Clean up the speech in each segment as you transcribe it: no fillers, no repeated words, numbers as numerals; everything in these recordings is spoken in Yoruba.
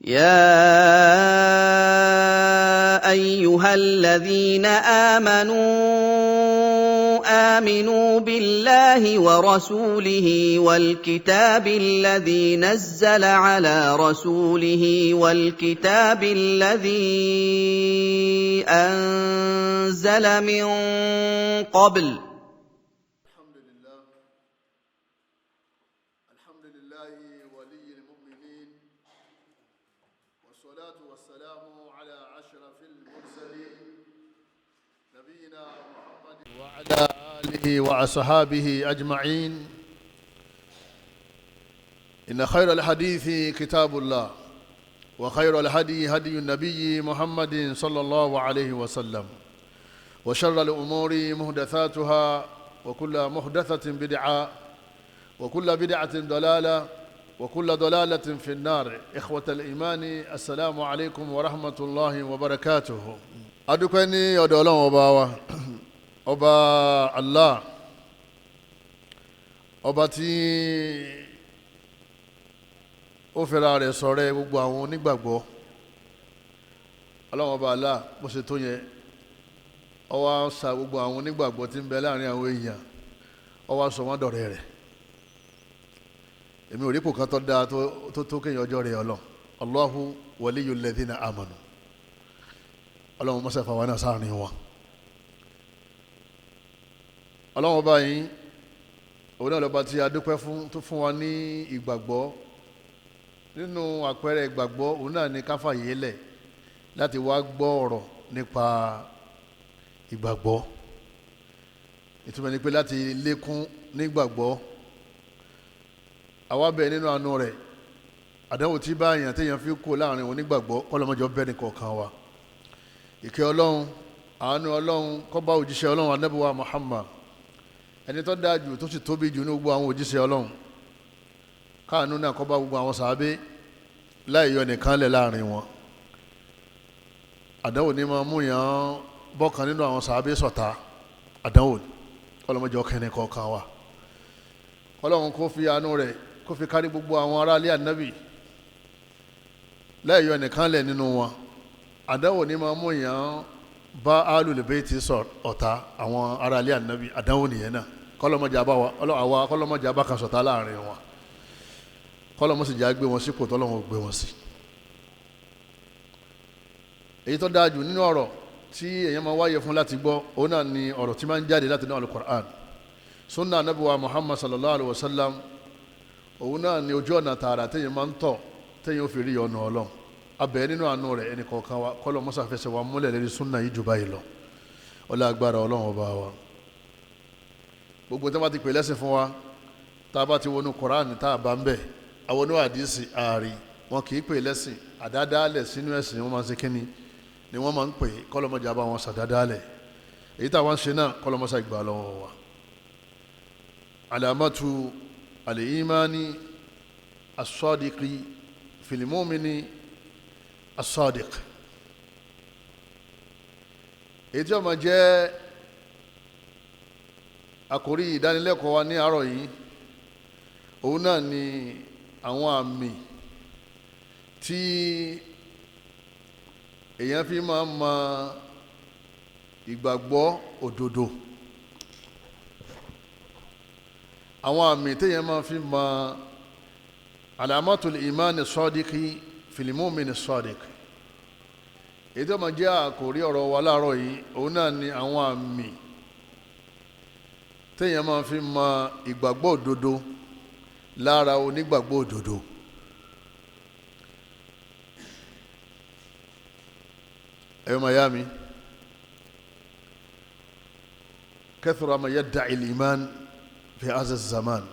يا ايها الذين امنوا امنوا بالله ورسوله والكتاب الذي نزل على رسوله والكتاب الذي انزل من قبل. الحمد لله ولي المؤمنين، والصلاة والسلام على أشرف المرسلين نبينا محمد وعلى آله وأصحابه أجمعين. إن خير الحديث كتاب الله، وخير الهدي هدي النبي محمد صلى الله عليه وسلم، وشر الأمور محدثاتها، وكل محدثة بدعة، وكل بدعة ضلالة، وكل ضلالة في النار. إخوة الإيمان، السلام عليكم ورحمة الله وبركاته. Adúpẹ́ ní ọ̀dọ̀ Ọlọ́run ọba wa, ọba Allah, ọba tí ó fẹ́ra rẹ̀ ṣọ̀rẹ́ gbogbo àwọn onígbàgbọ́. Ọlọ́run ọba Allah bó ṣe tó yẹn, ó wá sa gbogbo àwọn onígbàgbọ́ tí ń bẹ láàrin àwọn èèyàn, ó wá sọ wọ́n dọ̀rẹ́ rẹ̀. Èmi ò rí ipò kan tó dáa tó kéèyàn ọjọ́ rẹ̀ Ọlọ́run. Allahu waliyul ladhina amanu. Ọlọ́run mọ́sẹ̀ fàwọn náà sáàrin wọn. Ọlọ́run ọba yìí, òun náà lọ́ba tí a dúpẹ́ fún, tó fún wa ní ìgbàgbọ́. Nínú àpẹẹrẹ ìgbàgbọ́, òun náà ní ká fàyè lẹ̀ láti wá gbọ́ ọ̀rọ̀ nípa ìgbàgbọ́. Ìtumọ̀ ni pé láti lékún nígbàgbọ́. Àwa bẹ̀ nínú àánú rẹ̀, àdánwò tí bá èèyàn téèyàn fi kú láàrin onígbàgbọ́, kọ́lọ́mọjọ́ bẹ́ẹ̀ ní kọ̀ọ̀kan wa. Ìkẹ́ Ọlọ́run, àánú Ọlọ́run kó bá òjíṣẹ́ Ọlọ́run Ànábì wa Muhammad, ẹni tó dáa jù tó sì tóbi jù ní gbogbo àwọn òjíṣẹ́ Ọlọ́run. Káànú náà kó bá gbogbo àwọn sàábé láì yọ nìkan lẹ̀ láàrin wọn. Àdánwò ní máa mú yàn bọ́kan nínú àwọn sàábé ṣọ̀tá, àdánwò kọ́lọ́mọjọ́ kẹ́ni kọ̀ọ̀kan wa. Ọlọ́run kó fi àánú rẹ̀ kó fi kárí gbogbo àwọn aráalé Ànábì láì yọ nìkan lẹ̀ nínú wọn. Àdánwò ní máa mú yàn bá Ahlul Bayti sọ ọ̀tá àwọn aráalé Ànábì, àdánwò nìyẹn náà. Kọ́lọ́mọjà bá wa, àwa kọ́lọ́mọjà bá kan ṣọ̀tá láàrin wọn, kọ́lọ́mọsìjà gbé wọn sípò tọ́lọ́wọ́n gbé wọn sí. Èyí tó dáa jù nínú ọ̀rọ̀ tí èèyàn máa wáyé fún láti gbọ́, òun náà ni ọ̀rọ̀ tí máa ń jáde láti inú Al-Qur'an, sunna Ànábì wa Muhammad sallallahu alayhi wa sallam. Òun náà ni ojú ọ̀nà tààrà téèyàn máa ń tọ̀ téèyàn ó fi rí ọ̀nà Ọlọ́run. Abẹ́ nínú àánú rẹ̀ ẹnì kọ̀ọ̀kan wa, kọ́lọ́ mọ́sá fẹsẹ̀ wa múlẹ̀ lérí súnà yìí jù báyìí lọ. Ọlá agbára Ọlọ́run ọba wa. Gbogbo tí wọ́n bá ti pè lẹ́sìn fún wa, tá a bá ti wọnú Kùránì tá a bá ń bẹ̀, àwọn onú àdìsí ààrí wọn kì í pè lẹ́sìn. Àdádálẹ̀ sínú ẹ̀sìn wọn máa ń ṣe kínní ni wọ́n máa ń pè, kọ́lọ́mọjà bá wọn ṣàdádálẹ̀. Èyí táwọn ń ṣe náà, kọ́lọ́mọṣà ìgbà lọ́wọ́ wa. Alamatu al-imani as-sadiqi fil mu'mini as-sadiq. Èyí tí ó máa jẹ́ àkórí ìdánilẹ́kọ̀ọ́ wa ní àárọ̀ yìí, òun náà ni àwọn àmì tí èèyàn fi máa ń mọ ìgbàgbọ́ òdodo. Àwọn àmì téèyàn máa fi mọ alamatul imani sadiqi fil mu'mini sadiq. Èyí tó máa jẹ́ àkórí ọ̀rọ̀ wa láàárọ̀ yìí, òun náà ni àwọn àmì téèyàn máa fi mọ ìgbàgbọ́ òdodo lára onígbàgbọ́ òdodo. Ẹ̀yọ́ mayami, kathura ma yadda'i al-iman fi hadha zaman.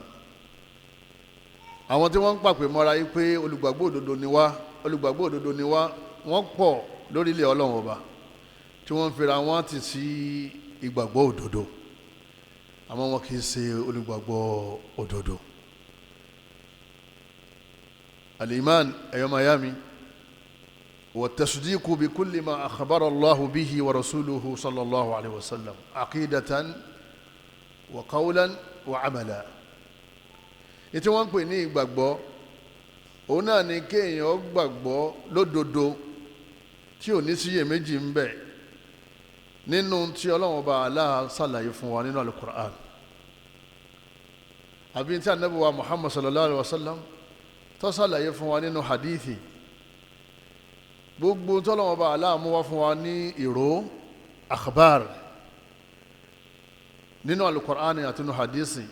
Àwọn tí wọ́n ń pàpè mọ́ra yìí pé olùgbàgbọ́ òdodo ni wá, olùgbàgbọ́ òdodo ni wá, wọ́n pọ̀ lórílẹ̀ Ọlọ́run ọba tí wọ́n ń fira wọn ti sí ìgbàgbọ́ òdodo, àmọ́ wọn kì í ṣe olùgbàgbọ́ òdodo. Al-iman, ẹ̀yọ́ mayami, wa tasdiqu bi kulli ma akhbara Allahu bihi wa rasuluhu sallallahu alayhi wa sallam aqidatan wa qawlan wa amala. Ètí wọ́n ń pè ní ìgbàgbọ́, Òun náà ni kéèyàn gbàgbọ́ lódodo tí ò ní síyèméjì ń bẹ nínú tí Ọlọ́run Ọba Allah ṣàlàyé fún wa nínú Al-Qur'an, àbí tí Ànábì wa Muhammad sallallahu alayhi wa sallam tó ṣàlàyé fún wa nínú hadithi. Gbogbo tí Ọlọ́run Ọba Allah mú wá fún wa ní ìró akhbar nínú Al-Qur'an àti nínú hadithi,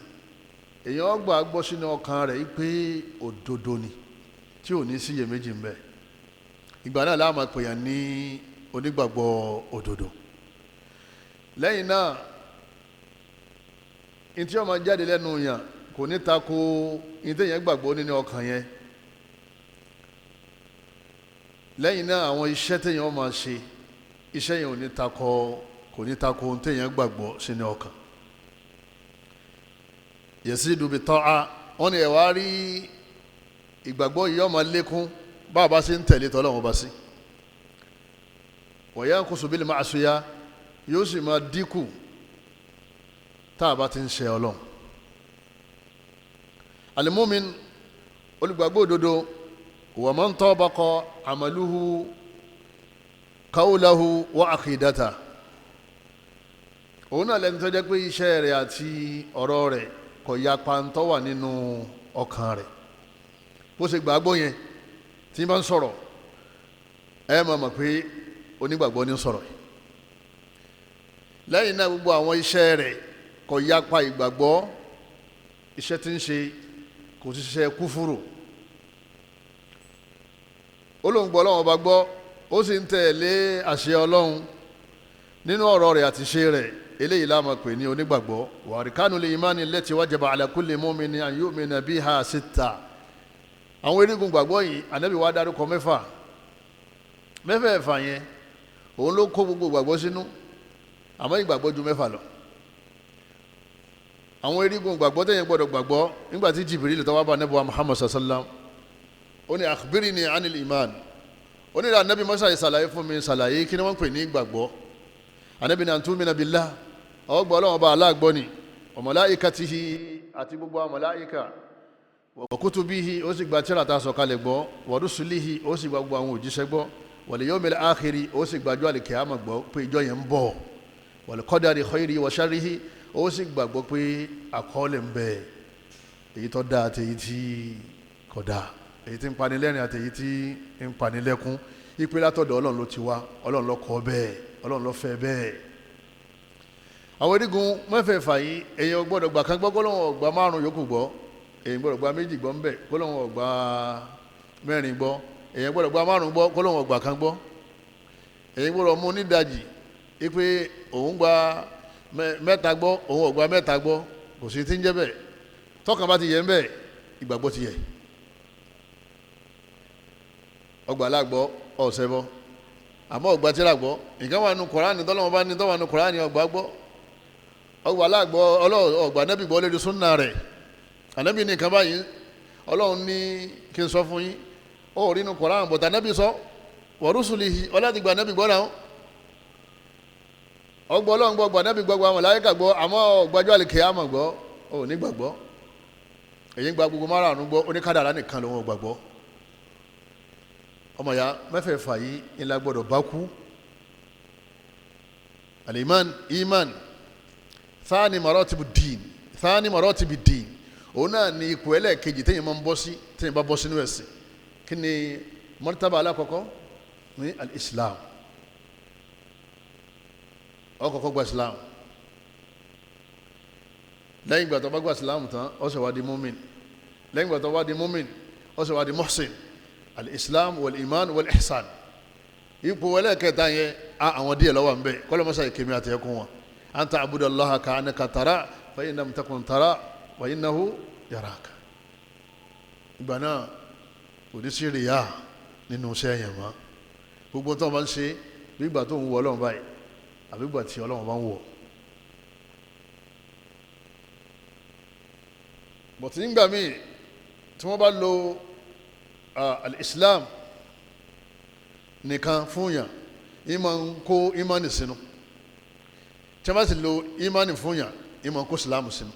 èèyàn gbà gbọ́ sínú ọkàn rẹ̀ pé òdodo ni tí ò ní síyèméjì ń bẹ. Ìgbà náà la máa pè yàn ní onígbàgbọ́ òdodo. Lẹ́yìn náà, ntí ó máa jáde lẹ́nu yàn kò ní tako ntí yẹn gbàgbọ́ nínú ọkàn yẹn. Lẹ́yìn náà, àwọn iṣẹ́ téèyàn ó máa ṣe, iṣẹ́ yẹn ò ní tako, kò ní tako ntí yẹn gbàgbọ́ sínú ọkàn. Yasidu bi ta'a, wọ́n ní ẹ̀ wá rí ìgbàgbọ́ yìí ó máa lékún bá a bá ṣe ń tẹ̀lé tọ́lọ́run bá sí. Wa yanqusu bil ma'siya, yóò sì máa dínkù tá a bá ti ń ṣe Ọlọ́run. Al-mu'min, olùgbàgbọ́ òdodo, wa man tabaqa amaluhu qawlahu wa aqidata, òun náà lẹni tó jẹ́ pé iṣẹ́ rẹ̀ àti ọ̀rọ̀ rẹ̀ kò yapa ń tó wà nínú ọkàn rẹ̀. Bó ṣe gbàgbọ́ yẹn, tí bá ń sọ̀rọ̀ ẹ máa mọ̀ pé onígbàgbọ́ ní sọ̀rọ̀ yìí. Lẹ́yìn náà, gbogbo àwọn iṣẹ́ rẹ̀ kò yapa ìgbàgbọ́, iṣẹ́ tí ń ṣe kò sì ṣiṣẹ́ kúfúrù. Ó lóun gbọ́ Ọlọ́run Ọba gbọ́, ó sì ń tẹ̀lé àṣẹ Ọlọ́run nínú ọ̀rọ̀ rẹ̀ àti ṣe rẹ̀. Eléyìí la máa pè ní onígbàgbọ́. Wa arkanul imani allati wajaba ala kulli mu'minin an yu'mina biha sitta. Àwọn erigun gbàgbọ́ yìí, Ànábì wa dárúkọ mẹ́fà. Mẹ́fẹ̀ẹ̀fà yẹn òun ló kó gbogbo gbàgbọ́ sínú, àmọ́ ìgbàgbọ́ ju mẹ́fà lọ. Àwọn erigun gbàgbọ́ tẹ̀yìn gbọ́dọ̀ gbàgbọ́. Nígbà tí Jibril tó wá bá Ànábì wa Muhammad sallam, ó ní akhbirni anil iman, ó ní Ànábì mọ́sá ìsàlàyé fún mi, ṣàlàyé kí ni wọ́n pè ní ìgbàgbọ́. Ànábì ní an tu'mina billah, ó gbọ́ Ọlọ́run Ọba Allah gbọ́ ni, wa malaikatihi, àti gbogbo àwọn màláíkà, wa kutubihi, ó sì gba tírà tá a sọ̀kalẹ̀ gbọ́, wa rusulihi, ó sì gba gbogbo àwọn òjíṣẹ́ gbọ́, wal yawmil akhiri, ó sì gbàjọ́ àlìkìyámà gbọ́ pé ìjọ yẹn ń bọ̀, wal qadari khayrihi wa sharrihi, ó sì gbàgbọ́ pé àkọọ́lẹ̀ ń bẹ, èyí tó dáa àti èyí tí kò dáa, èyí tí ń panilẹ́rìn àti èyí tí ń panilẹ́kún, ìpè látọ̀dọ̀ Ọlọ́run ló ti wá, Ọlọ́run ló kọ bẹ́ẹ̀, Ọlọ́run ló fẹ́ bẹ́ẹ̀. Àwọn erigun mẹ́fẹ̀ẹ̀fà yìí, èèyàn gbọ́dọ̀ gbà kan gbọ́ kó lóun ò gbà márùn yòókù gbọ́, èèyàn gbọ́dọ̀ gbà méjì gbọ́ ńbẹ̀ kó lóun ò gbà mẹ́rin gbọ́, èèyàn gbọ́dọ̀ gbà márùn gbọ́ kó lóun ò gbà kan gbọ́, èèyàn gbọ́dọ̀ mú nídajì ipe òun gba mẹ́ta gbọ́, òun ò gba mẹ́ta gbọ́, kò sí ti ń jẹ́ bẹ́ẹ̀. Tọkàn bá ti yẹ ń bẹ́ẹ̀, ìgbàgbọ́ ti yẹ. Ọgbà alágbọ́ ọ̀sẹ̀ bọ́, àmọ́ ọgbà tíra gbọ́, nǹkan wà nù Kùránì tọ́lọ́mọ bá ní tọ́wà nù Kùránì ọgbà gbọ́, ọgbà alágbọ́ ọgbà anábì gbọ́ lórí súnà rẹ̀. Anábì ní nǹkan báyìí Ọlọ́run ní kí n sọ fún yín, ó rí nù Kùránì bọ̀tà anábì sọ wa rusulihi, ọlọ́dìgbà anábì gbọ́ náà, ọgbọ́ Ọlọ́run gbọ́, gbà anábì gbọ́, gbà màláíkà gbọ́, àmọ́ ọgbàjọ́ àlìkìyámà gbọ́, ó ní gbàgbọ́. Èyí gba gbogbo márààrún gbọ́, oníkádàrá nìkan lòun ò gbàgbọ́. Ọmọ ya mẹ́fẹ̀ẹ̀fà yìí ńlá gbọ́dọ̀ bá kú. Al-iman, iman thani maratibu din, thani maratibu din, òun náà ni ipò ẹlẹ́ẹ̀kejì téèyàn máa ń bọ́ sí, téèyàn bá bọ́ sínú ẹ̀sìn. Kí ni martaba alákọ̀ọ́kọ́? Ní al-islam. Ó kọ́kọ́ gba islam. Lẹ́yìn ìgbà tó bá gba islam tán, ó ṣe wá di mumin. Lẹ́yìn ìgbà tó bá di mumin, ó ṣe wá di muhsin. Al-islam wal-iman wal-ihsan. Ipò ẹlẹ́ẹ̀kẹta yẹn, àwọn díẹ̀ ló wà ńbẹ̀, kọ́lọ́mọṣà ìkèmí àti ẹkún wọn. An ta'budu Allaha ka'annaka tara fa in lam takun tara fa innahu yaraka. Ìgbà náà kò ní sí rìyà nínú iṣẹ́ yẹn mọ́. Gbogbo tó máa ń ṣe bí ìgbà tó ń wọ Ọlọ́run báyìí àbí ìgbà tí Ọlọ́run bá ń wọ̀. Bọ̀tí nígbà míì tí wọ́n bá lo al-islam nìkan fún yàn, ìmọ̀ ń kó ìmọ̀nì sínú. Tí wọ́n bá sì lo ìmọ̀nì fún yàn, ìmọ̀ ń kó ìsìlámù sínú.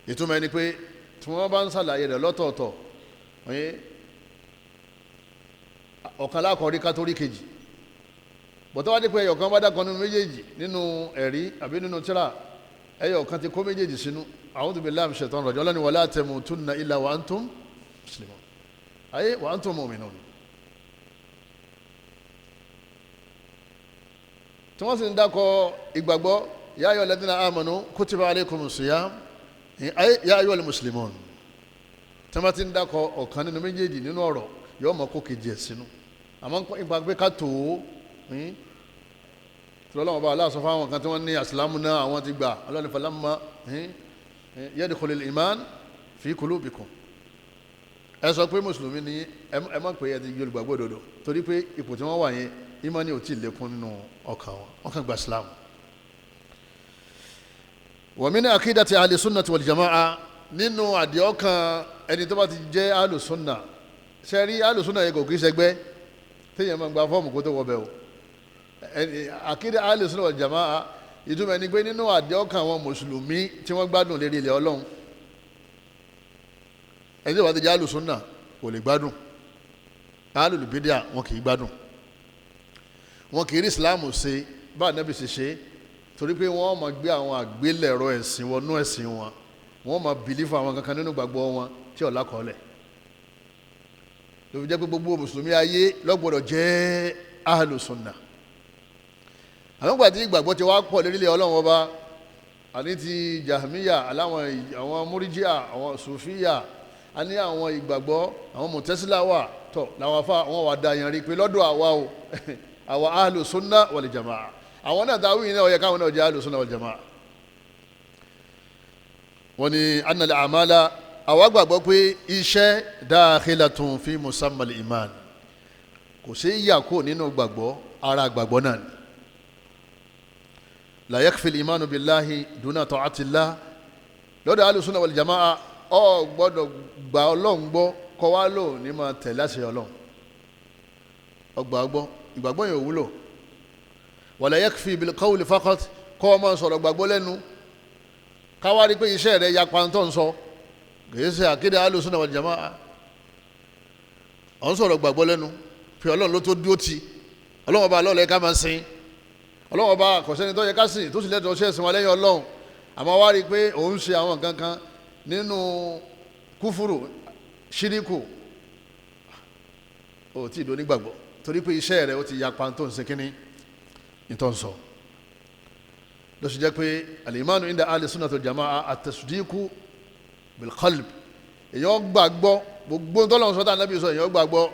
Ìtumọ̀ ẹni pé tí wọ́n bá ń ṣàlàyé rẹ̀ lọ́tọ̀ọ̀tọ̀, Ọ̀kan lákọ̀ọ́rí ká tó rí kejì. Bọ̀tọ́ wá dé pé ẹyọ̀kan bá dákan nínú méjèèjì nínú ẹ̀rí àbí nínú tíra, ẹyọ̀kan ti kó méjèèjì sínú. A'udhu billahi minash shaitanir rajim. Ọlọ́ni wala tamutunna illa wa antum muslimun, ayé wa antum mu'minun. Tí wọ́n sì ń dákọ̀ ìgbàgbọ́, ya ayyuhal ladhina amanu kutiba alaykumus siyam, ayé ya ayyuhal muslimun. Tí wọ́n ti ń dákọ̀ ọ̀kan nínú méjèèjì nínú ọ̀rọ̀, yóò mọ̀ kó kejì ẹ̀ sínú. Àmọ́ nípa pé ká tó o tí ọlọ́run bá aláàsọ fáwọn kan tí wọ́n ní àsìlámù náà àwọn ti gbà, ọlọ́run falamma yadkhulul iman fi qulubikum. Ẹ sọ pé mùsùlùmí ni ẹ má pé ẹ ti olùgbàgbọ́ òdodo, torí pé ipò tí wọ́n wà yẹn ìmánì ò tí ì lékún nínú ọkàn wọn, wọ́n kàn gba ìsìlámù. Wa min aqidati ahli sunnati wal jama'a, nínú àdìọ́kàn ẹni tó bá ti jẹ́ ahlu sunna. Sẹ́rí ahlu sunna yẹn kò kí sẹgbẹ́ téèyàn máa gba fọ́ọ̀mù kó tó wọ bẹ́ẹ̀ o. Àkídà ahlu sunna wal jamaa, ìtumọ̀ ẹni pé nínú àdéhùn àwọn mùsùlùmí tí wọ́n gbádùn lérí ilẹ̀ ọlọ́run, ẹni tí wọ́n ti jẹ́ ahlu sunna kò lè gbádùn, ahlu bídíà wọn kì í gbádùn, wọn kì í rí ìsìláàmù ṣe bá ànábì ṣe ṣe, torí pé wọ́n máa gbé àwọn àgbélẹ̀rọ ẹ̀sìn wọnú ẹ̀sìn wọn, wọ́n máa bìlífù àwọn kankan nínú gbàgbọ́ wọn tí ó lákọọ́lẹ̀. Ló fi jẹ́ pé gbogbo mùsùlùmí ayé ló gbọ́dọ̀ jẹ́ ahlu sunna. Àwọn gbàtí ìgbàgbọ́ ti wá pọ̀ lérílẹ̀ ọlọ́run ọba, àní ti jahmiya, aláwọn àwọn múríjíà, àwọn sùfíyà, a ní àwọn ìgbàgbọ́ àwọn mùtẹ́sílà wà tọ̀ làwọn afá wọn wà da yẹn rí pé lọ́dọ̀ àwa o, àwa ahlu sunna wal jamaa. Àwọn náà táwọn yìí náà ó yẹ káwọn náà jẹ́ ahlu sunna wal jamaa. Wọ́n ní annal a'mala, àwa gbàgbọ́ pé iṣẹ́ dakhilatun fi musammal iman, kò sí yà kó nínú gbàgbọ́, ara gbàgbọ́ náà ni. La yakfi al-imanu billahi duna ta'atillah. Lọ́dọ̀ ahlu sunna wal jamaa, ọ gbọ́dọ̀ gba Ọlọ́run gbọ́ kọ́ wá lò ní máa tẹ̀ láṣẹ Ọlọ́run. Ọgbà gbọ́, ìgbàgbọ́ yẹn ò wúlò. Wala yakfi bil qawli faqat, kọ́ ọ máa sọ̀rọ̀ gbàgbọ́ lẹ́nu, káwá rí pé iṣẹ́ rẹ̀ yapa ń tọ́ ń sọ, kìí ṣe àkídà ahlu sunna wal jamaa. Ọ̀ ń sọ̀rọ̀ gbàgbọ́ lẹ́nu pé Ọlọ́run ló tó dúró ti, Ọlọ́run ọba lọ́ọ̀lẹ́ ká máa sìn, Ọlọ́run ọba kò sẹ́ni tó yẹ ká sìn tó sì lẹ́tọ̀ọ́ ṣẹ̀sìn wa lẹ́yìn Ọlọ́run. Àmọ́ wá rí i pé òun ṣe àwọn nǹkan kan nínú kúfúrù ṣíríkù, ó tí ì do nígbàgbọ́, torí pé iṣẹ́ rẹ̀ ó ti yapa tó ń ṣe kínní ní tó ń sọ. Ló ṣe jẹ́ pé al-imanu inda ahli sunnati wal jamaa at-tasdiqu bil-qalb, èèyàn gbàgbọ́ gbogbo tọ́lọ́run sọ́tà Ànábì sọ, èèyàn gbàgbọ́.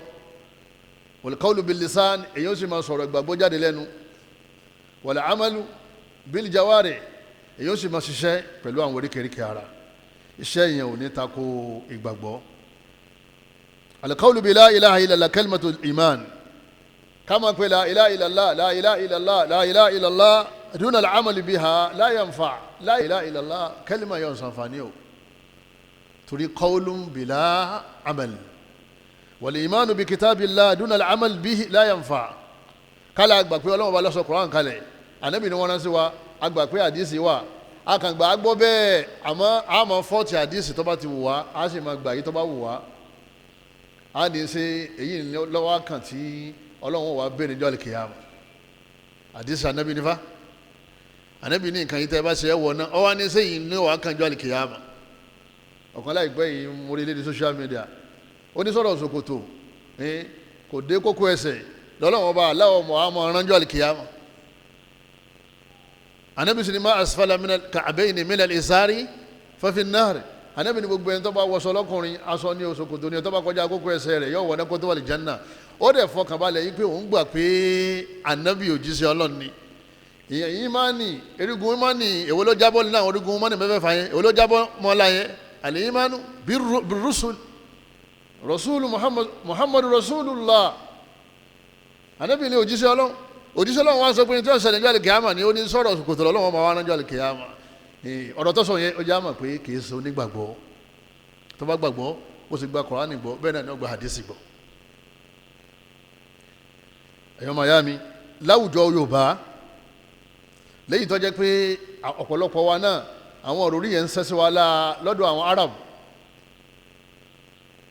Wal-qawlu bil-lisan, èèyàn sì máa sọ̀rọ̀ ìgbàgbọ́ jáde lẹ́nu. Wal-amalu bil-jawari, èèyàn sì máa ṣiṣẹ́ pẹ̀lú àwọn oríkèéríkèé ara. Iṣẹ́ yẹn ò ní tako ìgbàgbọ́. Al-qawlu bi la ilaha illallah kalimatul iman, kama pé la ilaha illallah, la ilaha illallah, la ilaha illallah duna al-amali biha la yanfa. La ilaha illallah kalima yóò ṣàǹfààní o, torí qawlun bila amal. Wal imanu bi kitabillah duna al-amal bihi la yanfa. Kálá àgbà pé Ọlọ́run bá ló sọ Kùránì kalẹ̀, Ànábì ni wọ́n rán sí wa, àgbà pé àdìsí wà, akàngbà agbọ́ bẹ́ẹ̀, àmọ́ àmọ́ fọ́ọ̀tì àdìsí tó bá ti wù wá, a sì máa gbà yí tó bá wù wá. A ní ṣe èyí lọ́wọ́ kan tí Ọlọ́run wà bẹ́ẹ̀ níjọ́ àlùkìyámà. Àdìsí Ànábì nífa, Ànábì ní nǹkan yìí tẹ́ ẹ bá ṣe ẹ wọ̀ náà, ọ wá ní ṣe yìí ní wàá kan jọ́ àlùkìyámà. Ọ̀kan láìpẹ́ yìí mo rí lédi social media, onísọ̀rọ̀ ṣòkòtò kò dé kókó ẹsẹ̀ lọ́lọ́run ọba aláwọ̀ mọ̀ àmọ́ ránjọ́ àlùkìyámà. Anabi sini ma asfala minal ka'bayni minal isari fa fi an-nar. Anabi ni gbogbo ẹni tó bá wọṣọ lọ́kùnrin, aṣọ ní ṣòkòtò ní tó bá kọjá kókó ẹsẹ̀ rẹ̀ yóò wọ̀ ní kó tó wà lí janna. Ó dẹ̀ fọkàn balẹ̀ yìí pé òun gbà pé anabi òjíṣẹ́ Ọlọ́run ni. Ìyẹn ìmánì, erigun ìmánì èwo ló jábọ́ nínú àwọn erigun ìmánì mẹ́fẹ̀ẹ̀fà yẹn, èwo ló jábọ́ mọ́lá yẹn? Al-imanu bir-rusul, rasulu Muhammad, Muhammadu rasulullah. Anabi ni òjíṣẹ́ Ọlọ́run. Òjíṣẹ́ Ọlọ́run wá sọ pé ní tí wọ́n ṣẹlẹ̀ níjọ́ àlùkìyámà ni ó ní sọ̀rọ̀ kòtò Ọlọ́run máa wá níjọ́ àlùkìyámà. Ọ̀rọ̀ tó sọ yẹn ó jẹ́ àmọ̀ pé kì í ṣe onígbàgbọ́. Tó bá gbàgbọ́ ó sì gba Kùránì gbọ́, bẹ́ẹ̀ náà ni ó gba hadisi gbọ́. Ẹ̀yọ́ màyá mi, láwùjọ Yorùbá lẹ́yìn tó jẹ́ pé ọ̀pọ̀lọpọ̀ wa náà àwọn òròrí yẹn ń ṣẹ́sí wa lọ́dọ̀ àwọn Arab.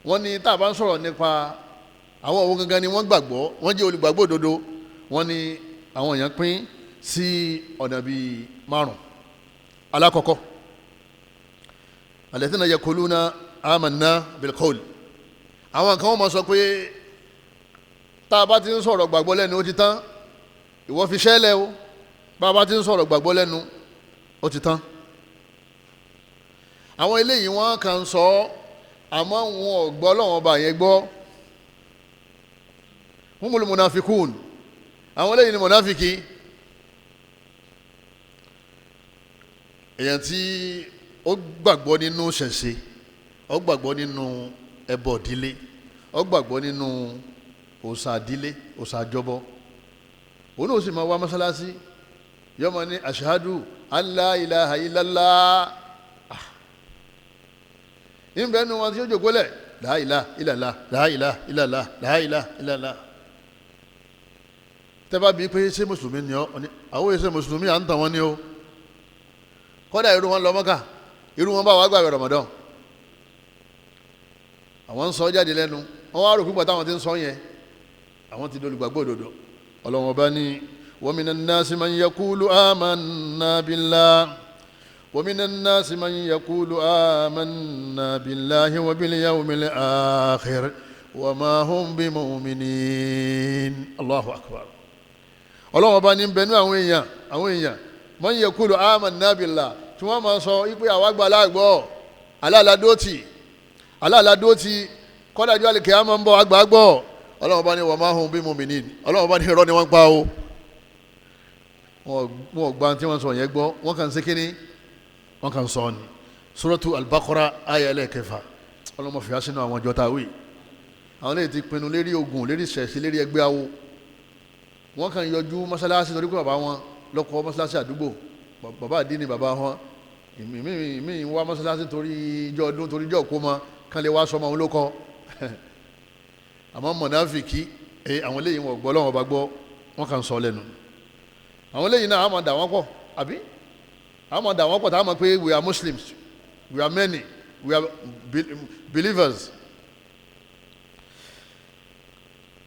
Wọ́n ní tá a bá ń sọ̀rọ̀ nípa àwọn òun gangan ni wọ́n gbàgbọ́, wọ́n jẹ́ olùgbàgbọ́ òdodo. Wọ́n ní àwọn èèyàn pín sí ọ̀nà bíi márùn. Alákọ̀ọ́kọ́, alladhina yaquluna amanna bil qawl. Àwọn kan wọ́n máa sọ pé tá a bá ti ń sọ̀rọ̀ gbàgbọ́ lẹ́nu ó ti tán, ìwọ fi ṣẹ́lẹ̀ o. Bá a bá ti ń sọ̀rọ̀ gbàgbọ́ lẹ́nu ó ti tán. Àwọn eléyìí wọ́n kàn ń sọ, àmọ́ wọn ò gbọ́ Ọlọ́run ọba yẹn gbọ́. Humul munafikun, àwọn eléyìí ni munafiki. Èèyàn tí ó gbàgbọ́ nínú ṣẹ̀ṣe, ó gbàgbọ́ nínú ẹbọ ìdílé, ó gbàgbọ́ nínú òòṣà ìdílé, òòṣà àjọbọ, òun náà sì máa wá mọ́sálásí, yóò máa ní ashhadu an la ilaha illallah. Ìbẹ́ nu wọn tí ó jòkó lẹ̀, la ilaha illallah, la ilaha illallah, la ilaha illallah. Tẹ́bá bíi pé ṣé mùsùlùmí ni ọ́, àwọn èsè mùsùlùmí à ń tàn wọ́n ni o. Kọ́dà irú wọn lọ Mọ́kà, irú wọn bá wàá gbààwẹ̀ Ramadan. Àwọn ń sọ jáde lẹ́nu, wọ́n wá rò pípọ̀ táwọn ti ń sọ yẹn, àwọn ti dolùgbàgbọ́ òdodo. Ọlọ́wọ́n bá ní wa minan nasi man yaqulu amanna billah wa minan nasi man yaqulu amanna billahi wa bil yawmil akhir wa ma hum bimu'minin. Allahu akbar. Ọlọ́wọ́n bá ní bẹnu àwọn èèyàn, àwọn èèyàn man yaqulu amanna billah, tí wọ́n máa sọ wípé àwa gbà láàgbọ́, aláàládóòtì, aláàládóòtì, kọ́dájú àlìkè àmọ́ ń bọ̀ àgbàgbọ́. Ọlọ́wọ́n bá ní wa ma hum bimu'minin. Ọlọ́wọ́n bá ní irọ́ ni wọ́n pa o. Wọn ò gba tí wọ́n sọ yẹn gbọ́, wọ́n kàn ṣe kínní, wọ́n kàn sọ ni. Suratu Al-Baqara ayé ẹlẹ́kẹfà. Ọlọ́mọ fìyà sínú àwọn ọjọ́ tá a wí. Àwọn lè ti pinnu lérí ogun, lérí ṣẹ̀ṣẹ̀, lérí ẹgbẹ́ awo. Wọ́n kàn yọjú mọ́sálásí torí pé bàbá wọn lọ́kọ́ mọ́sálásí àdúgbò, bàbá àdínní bàbá wọn. Ìmí wá mọ́sálásí torí ijọ́ ọdún, torí ijọ́ òkú mọ́, kàn lè wá sọmọ òun ló kọ́. Àmọ́ mọ̀náfìkì, àwọn eléyìí wọn gbọ́ Ọlọ́run ọba gbọ́, wọ́n kàn sọ lẹ́nu. Àwọn eléyìí náà àmọ́ dà wọ́n pọ̀, àbí àmọ́ dà wọ́n pọ̀, tá a mọ̀ pé we are Muslims, we are many, we are believers.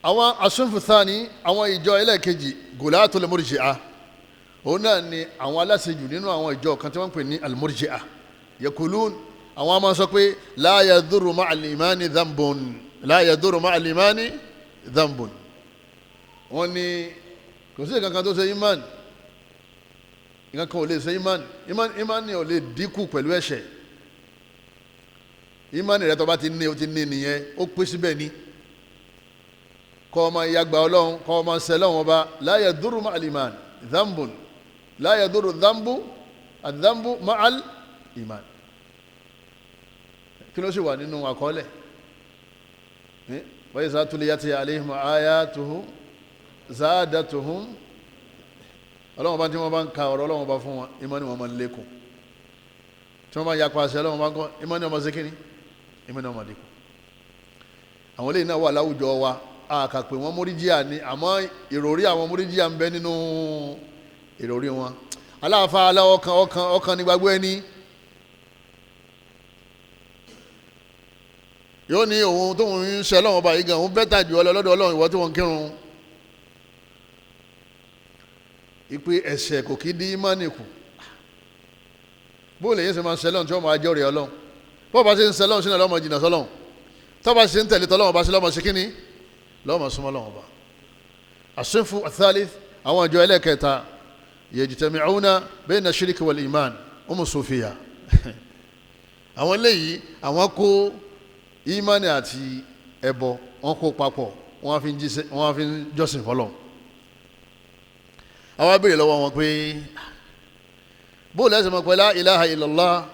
Àwọn asunfuthani, àwọn ìjọ ẹlẹ́ẹ̀kejì, gulatul murji'a, òun náà ni àwọn aláṣejù nínú àwọn ìjọ kan tí wọ́n ń pè ní al-murji'a. Yakulun, àwọn máa sọ pé la yadurru ma'al imani dhanbun, la yadurru ma'al imani dhanbun. Wọ́n ní kò sí nǹkan tó ṣe iman, nǹkan kan ò lè ṣe iman, iman ò lè dínkù pẹ̀lú ẹ̀ṣẹ̀. Iman rẹ tó bá ti ní, o ti ní nìyẹn, ó pé síbẹ̀ ni. Kọ́ ọmọ ìyàgbà ọlọ́run, kọ́ ọmọ sẹlọ́run ọba, la yadurru ma'al iman dhanbun, la yadurru dhanbu adhanbu ma'al iman. Kí ló sì wà nínú àkọọ́lẹ̀? Wa iza tuliyat alayhim ayatuhu zadatuhum. Ọlọ́run bá tí wọ́n bá ń ka ọ̀rọ̀ ọlọ́run bá fún wọn, ìmọ̀ ni wọ́n máa ń lékún. Tí wọ́n bá ń yapa àṣẹ ọlọ́run bá ń kọ́, ìmọ̀ ni wọ́n máa ṣe kíni, ìmọ̀ ni wọ́n máa dínkù. Àwọn eléyìí náà wà láwùjọ wa, àkàpè wọn múrídìíà ni, àmọ́ ìròrí àwọn múrídìíà ń bẹ nínú ìròrí wọn. Aláàfáà aláwọ̀ ọkàn ọkàn ọkàn ní gbàgbọ́ ẹni. Yóò ní òun tóun ń ṣe ọlọ́run ọba yìí gan, òun bẹ́tà jù ọ lọ lọ́dọ̀ ọlọ́run ìwọ tí wọ́n ń kírun. Ipe ẹ̀ṣẹ̀ kò kí dín ìmánì kù. Bóòlù yẹn ṣe máa ń ṣẹlọ́run tí wọ́n máa jọ́rìí ọlọ́run. Bóòlù bá ṣe ń ṣẹlọ́run sínú ọlọ́mọ jìnnà sọlọ́run. Tọ́ba ṣe ń tẹ̀lé tọ́lọ́run bá ṣe lọ́mọ ṣe kínní, lọ́mọ súnmọ́ lọ́wọ́ bá. Àṣẹ́fù athalith, àwọn àjọ ẹlẹ́kẹta, yajtami'una bayna shirki wal iman, umu sufiya. Àwọn eléyìí àwọn kó ìmánì àti ẹbọ, wọn kó papọ̀, wọ́n fi ń jọ́sìn fọlọ́. Àwọn abéèrè lọ́wọ́ wọn pé bóòlù ẹ̀sìn mọ̀ pé la ilaha illallah,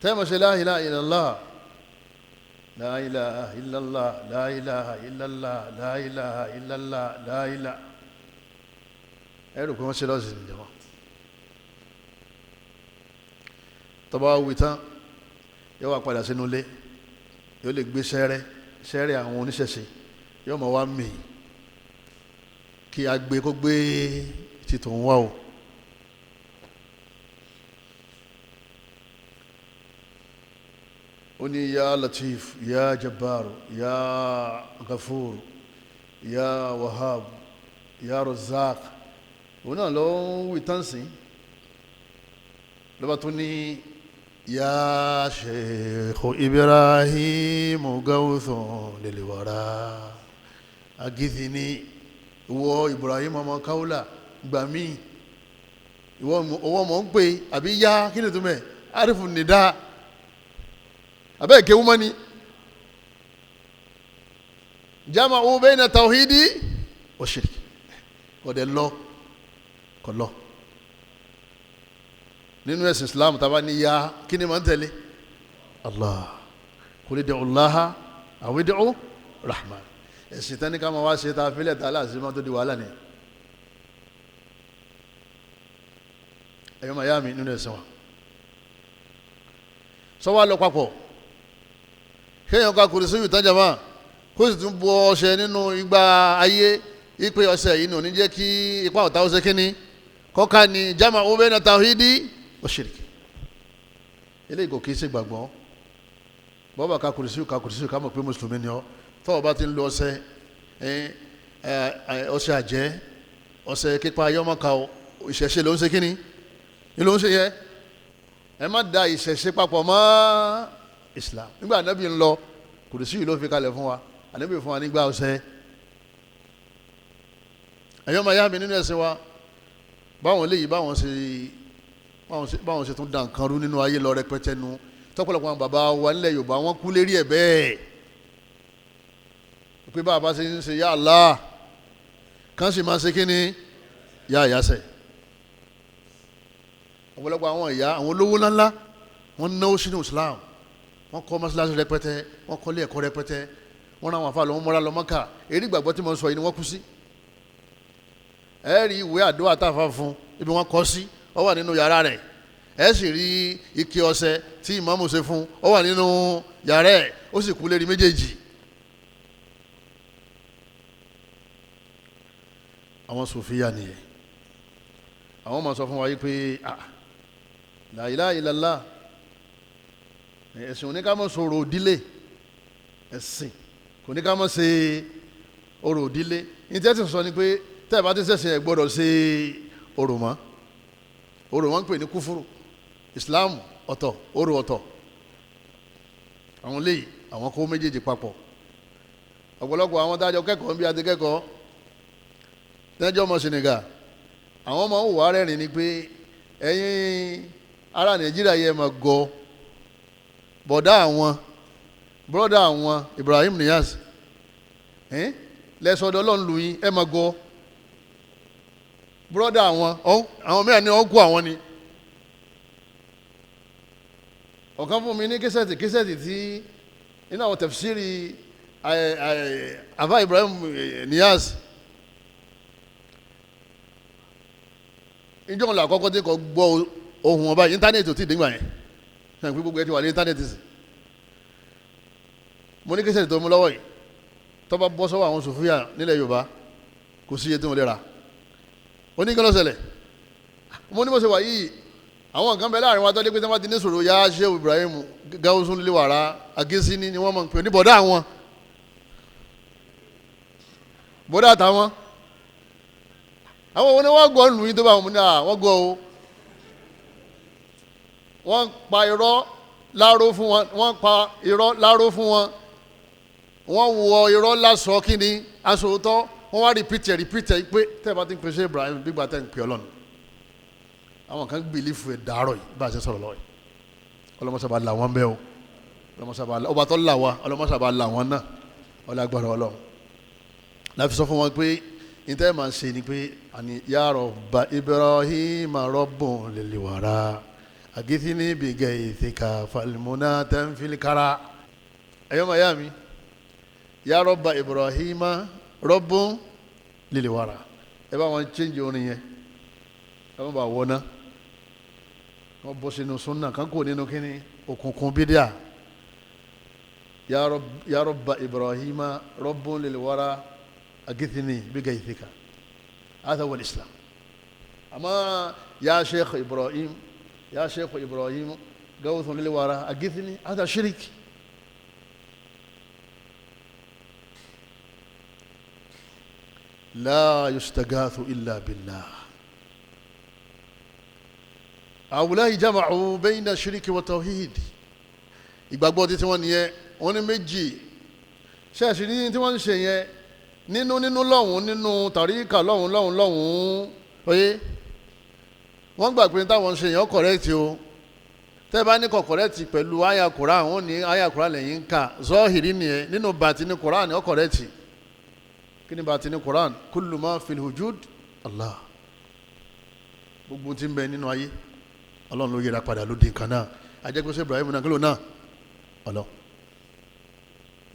tẹ́mọ̀ ṣe la ilaha illallah, la ilaha illallah, la ilaha illallah, la ilaha illallah, la ilaha. Ẹ̀rù pé wọ́n ṣe lọ́sìn ìjọba. Tọ́ba wí tán, yóò wá padà sínú ilé, yóò lè gbé sẹ́rẹ́ sẹ́rẹ́ àwọn oníṣẹ̀ṣe, yóò mọ̀ wá mì kí a gbé kó gbé títún wá o. Ó Ó ní ya Latif, ya Jabbar, ya Ghafur, ya Wahab, ya Razak. Òun náà ló ń wí tán sí lọ́ba tó ní ya Sheikh Ibrahim gawthun lil wara agithini. Ìwọ Ibrahim ọmọ Kaula gbà mí, ìwọ ọmọ ń pè àbí yá kí ni tó mẹ́ arifu nìdá abẹ́ ìkéwú mọ́ ni. Jama'u bayna tawhidi wa shirk. Kò dé lọ, kò lọ nínú ẹ̀sìn Islam. Tàbá ní ya kí ni máa ń tẹ̀lé Allah, kò lè dẹ̀ọ́ Allaha aw ud'u Rahman. Ẹ̀sìn tán ní ká máa wá ṣe tá a fílẹ̀ tá a láàṣẹ máa tó di wàhálà ni. Ẹ̀yọ́ máa yá mi nínú ẹ̀sìn wa sọ wá lọ papọ̀. Kéèyàn ká kùrìsì yìí tán jàmá, kó sì tún bu ọṣẹ nínú igbá ayé, ipe ọṣẹ yìí nù ní jẹ́ kí ipa ọ̀tá ọṣẹ kínní kọ́ka ni jama'u bayna tawhidi wa shirki. Eléyìí kò kì í ṣe gbàgbọ́. Bọ́ọ̀bà ká kùrìsì ká kùrìsì ká mọ̀ pé mùsùlùmí ni ọ́. Tọ́wọ́ bá ti ń lo ọṣẹ ọṣẹ àjẹ́, ọṣẹ kípa ayọ́mọ́ka, ìṣẹ̀ṣe ló ń ṣe kínní ni ló ń ṣe yẹ. Ẹ má da ìṣẹ̀ṣe papọ̀ mọ́ Islam. Nígbà Ànábì ń lọ, kùrìsì yìí ló fi kalẹ̀ fún wa. Ànábì fún wa nígbà ọṣẹ. Ẹ̀yọ́ máa yá mi nínú ẹ̀sìn wa, báwọn léyìí báwọn ṣe tún da nǹkan rú nínú ayé lọ rẹpẹtẹ nu. Tọ́pọ̀lọpọ̀ àwọn bàbá wa nílẹ̀ Yorùbá wọ́n kú lérí ẹ̀ bẹ́ẹ̀ pé bàbá ṣe ń ṣe ya Allah kàn sì máa ṣe kí ni ya ìyáṣẹ. Ọ̀pọ̀lọpọ̀ àwọn ìyá àwọn olówó ńláńlá wọ́n náwó sínú Islam, wọ́n kọ́ mọ́ṣáláṣí rẹpẹtẹ, wọ́n kọ́lé ẹ̀kọ́ rẹpẹtẹ, wọ́n rán àwọn àfa lọ́wọ́ mọ́ra lọ Mọ́kà. Èyí ìgbàgbọ́ tí mo sọ yìí ni wọ́n kú sí. Ẹ rí ìwé àdúrà táfa fún ibi wọ́n kọ́ sí, ó wà nínú yàrá rẹ̀. Ẹ sì rí ike ọṣẹ tí ìmáàmù ṣe fún, ó wà nínú yàrá ẹ̀, ó sì kú lérí méjèèjì. Àwọn sòfíà nìyẹn. Àwọn máa sọ fún wa yìí pé la ilaha illallah, ẹ̀sìn oníkàmọ́ sọ̀rọ̀ òdílé, ẹ̀sìn kò ní ká mọ̀ ṣe orò òdílé. Ní tẹ́sí sọ ni pé tẹ́ ẹ bá ti ṣẹ̀ṣẹ̀ ẹ̀ gbọ́dọ̀ ṣe orò mọ́. Orò wọn ń pè ní kúfúrú. Islam ọ̀tọ̀, orò ọ̀tọ̀. Àwọn léyìí àwọn kó méjèèjì papọ̀. Ọ̀pọ̀lọpọ̀ àwọn tájọ kẹ́kọ̀ọ́ ń bí adé kẹ́kọ̀ọ́ tẹ́jọ́ ọmọ Senegal, àwọn ọmọ òwò arẹ́rìn ni pé ẹ̀yin ará Nàìjíríà yẹ máa gọ bọ̀dá àwọn bọ́dà àwọn Ibrahim Niass lẹ́sọ̀dọ̀ ọlọ́run lù yín ẹ máa gọ bọ́dà àwọn àwọn mẹ́rin ni wọ́n kú àwọn ni. Ọ̀kan fún mi ní késẹ̀tì tí nínú àwọn tafsiri àfá Ibrahim Niass ìjọ ńlá àkọ́kọ́ tí kò gbọ́ ohun ọba íńtánẹ́ẹ̀tì ò tí ì dégbà yẹn, sàn pé gbogbo ẹ ti wà ní íńtánẹ́ẹ̀tì sí. Mo ní késẹ̀tì tó mú lọ́wọ́ yìí tó bá bọ́ sọ́wọ́ àwọn sòfíà nílẹ̀ Yorùbá kò sí iye tí mo lè rà. Ó ní kí ló ṣẹlẹ̀? Mo ní bó ṣe wà yìí àwọn nǹkan bẹ láàrin wa tó dé pé tí wọ́n ti ní sọ̀rọ̀ ya Shehu Ibrahim Gawusun Liwara Agesini ni wọ́n máa ń pè ní bọ̀dá àwọn bọ̀dá àtàwọn àwọn òun ni wọ́n gọ́ lù yín tó bá wọn ní àwọn gọ́ o. Wọ́n pa irọ́ láró fún wọn, wọ́n pa irọ́ láró fún wọn, wọ́n wọ irọ́ lásọ kí ni aṣọ òótọ́, wọ́n wá rìpítẹ̀ rìpítẹ̀ pé tẹ́ ẹ bá ti ń pèsè Ibrahim bí gbà tẹ́ ń pè Ọlọ́run. Àwọn kan gbìlífù ẹ̀ dàárọ̀ yìí bá a ṣe sọ̀rọ̀ lọ́wọ́ yìí. Ọlọ́mọṣàbà là wọ́n bẹ́ẹ̀ o, ọlọ́mọṣàbà ọba tó là wá, ọlọ́mọṣàbà là wọ́n náà, ọlágbára Ọlọ́run. Láfi sọ fún wọn pé níta ẹ̀ máa ṣe ni pé àní ya Rabba Ibrahim rabbun lil wara agithini bigaythika falmuna tanfil kara. Ẹ̀yọ́ màá yá mi, ya Rabba Ibrahim rabbun lil wara. Ẹ bá wọn change orin yẹn, ẹ má bàa wọná, wọn bọ́ sínú súnà kan kò nínú kíní òkùnkùn bídíà. Ya Rabba Ibrahim rabbun lil wara agithini bigaythika, hadha huwa al-islam. Ama ya Sheikh Ibrahim, ya Sheikh Ibrahim gawthun lil wara agithini, hadha shirik. La yustagathu illa billah. Àwùláyì jama'u bayna shiriki wa tawhid. Ìgbàgbọ́ títí wọ́n nìyẹn, wọ́n ní méjì. Ṣẹ́ẹ̀ṣì ní tí wọ́n ń ṣe yẹn nínú nínú lọ́hùn nínú tàríkà lọ́hùn lọ́hùn lọ́hùn oyé. Wọ́n gbà pé táwọn ń ṣe yẹn ó kọ̀rẹ́ẹ̀tì o. Tẹ́ bá ní kò kọ̀rẹ́ẹ̀tì pẹ̀lú àyà Kùránì, wọ́n ní àyà Kùránì lẹ́yìn ń kà. Zọ́ọ̀hìrì nìyẹn nínú bàtí ní Kùránì ó kọ̀rẹ́ẹ̀tì. Kí ni bàtí ní Kùránì? Kullu ma fil wujud Allah. Gbogbo tí ń bẹ nínú ayé Ọlọ́run ló yẹra padà ló di nǹkan náà. Ajẹ́gbẹ́sẹ̀ Ibrahim náà kí ló náà ọlọ́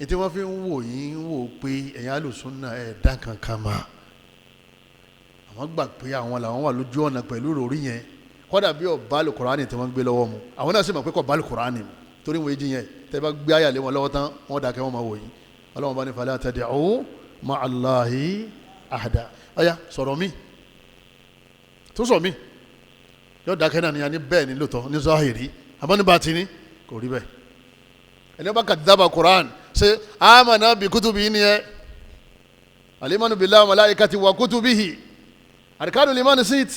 ètí wọ́n fi ń wò yín wò pé ẹ̀yin alùsùnà ẹ̀ dá kankan mà. Àwọn gbà pé àwọn làwọn wà lójú ọ̀nà pẹ̀lú ìròrí yẹn, kọ́dà bí ọba alukùránì tí wọ́n gbé lọ́wọ́ mu. Àwọn náà sì mọ̀ pé kọ́ ba alukùránì mu torí wọ́n yé yẹn tẹ́ bá gbé àyà lé wọn lọ́wọ́ tán wọ́n dàkẹ́ wọn máa wò yín. Ọlọ́wọ́n bá ní fala tad'u ma'allahi ahada. Ọ̀yà sọ̀rọ̀ mi tó sọ̀ mi yóò dákẹ́ náà ni a ní bẹ́ẹ̀ ni lóòótọ́ ní zahiri àmọ́ ní batini kò rí bẹ́ẹ̀. Ẹni bá ka dábàá Quran ṣe amana bi kutubihi ni yẹ alimanu billahi wa malaikati wa kutubihi arkanu limani sit.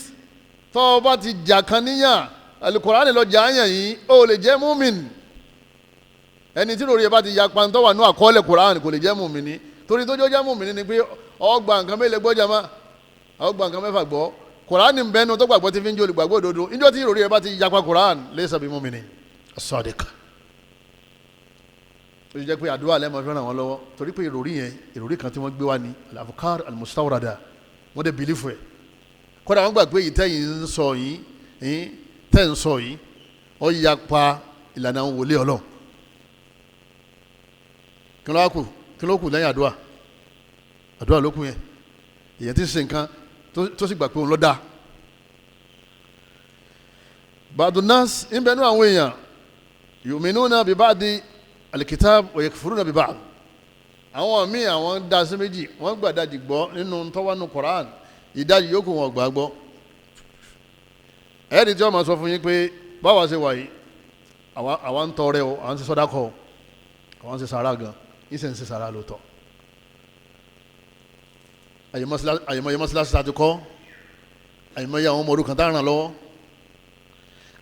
Tọ́ ọ bá ti jà kan níyàn alukur'an lọ jà yàn yìí ó lè jẹ́ mumin. Ẹni tí lórí ẹ bá ti ya pantọ́ wà ní àkọọ́lẹ̀ Quran kò lè jẹ́ mumini, torí tó jẹ́ mumini ni pé ọgbà nǹkan mélòó gbọ́ jama ọgbà nǹkan mẹ́fà gbọ́. Kùránì ń bẹnu tó gbàgbọ́ tí fi ń jẹ́ olùgbàgbọ́ òdodo. Níjọ́ tí ìròrí ẹ bá ti yapa Kùránì laysa bi mu'minin as-sadiq. Ó jẹ́ pé àdúrà lẹ́mọ̀ fi ràn wọ́n lọ́wọ́ torí pé ìròrí yẹn ìròrí kan tí wọ́n gbé wá ní al-afkar al-mustawrada wọ́n dẹ̀ bìlífù ẹ̀. Kódà wọ́n gbà pé ìtẹ́yìn ń sọ yìí tẹ́ ń sọ yìí ó yapa ìlànà àwọn wòlíì Ọlọ́run. Kí ló kù kí ló kù lẹ́yìn àdúrà? Àdúrà ló kù yẹn. Èyàn ti ṣe nǹkan tó sì gbà pé òun ló dáa. Ba'du nas ń bẹnu àwọn èèyàn yu'minuna bi ba'di al-kitab wa yakfuruna bi ba'd. Àwọn míì àwọn dá sí méjì, wọ́n gbà dájì gbọ́ nínú tọ́wánu Quran, ìdajì yòókù wọn gbà gbọ́. Ẹ̀ẹ́dì tí wọ́n máa sọ fún yín pé báwa ṣe wà yìí àwa ń tọrẹ o, àwọn ń ṣe sọ́dákọ̀ o, àwọn ń ṣe sàrà gan, ìṣe ń ṣe sàrà lóòótọ́. Àyèmọye mọ́sálásí láti kọ́, àyèmọye àwọn ọmọ òrukàn tá a ràn lọ́wọ́,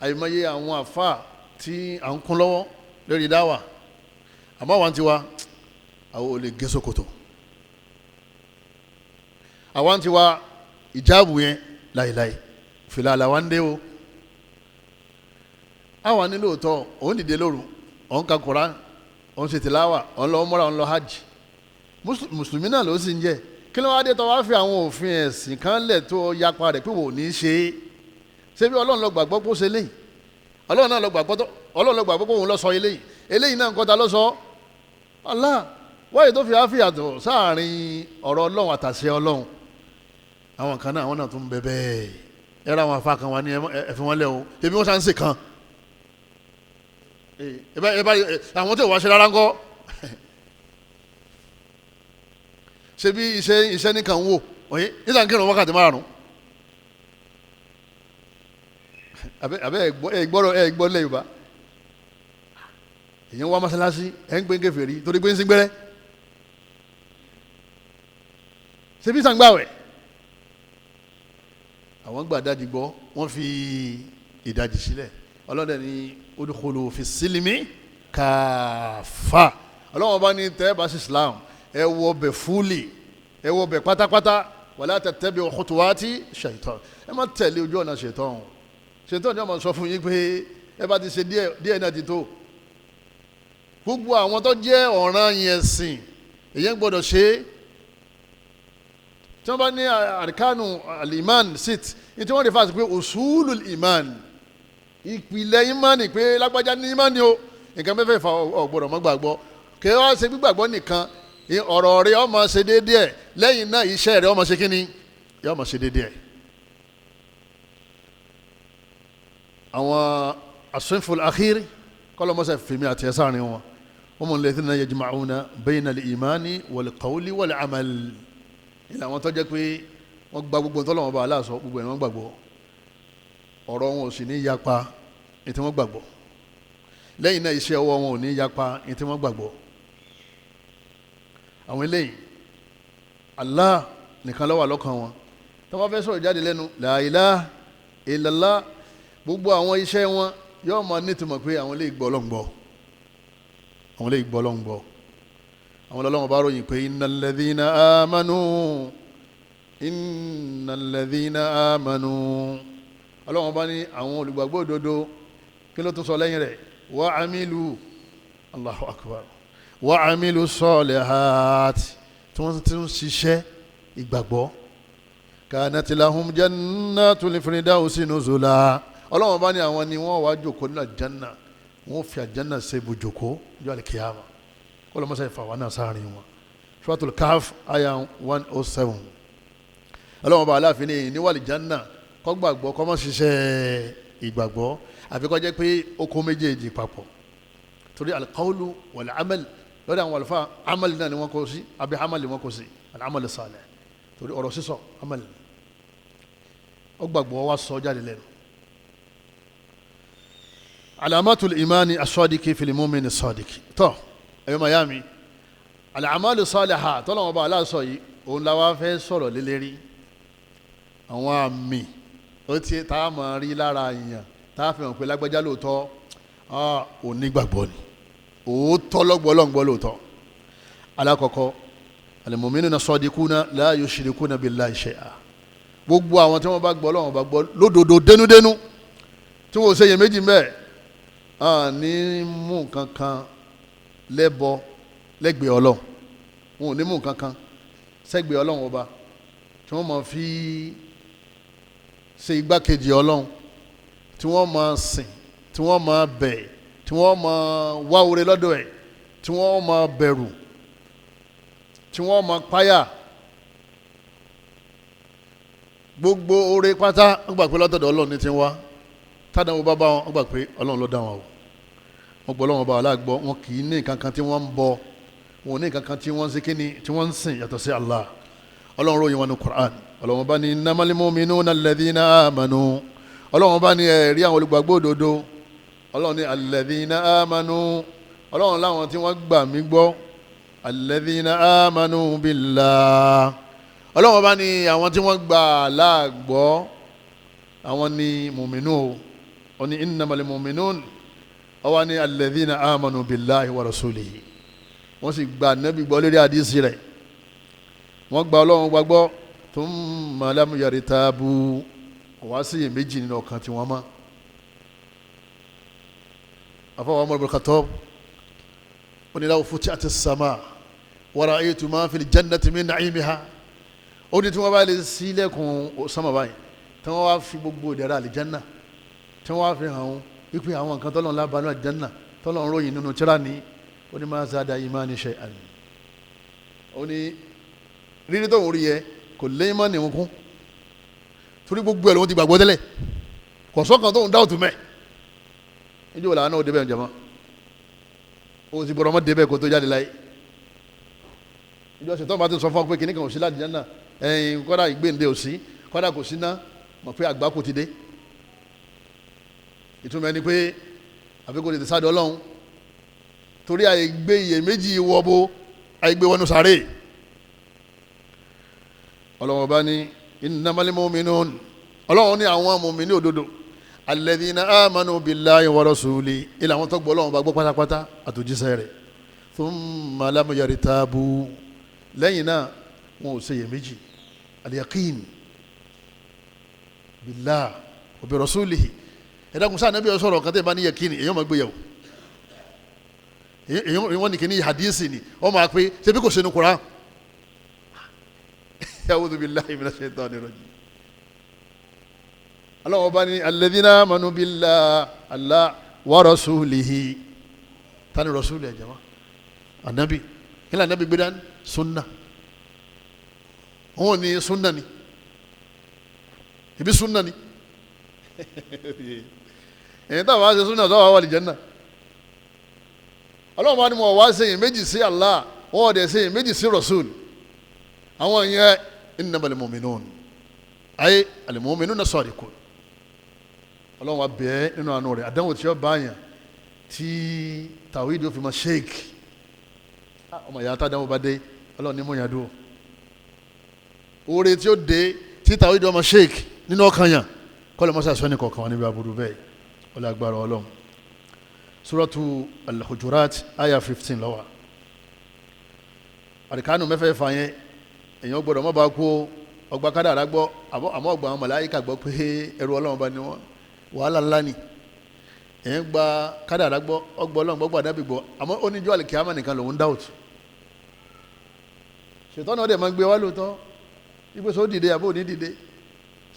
àyèmọye àwọn àfáà tí à ń kún lọ́wọ́ lórí dáwà. Àmọ́ àwọn tiwa àwọn ò lè gé ṣòkòtò, àwọn tiwa ìjáàbù yẹn láìláì fìlà làwọn ń dé o. Àwọn ní lóòótọ́ òun dìde lóru, òun ka Kùránì, òun ṣe tìláwà, òun lọ umrah, òun lọ hajj. Mùsùlùmí náà ló sì ń jẹ́. Kí ló wá dé tó wá fi àwọn òfin ẹ̀sìn kan lẹ̀ tó yapa rẹ̀ pé wò ní í ṣe é? Ṣé bí Ọlọ́run ló gbàgbọ́ pé ó ṣe léyìí? Ọlọ́run náà ló gbàgbọ́ tó Ọlọ́run ló gbàgbọ́ pé òun ló sọ eléyìí. Eléyìí náà nǹkan ta ló sọ? Allah. Wáyé tó fi àfihàn sáàrin ọ̀rọ̀ Ọlọ́run àtàṣe Ọlọ́run. Àwọn kan náà àwọn náà tún bẹ bẹ́ẹ̀. Ẹ ra àwọn afa kan wá ní ẹ fi wọ́n lẹ̀ o. Ebi wọ́n sá ń ṣe kan. Àwọn tó wá ṣe rárá ńkọ́? Ṣe bí iṣẹ́ iṣẹ́ nìkan wò oye nígbà kírun wákàtí márùn abẹ abẹ ẹgbọrọ ẹgbọ lẹ Yorùbá. Èyàn wá mọ́sálásí ẹ̀ ń gbé kèfèrí torí pé ń sin gbẹ́rẹ́. Ṣe bí sàǹgbàwẹ̀ àwọn gbà dájì gbọ́, wọ́n fi ìdajì sílẹ̀. Ọlọ́dẹ ní udkhulu fi sílímì káfà. Ọlọ́wọ́n bá ní tẹ́ bá sí Islam ẹ wọ bẹ fúlì, ẹ wọ bẹ pátápátá. Wala tattabi'u khutuwati shaitan. Ẹ má tẹ̀lé ojú ọ̀nà shaitan. Shaitan ni wọ́n máa sọ fún yín pé ẹ bá ti ṣe díẹ̀ díẹ̀ náà ti tó. Gbogbo àwọn tó jẹ́ ọ̀ràn yẹn sìn èyàn gbọ́dọ̀ ṣe é. Tí wọ́n bá ní arkanu al-iman sit ní tí wọ́n rí fásitì pé usulul iman, ìpìlẹ̀ imani pé lágbájá ní imani o, nǹkan mẹ́fẹ̀ẹ̀fà ò gbọ́dọ̀ má gbàgbọ́. Kí wọ́n ṣe gbígbàgbọ́ nìkan, ọ̀rọ̀ rẹ̀ ó máa ṣe déédéé ẹ̀, lẹ́yìn náà iṣẹ́ rẹ̀ ó máa ṣe kíni, yóò máa ṣe déédéé ẹ̀. Àwọn as-sinful akhir kọ́lọ́mọ́sẹ̀ fèmí àti ẹ̀sán wọn, humul ladhina yajma'una bayna al-imani wal-qawli wal-amal. Ilé àwọn tó jẹ́ pé wọ́n gba gbogbo tọ́lọ́wọ́n bá aláàsọ gbogbo ẹ̀ wọ́n gbàgbọ́, ọ̀rọ̀ wọn ò sì ní yapa ní tí wọ́n gbàgbọ́, lẹ́yìn náà iṣẹ́ ọwọ́ wọn ò ní yapa ní tí wọ́n gbàgbọ́. Àwọn eléyìí Allah nìkan ló wà lọ́kàn wọn. Tó bá fẹ́ sọ̀rọ̀ jáde lẹ́nu la ilaha illallah, gbogbo àwọn iṣẹ́ wọn yóò máa nítumọ̀ pé àwọn lè gbọ́ Ọlọ́run gbọ́, àwọn lè gbọ́ Ọlọ́run gbọ́. Àwọn Ọlọ́run bá ròyìn pé innal ladhina amanu, innal ladhina amanu. Ọlọ́run bá ní àwọn olùgbàgbọ́ òdodo, kí ló tún sọ lẹ́yìn rẹ̀? Wa amilu, Allahu akbar, wa amilu salihat, tí wọ́n ti ń ṣiṣẹ́ ìgbàgbọ́. Kanat lahum jannatul firdausi nuzula. Ọlọ́run bá ní àwọn ni wọ́n wá jòkó nínú àjánà, wọ́n fi àjánà ṣe ibùjòkó ní àlìkìyàmà. Kọ́lọ́mọ́sá ìfàwọn náà sáárín wọn. Suratul Kahf aya 107. Ọlọ́run bá aláàfin ní ìníwàlì jánà kó gbàgbọ́ kó má ṣiṣẹ́ ìgbàgbọ́, àfi kó jẹ́ pé ó kó méjèèjì papọ̀. Torí al-qawlu wal-amal lọ́dọ̀ àwọn àlùfáà, amal náà ni wọ́n kó sí, àbí amal wọ́n kó sí, al-amal salih. Torí ọ̀rọ̀ sísọ amal, ó gbàgbọ́ wá sọ jáde lẹ́nu. Alamatul imani as-sadiqi fil mu'mini as-sadiqi. Tọ́ ẹ̀yọ́ mayami, al-amalu salihah tọ́lọ́wọ́n bá aláṣọ yìí, òun la wá fẹ́ sọ̀rọ̀ lélẹ́rí. Àwọn àmì ó ti tá a máa rí lára èèyàn tá a fi hàn pé lágbájá lóòótọ́ onígbàgbọ́ ni, òótọ́ lọ́gbọ́lọ́gbọ́ lóòótọ́. Alákọ̀ọ́kọ́, al-mu'minuna as-sadiquna la yushrikuna billahi shay'a. Gbogbo àwọn tí wọ́n bá gbọ́ Ọlọ́run bá gbọ́ lódodo dénúdénú, tí wọ́n ò ṣe iyèméjì mẹ́ẹ̀, ní mú nǹkan kan lẹ́bọ lẹ́gbẹ̀ẹ́ Ọlọ́run, wọn ò ní mú nǹkan kan sẹ́gbẹ̀ẹ́ Ọlọ́run ọba tí wọ́n máa fi ṣe igbákejì Ọlọ́run, tí wọ́n máa sìn, tí wọ́n máa bẹ̀, tí wọ́n máa wá oore lọ́dọ̀ ẹ̀, tí wọ́n máa bẹ̀rù, tí wọ́n máa páyà. Gbogbo oore pátá wọ́n gbà pé lọ́dọ̀ Ọlọ́run ní ti ń wá. Tádàwọ́ bá bá wọn, wọ́n gbà pé Ọlọ́run ló dá wọn o. Wọ́n gbọ́ Ọlọ́run bá wọn láàgbọ́, wọn kì í ní nǹkan kan tí wọ́n ń bọ, wọn ò ní nǹkan kan tí wọ́n ń ṣe kíni, tí wọ́n ń sìn yàtọ̀ sí Allah. Ọlọ́run ròyìn wọn ní Qur'an. Ọlọ́run bá ní innamal mu'minuna alladhina amanu. Ọlọ́run bá ní ẹ̀rí àwọn olùgbàgbọ́ òdodo. Ọlọ́run ní alladhina amanu. Ọlọ́run láwọn tí wọ́n gbà mí gbọ́, alladhina amanu billah. Ọlọ́run bá ní àwọn tí wọ́n gbà láàgbọ́, àwọn ní mùmínú o. Ó ní innamal mu'minun, ó wá ní alladhina amanu billahi wa rasulihi. Wọ́n sì gba Nábì gbọ́ lórí àdìsí rẹ̀, wọ́n gba Ọlọ́run gbàgbọ́. Thumma lam yartabu, kò wá sí iyèméjì nínú ọkàn tí wọ́n mọ́. Afọwọ́ Umar ibn Khattab ó ní law futihati as-samaa wa ra'aytu ma fil jannati min na'imiha. Ó ní tí wọ́n bá lè ṣílẹ̀kùn sánmà báyìí, tí wọ́n wá fi gbogbo ìdẹ̀ra àlìjánná, tí wọ́n wá fi hàn wọ́n wípé àwọn nǹkan tọ́lọ́run lábàánú àlìjánná tọ́lọ́run ròyìn nínú tírà ní, ó ní ma zada imani shay'an. Ó ní rírí tóun rí yẹ kò lé ìmánì òun kún, torí gbogbo ẹ̀ lòun ti gbàgbọ́ tẹ́lẹ̀, kò sọ́kàn tóun dáwọ̀tún mẹ́. Níjẹ́ wò làwọn náà ó débẹ̀ ǹjẹ́ mọ́, ó sì gbọ́dọ̀ mọ́ débẹ̀ kó tó jáde láyé. Ìjọ ṣètò bá ti sọ fún ọ pé kìnnìkan ò sí láti jẹ́ náà, ẹ̀yìn kọ́dà ìgbéǹde ò sí, kọ́dà kò sí ná, mọ̀ pé àgbákò ti dé. Ìtumọ̀ ẹni pé àfikún tètè sáré Ọlọ́run, torí àìgbé iyèméjì wọ bo àìgbé wọnú sáré. Ọlọ́run bá ní innamal mu'minun. Ọlọ́run ní àwọn mùmínì òdodo, alladhina amanu billahi wa rasuli, ilẹ̀ àwọn tó gbọ́ Ọlọ́run bá gbọ́ pátápátá àtòjíṣẹ́ rẹ̀. Thumma lam yartabu, lẹ́yìn náà wọn ò ṣe iyèméjì. Al-yaqin billah wa bi rasulihi. Ẹ̀dàkùn sáà nàbí ọ̀sọ̀rọ̀ kan tẹ́ bá ní yaqin, èèyàn máa gbé yẹ̀wò. Èèyàn wọ́n ní kí ní hadisi ni wọ́n máa pé ṣebí kò sínú Qur'an. A'udhu billahi minash shaitani rajim. Ọlọ́run bá ní alladhina amanu billahi Allah wa rasulihi. Tani rasuli ẹ̀ jama? Anabi. Kí ni anabi gbé dání? Sunna. Òun ní sunna ni, ibi sunna ni. Èyí táwọn wá ṣe sunna sọ́wọ́ wà lìjẹ́nà. Ọlọ́run bá ní mo wá ṣe iyèméjì sí Allah, wọ́n ọ̀dẹ̀ ṣe iyèméjì sí rasul. Àwọn yẹn innamal mu'minun, ayé al-mu'minuna sadiqun. Ọlọ́run wa bẹ̀ẹ́ nínú àánú rẹ̀, àdánwò tí ó bá yàn tí tàwídìí ó fi máa ṣéèkì ọmọ ìyá tádánwò bá dé, Ọlọ́run ní mú yàn dúró. Oore tí ó dé títa ó dọ́mọ sheik nínú ọkàn yàn kọ́lọ́ mọ́sá sọ́ni kọ̀ọ̀kan wọn níbi aburú bẹ́ẹ̀ ọlọ́gbàrá ọlọ́run. Suratu Al-Hujurat aya 15 lọ́wọ́. Àríkánù mẹ́fẹ̀ẹ́fà yẹn èèyàn gbọ́dọ̀ mọ́ bá kú ọgbà kádàrá gbọ́ àmọ́ ọgbà àwọn màláíkà gbọ́ pé ẹrú ọlọ́run bá ní wọn wàhálà ńlá ni. Èèyàn gba kádàrá gbọ́ ọgbà ọlọ́run gbọ́ gbàdábì gbọ́ àmọ́ ó ní jọ́ àlìkíyámà nìkan lòún dáùtù. Ṣètọ́nà ọdẹ máa ń gbé wá lóòótọ́ ipe sọ dìde àbó ní dìde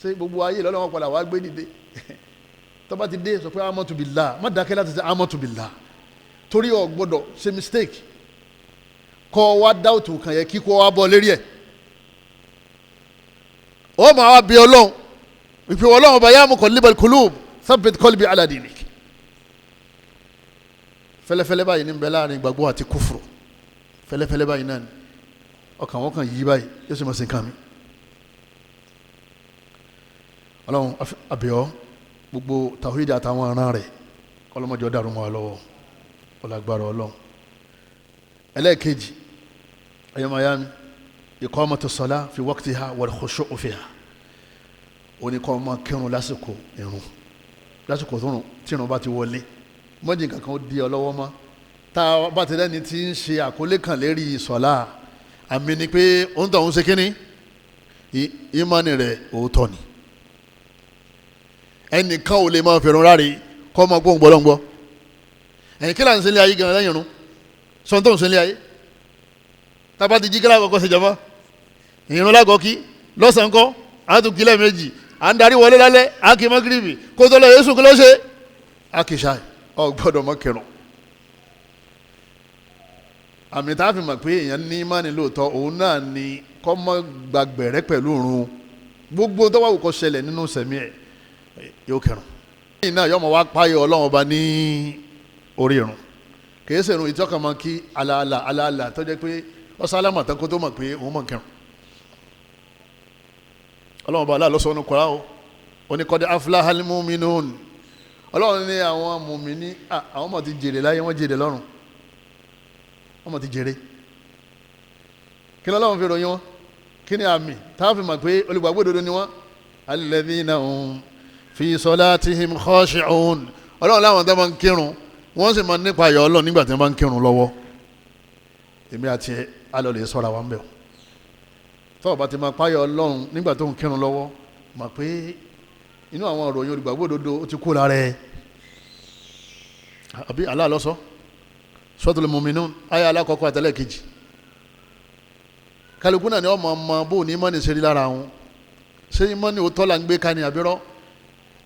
ṣé gbogbo ayé lọ́lọ́wọ́ padà wá gbé dìde. Tó bá ti dé sọ pé amatu billah, má dákẹ́ láti ṣe amatu billah torí o gbọ́dọ̀ ṣe mistake kọ́ wa dáùtù kàn yẹ kí kó wa bọ́ lérí ẹ̀. Ó máa wá bí ọlọ́run ìpè ọlọ́run ọba ya muqallibal qulub thabbit qalbi ala dinik. Fẹ́lẹ́fẹ́lẹ́ báyìí ní bẹ láàrin ìgbàgbọ́ àti kúfùrù, fẹ́lẹ́fẹ́lẹ́ báyìí náà ni ọkàn wọn kàn yí báyìí yóò sì máa sin kàn mí. Ọlọ́run àbẹ̀ọ́ gbogbo tàwídì àtàwọn aràn rẹ̀ ọlọ́mọdé dàrú mọ́ wa lọ́wọ́ ọlágbára ọlọ́run. Ẹlẹ́ẹ̀kejì ẹ̀yọ́ mayami iqamatu salah fi waqtiha wal khushu'u fiha, oníkọ́ ọmọ kírun lásìkò ìrun lásìkò tóun tírun bá ti wọlé mọ́jì kankan ó di ọ lọ́wọ́ mọ́. Tá a bá ti rẹ́ni tí ń ṣe àkólé kan lérí sọ̀lá àmì ni pé òun tó ń ṣe kínní ìmánì rẹ̀ òótọ́ ni. Ẹnìkan ò lè máa fẹ̀rùn ráre kọ́ ọmọ gbóhùn gbọ́lọ́ngbọ́. Ẹ̀yìn kí là ń ṣe ilé ayé gan lẹ́yìn irun sọ́n tó ń ṣe ilé ayé tábà ti jí kí lákọ̀ọ́kọ́ ṣe jọmọ́ ìrun lákọ̀ọ́ kí lọ́sàn-án kọ́ á tún kí lẹ́ẹ̀mejì à ń darí wọlé lálẹ́ á kì í mọ́gírìbì kó tó lọ yéésù kí ló ṣe á kì í ṣáà ọ gbọ́dọ̀ mọ́ kírun. Àmì tá a fi mọ̀ pé èèyàn ní ìmánì lóòótọ́ òun náà ni kọ́ mọ́ gbàgbẹ̀rẹ́ pẹ̀lú òrun gbogbo tó wà wù kó ṣẹlẹ̀ nínú sẹ̀mí ẹ̀ yóò kírun. Lẹ́yìn náà yọmọ wá páyọ ọlọ́run ọba ní orí irun kìí ṣe irun ìjọkàn máa kí alaala alaala tó jẹ́ pé ọ̀sálámà tán kó tó mọ̀ pé òun mọ̀ kírun. Ọlọ́run ọba aláàlọ́ sọ ọ́nù kọ́ra o ó ní qad aflahal mu'minun, ọlọ́run ní àwọn mùmíní àwọn ọmọ ti jèrè láyé wọ́n jèrè lọ́run wọ́n mọ̀ ti jèrè. Kí ni ọlọ́run fi ròyìn wọn? Kí ni àmì táwọn fi mọ̀ pé olùgbàgbọ́ òdodo ni wọ́n? Alladhina hum fi salatihim khashi'un, ọlọ́run láwọn tó máa ń kírun wọ́n sì máa ń nípa ayọ̀ ọlọ́run nígbà tí wọ́n bá ń kírun lọ́wọ́. Èmi àti alọ́ lè sọ̀rọ̀ àwọn bẹ̀ tọ́wọ́ bá ti máa páyọ̀ ọlọ́run nígbà tó ń kírun lọ́wọ́ mọ̀ pé inú àwọn òròyìn olùgbàgbọ́ òdodo ó ti kú lára ẹ̀. Àbí Allah ló sọ Suratul Mu'minun ayé alákọ̀ọ́kọ́ àtẹlẹ́ kejì. Kálukú náà ni ọmọ ọmọ bó ní mọ́ni ṣe rí lára wọn, ṣé mọ́ni òótọ́ là ń gbé ká ní àbírọ́?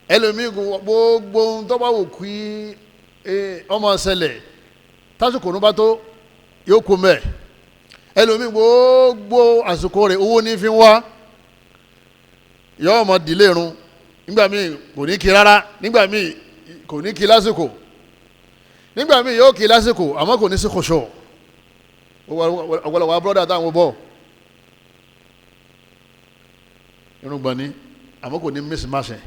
Ẹlòmíì gbogbo ohun tó bá wù kí ọmọ ṣẹlẹ̀ tásìkò ní bá tó yóò kú mẹ́. Ẹlòmíì gbogbo àsìkò rẹ̀ owó ní fi ń wá, yóò ọmọ dìlé irun nígbà míì kò ní kí rárá, nígbà míì kò ní kí lásìkò, nígbà míì yóò kí lásìkò àmọ́ kò ní sí kòṣó. Ọ̀pọ̀lọpọ̀ abúlọ́dà táwọn bọ̀ irùngbọ̀n ni àmọ́ kò ní mísì máṣẹ̀,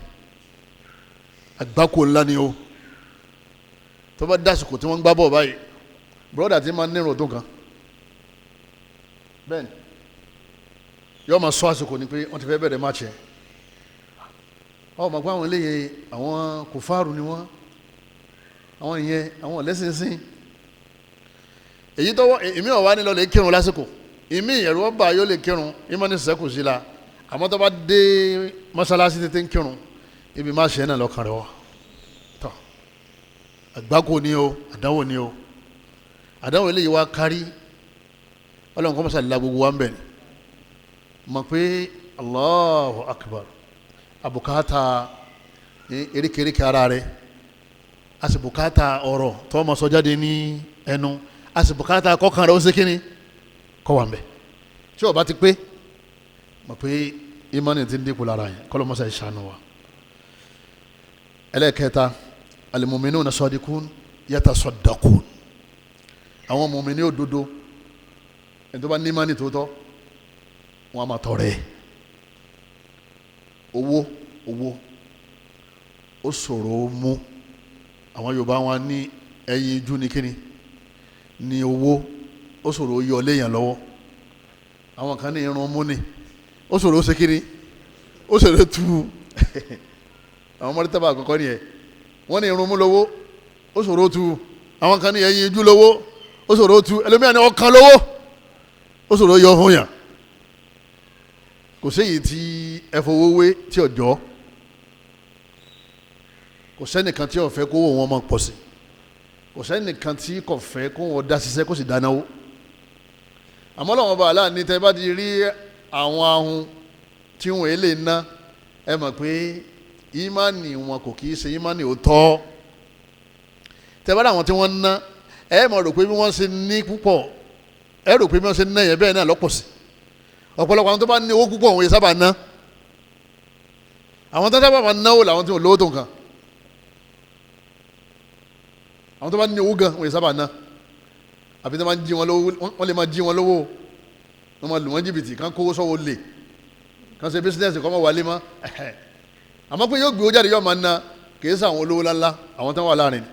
àgbákò ńlá ni o. Tó bá dásìkò tí wọ́n ń gbá bọ̀ báyìí bùrọ́dà tí máa ń nírun tó nǹkan bẹ́ẹ̀ ni yóò máa sọ àsìkò ni pé wọ́n ti fẹ́ bẹ̀rẹ̀ máṣẹ̀. Ọ mọ̀ pé àwọn eléyìí àwọn kòfáàrù ni wọ́n, àwọn ìyẹn àwọn ọ̀lẹ́sìnsìn. Èyí tọwọ́ èmi ọ̀wá ní lọ lè kírun lásìkò, èmi ẹ̀rù ọba yóò lè kírun ìmọ̀ ní sẹ́kù sí la, àmọ́ tó bá dé mọ́sálásí tètè ń kírun ibi má ṣe náà lọ́kàn rẹ̀ wá. Tọ́ àgbákò ni o, àdánwò ni o, àdánwò eléyìí wá kárí. Ọlọ́run kọ́ mọ́sálásí la gbogbo wa ń bẹ̀ ni mọ̀ pé Allahu Akbar àbùkátà erékèéríkèé ara rẹ̀, a sì bùkátà ọ̀rọ̀ tó máa sọ jáde ní ẹnu, a sì bùkátà kọ́kàn rẹ̀ ó ṣe kíni kọ́ wà ń bẹ̀. Tí ó bá ti pé mọ̀ pé ìmánì ti ń dínkù lára yẹn, kọ́lọ́ mọ́sá ìṣàánú wa. Ẹlẹ́ẹ̀kẹta, al-mu'minuna sadiqun yatasaddaqun, àwọn mùmínì òdodo ẹni tó bá ní ìmánì tó tọ́ wọn a máa tọrẹ owó. Owó ó ṣòro mú. Àwọn Yorùbá wọn ní ẹyin ijú ní kíni ní owó, ó ṣòro yọ léèyàn lọ́wọ́. Àwọn kan ní irun mú ni, Ó ṣòro ó ṣe kiri, ó ṣòro tú. Àwọn mọ́rítàbà àkọ́kọ́ nìyẹn. Wọ́n ní irun mú lówó, ó ṣòro tú. Àwọn kan ní ẹyin ojú lówó, ó ṣòro tú. Ẹlòmíràn ní ọkàn lówó, ó ṣòro yọ fún yàn. Kò séyìí tí ẹ fowó wé tí ọjọ́. Kò sẹ́nìkan tí ó fẹ́ kó wọn máa pọ̀ sí. Kò sẹ́nìkan tí kò fẹ́ kó wọn dá ṣiṣẹ́ kó sì dánáwó. Àmọ́ lọ́wọ́n bá aláàní tẹ́ bá ti rí àwọn ahun tí wọ́n èlé ná, ẹ mọ̀ pé ìmánì wọn kò kì í ṣe ìmánì òótọ́. Tẹ́ bá rí àwọn tí wọ́n ná, ẹ mọ̀ rò pé bí wọ́n ṣe ní púpọ̀, ẹ rò pé bí wọ́n ṣe ná yẹn bẹ́ẹ̀ náà lọ́pọ̀ sí. Ọ̀pọ̀lọpọ̀ àwọn tó bá ní owó púpọ̀ wọn yẹn sábà ná. Àwọn tó sábà máa náwó làwọn tí wọn lówó tó nǹkan. Àwọn tó bá ní owó gan wọn yẹn sábà ná. Àfi tó máa ń jí wọn lówó, wọ́n lè máa jí wọn lówó, wọ́n máa lù wọ́n jìbìtì, kán kówó sọ́wọ́ lè, kán ṣe bísínẹ́sì kọ́ máa wálé mọ́. Àmọ́ pé yóò gbé owó jáde yóò máa ná, kìí sọ àwọn olówó ńláńlá, àwọn tó wà láàrin.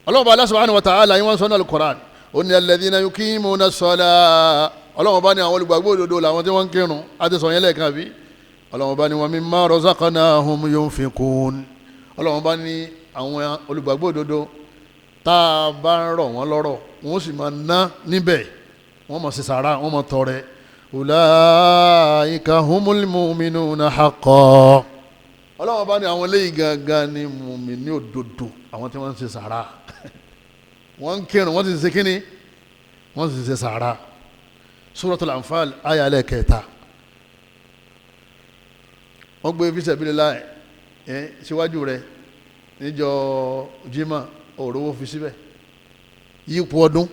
Ọlọ́run bá Allah subhanahu wa ta'ala yín wọ́n sọ ní al-Qur'an, ó ní alladhina yuqimuna as-salah. Ọlọ́run bá ní àwọn olùgbàgbọ́ òdodo làwọn tí wọ́n ń kírun, á ti sọ yẹn lẹ́ẹ̀kan bí. Ọlọ́run bá ní wa mimma razaqnahum yunfiqun. Ọlọ́run bá ní àwọn olùgbàgbọ́ òdodo tá a bá ń rọ̀ wọ́n lọ́rọ̀, wọ́n sì máa ná níbẹ̀, wọ́n máa ṣe sàrà, wọ́n máa tọrẹ. Ulaika humul mu'minuna haqqan. Ọlọ́run bá ní àwọn eléyìí gangan ni mùmíní òdodo, àwọn tí wọ́n ń ṣe sàrà, wọ́n ń kírun, wọ́n sì ń ṣe kínní, wọ́n sì ń ṣe sàrà. Suratul Anfal àyá ẹlẹ́kẹta. Wọ́n gbé fi sabilillah ẹ̀ síwájú rẹ̀ níjọ́ jimá, òrówó fi síbẹ̀ yípo ọdún.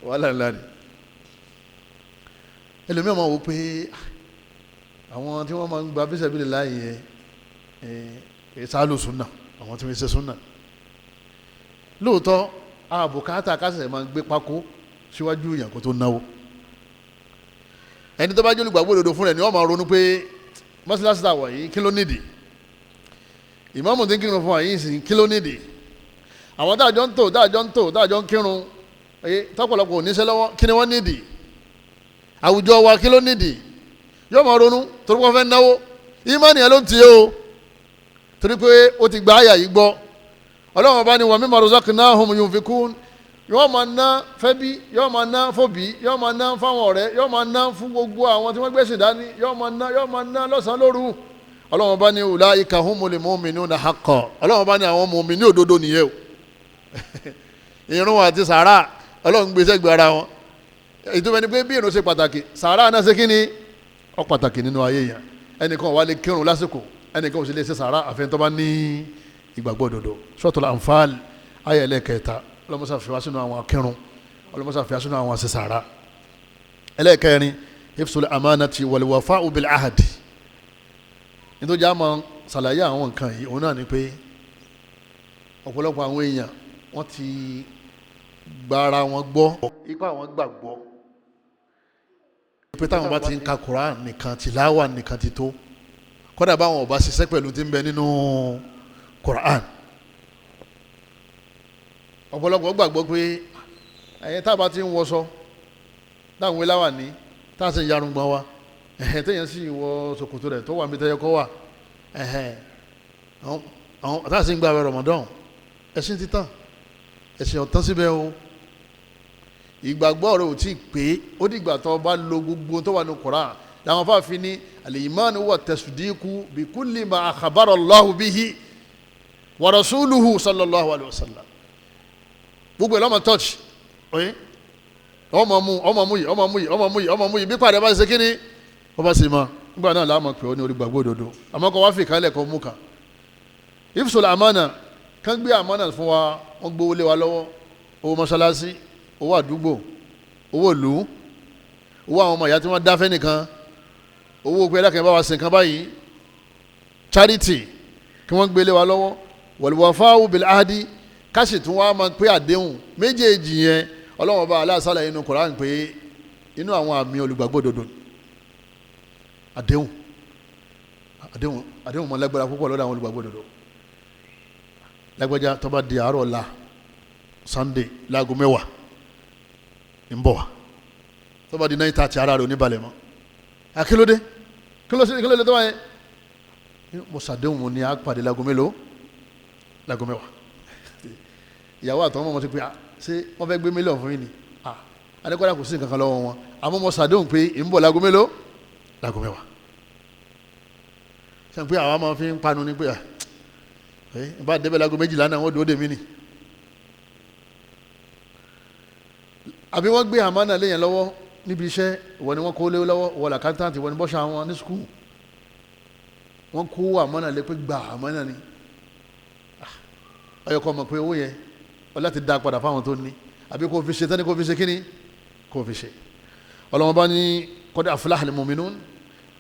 Wàhálà ńlá ni. Ẹlòmíràn máa wò pé àwọn tí wọ́n máa ń gba fi sabilillah yẹn ẹ̀ sálù súnà, àwọn tí wọ́n ṣe súnà lóòótọ́. Àbùkátà kásẹ̀ máa ń gbé pákó síwájú yàn kó tó náwó. Ẹni tó bá jẹ́ olùgbàgbọ́ òdodo fún rẹ̀ ni wọ́n máa ronú pé mọ́sálásí tàwa yìí kí ló nídìí, ìmáàmù tí ń kírun fún wa yìí sì kí ló nídìí, àwọn dáàjọ́ ń tò dáàjọ́ ń tò dáàjọ́ ń kírun tọ́pọ̀lọpọ̀ oníṣẹ́ lọ́wọ́ kí ni wọ́n nídìí, àwùjọ wa kí ló nídìí. Yóò máa ronú torí wọ́n fẹ́ náwó. Ìmánì ẹ̀ ló ń tì í o, torí pé ó ti gba àyà yìí gbọ́. Ọlọ́run bá ní wa mimma razaqnahum yunfikun. Yóò máa ná fẹ́bí, yóò máa ná fòbí, yóò máa ná fáwọn ọ̀rẹ́, yóò máa ná fún gbogbo àwọn tí wọ́n gbẹ̀sìn dání, yóò máa ná, yóò máa ná lọ́sàn-án lóru. Ọlọ́run bá ní ulaika humul mu'minuna haqqan. Ọlọ́run bá ní àwọn mùmínì òdodo nìyẹn o. Irun àti sàrà Ọlọ́run gbé sẹ́gbẹ̀ẹ́ ara wọn. Ìtumọ̀ ni pé bí irun ṣe pàtàkì, sàrà náà ṣe kí ni ó pàtàkì nínú ayé yẹn. Ẹnìkan wà lè kírun lásìkò, ẹnìkan ò sì lè ṣe sàrà àfẹn tó bá ní ìgbàgbọ́ òdodo. Suratul Anfal ayé ẹlẹ́kẹta. Ọlọ́mọṣà fi wá sínú àwọn akírun, ọlọ́mọṣà fi wá sínú àwọn àṣẹ sàrà. Ẹlẹ́kẹrin, hifzul amanati wal wafa'u bil ahdi. Nítorí àmọ́ ṣàlàyé àwọn nǹkan yìí, òun náà ni pé ọ̀pọ̀lọpọ̀ àwọn èèyàn wọ́n ti gba ara wọn gbọ́, ipa àwọn gbàgbọ́ pé táwọn bá ti ń ka Quran nìkan, tìláwà nìkan ti tó, kódà báwọn ò bá ṣiṣẹ́ pẹ̀lú tí ń bẹ nínú Quran. Ọ̀pọ̀lọpọ̀ gbàgbọ́ pé ẹ̀yẹ tá a bá ti ń wọṣọ táwọn eláwà ní tá a sì ń yarun gbọ́n wa, ẹ̀hẹ́n téèyàn sì wọ ṣòkòtò rẹ̀ tó wà níbi tẹ́yẹ kọ́ wà, ẹ̀hẹ́n àwọn tá a sì ń gba àwẹ̀ Ramadan, ẹ̀sìn títàn, ẹ̀sìn ọ̀tán síbẹ̀ o. Ìgbàgbọ́ rẹ̀ ò tí ì pé. Ó dìgbà tó bá lo gbogbo tó wà ní Quran. Làwọn afáàfin ní al-iman huwa tasdiqu bi kulli ma akhbara Allahu bihi wa rasuluhu sallallahu alayhi wa sallam. Gbogbo ẹ̀ lọ́mọ touch oye, ọmọ mu ọmọ mu yìí ọmọ mu yìí ọmọ mu yìí ọmọ mu yìí bí pàdé bá ṣe kí ni wọ́n bá ṣe mọ́ nígbà náà làá mọ̀ pé ó ní olùgbàgbọ́ òdodo. Àmọ́ kọ́ wá fi ìkálẹ̀ kọ́ mú kan. Ifsul amana, kán gbé amana fún wa, wọ́n gbówó lé wa lọ́wọ́, owó mọ́ṣáláṣí, owó àdúgbò, owó ìlú, owó àwọn ọmọ ìyá tí wọ́n dáfẹ́ nìkan, owó pé ẹlẹ́kẹ̀ẹ́ bá wa ṣe nǹkan báyìí, charity kí wọ́n gbé lé wa lọ́wọ́. Wal wafa'u bil ahdi, ká sì tún wá máa pé àdéhùn méjèèjì yẹn. Ọlọ́wọ́n bá aláàsálà inú Kùránì pé inú àwọn àmì olùgbàgbọ́ òdodo àdéhùn àdéhùn àdéhùn mọ́ lágbára púpọ̀ lọ́dọ̀ àwọn olùgbàgbọ́ òdodo. Lágbájá tó bá di àárọ̀ la Sunday láago 10 ń bọ̀ wá. Tó bá di 9:30 ara rẹ̀ ò ní balẹ̀ mọ́. Akílódé kílódé tó wáyé? Mo ṣàdéhùn mo ní àpàdé láago mélòó? Láago 10. Ìyàwó àtọmọ ọmọ ti pé ṣé wọ́n fẹ́ gbé mílíọ̀nù fún yín ni? Adékọ́lá kò sí nǹkan kan lọ́wọ́ wọn, àmọ́ mo ṣàdéhùn pé ń bọ̀ láago mélòó? Láago 10. Ṣé pé àwa máa fi ń panu ni pé ẹ bá débẹ̀ láago 12 náà wọ́n dúró dè mí ni. Àbí wọ́n gbé àmánà léyìn lọ́wọ́ níbi iṣẹ́, ìwọ ni wọ́n kó lé lọ́wọ́, ìwọ làkàntàntì, ìwọ ni bọ́ṣà wọn ní skul. Wọ́n kó àmánà lé pé gba àmánà ni. Ọyọkọ mọ̀ pé owó yẹn ọ láti dá padà fáwọn tó ní, àbí kò fi ṣe tán ni kò fi ṣe kíni kò fi ṣe. Ọlọ́wọ́n bá ní qad aflaha al-mu'minun,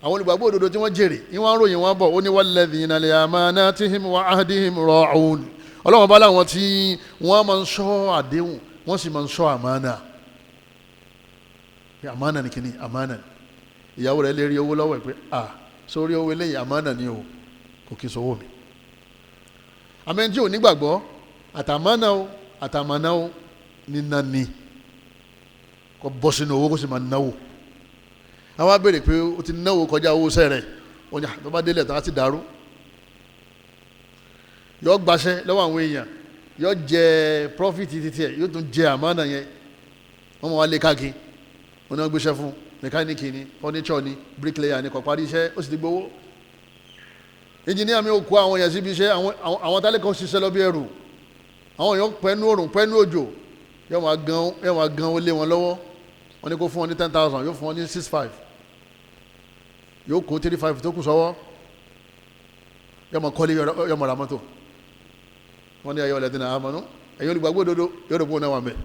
àwọn olùgbàgbọ́ òdodo tí wọ́n jèrè ìwọ̀n ròyìn wọn bọ̀, ó ní walladhina li amanatihim wa ahdihim ra'un. Ọlọ́wọ́n bá láwọn tí wọ́n máa ń ṣọ́ àdéhùn, wọ́n sì máa ń ṣọ́ àmánà. Àmánà ni kíni? Àmánà ni. Ìyàwó rẹ̀ lè rí owó lọ́wọ́ ẹ̀ pé à sórí owó eléyìí àmánà ni o, kò kí sówó mi. Àmọ́ ẹni tí ò nígbàgbọ́ àtàmánà o àtàmánà o nínà ni kò bọ́ sínú owó kó sì máa náwó. Àwọn abéèrè pé o ti náwó kọjá owó sẹ́rẹ̀, ó ní tó bá délẹ̀ tó á ti dàrú. Yọ gbaṣẹ́ lọ́wọ́ àwọn èèyàn, yọ jẹ prọfìtì títí ẹ̀, yóò tún jẹ àmánà yẹn. Wọ́n mọ̀ wá lé káàkiri, wọ́n ní wọ́n gbéṣẹ́ fún mẹkáníìkì ni, fọ́níṣọ̀ ni, bíríkìlẹ́yà ni, kò parí iṣẹ́ ó sì ti gbowó. Ẹnjìníà mi ò kó àwọn èèyàn síbi iṣẹ́, àwọn tálíkà ó ṣiṣẹ́ lọ bí ẹrù, àwọn èèyàn pẹ́nu òrùn pẹ́nu òjò, yóò máa gan ó lé wọn lọ́wọ́. Wọ́n ní kó fún wọn ní 10,000, yóò fún wọn ní 6,500, yóò kó 3,500 tó kù sọ́wọ́, yóò máa kọ́lé, yóò máa ra mọ́tò. Wọ́n ní ayé ọ̀lẹ́dínà àmọ́nú ẹ̀yin olùgbàgbọ́ òdodo yóò rò pé òun náà wà mẹ́.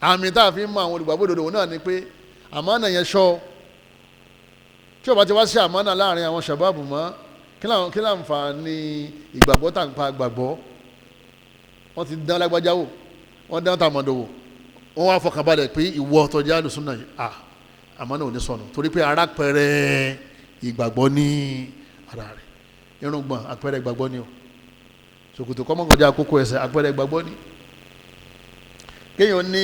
Àmì tá a fi ń mọ àwọn olùgbàgbọ́ òdodo náà ni pé àmánà yẹn ṣọ́. Tí ó bá ti wá sí àmánà láàrin àwọn sàbáàbù mọ́, kí láǹfààní ìgbàgbọ́ tá à ń pa gbàgbọ́? Wọ́n ti dán lágbájá wò, wọ́n dán tàmọ̀dò wò, wọ́n wá fọkànbalẹ̀ pé ìwọ tọ́jà lùsùn náà à àmánà ò ní sọnù, torí pé ara pẹrẹ ìgbàgbọ́ ní ara rẹ̀. Irùngbọ̀n àpẹẹrẹ ìgbàgbọ́ ni o, ṣòkòtò kọ́mọ́kànjá kókó ẹsẹ̀ àpẹẹrẹ ìgbàgbọ́ ni. Kéèyàn ní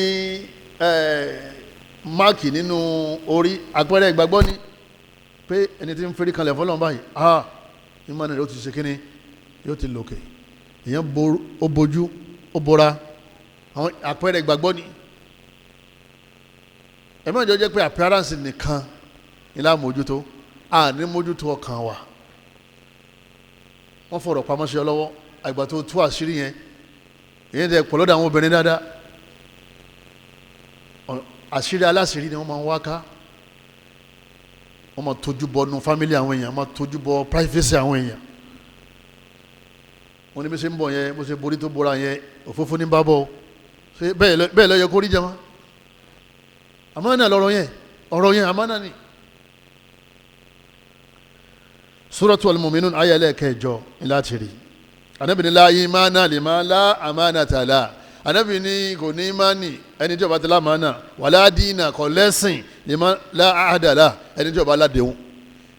máàkì nínú orí àpẹẹrẹ ìgbàgbọ́ ni pé ẹni tí ń ferí kalẹ̀ fọlọ́n báyìí ah ìmọ̀nà rẹ̀ ó ti ṣe kínní, yóò ti lòkè. Èèyàn ó bojú ó bora, àwọn àpẹẹrẹ ìgbàgbọ́ ni. Ẹ má jọ jẹ́ pé appearance nìkan ni lá mójútó, a ní mójútó ọkàn wa. Wọ́n fọ̀rọ̀ pamọ́ sí ọ lọ́wọ́, àgbà tó tú àṣírí yẹn, èyí tẹ pọ̀ lọ́dọ̀ àwọn obìnrin dáadáa. Àṣírí aláṣírí ni wọ́n máa ń wá ká, wọ́n máa tójú bọ nu fámílì àwọn èèyàn, wọ́n máa tójú bọ privacy àwọn èèyàn. Wọ́n ní bí ṣe ń bọ̀ yẹn, bó ṣe borí tó bora yẹn, òfófó ní bá bọ̀ ṣe bẹ́ẹ̀ ló yẹ kó rí jẹ mọ́. Àmánà lọ́rọ̀ yẹn, ọ̀rọ̀ yẹn àmánà ni. Suratu Al-Mu'minun ayé ẹlẹ́ẹ̀kẹjọ láti rí. Ànábì ní la imana liman la amanata la. Ànábì ní kò ní imani ẹni tí ó bá ti lámàánà, wala dina kò lẹ́sìn liman la ahada la ẹni tí ó bá ládéhùn.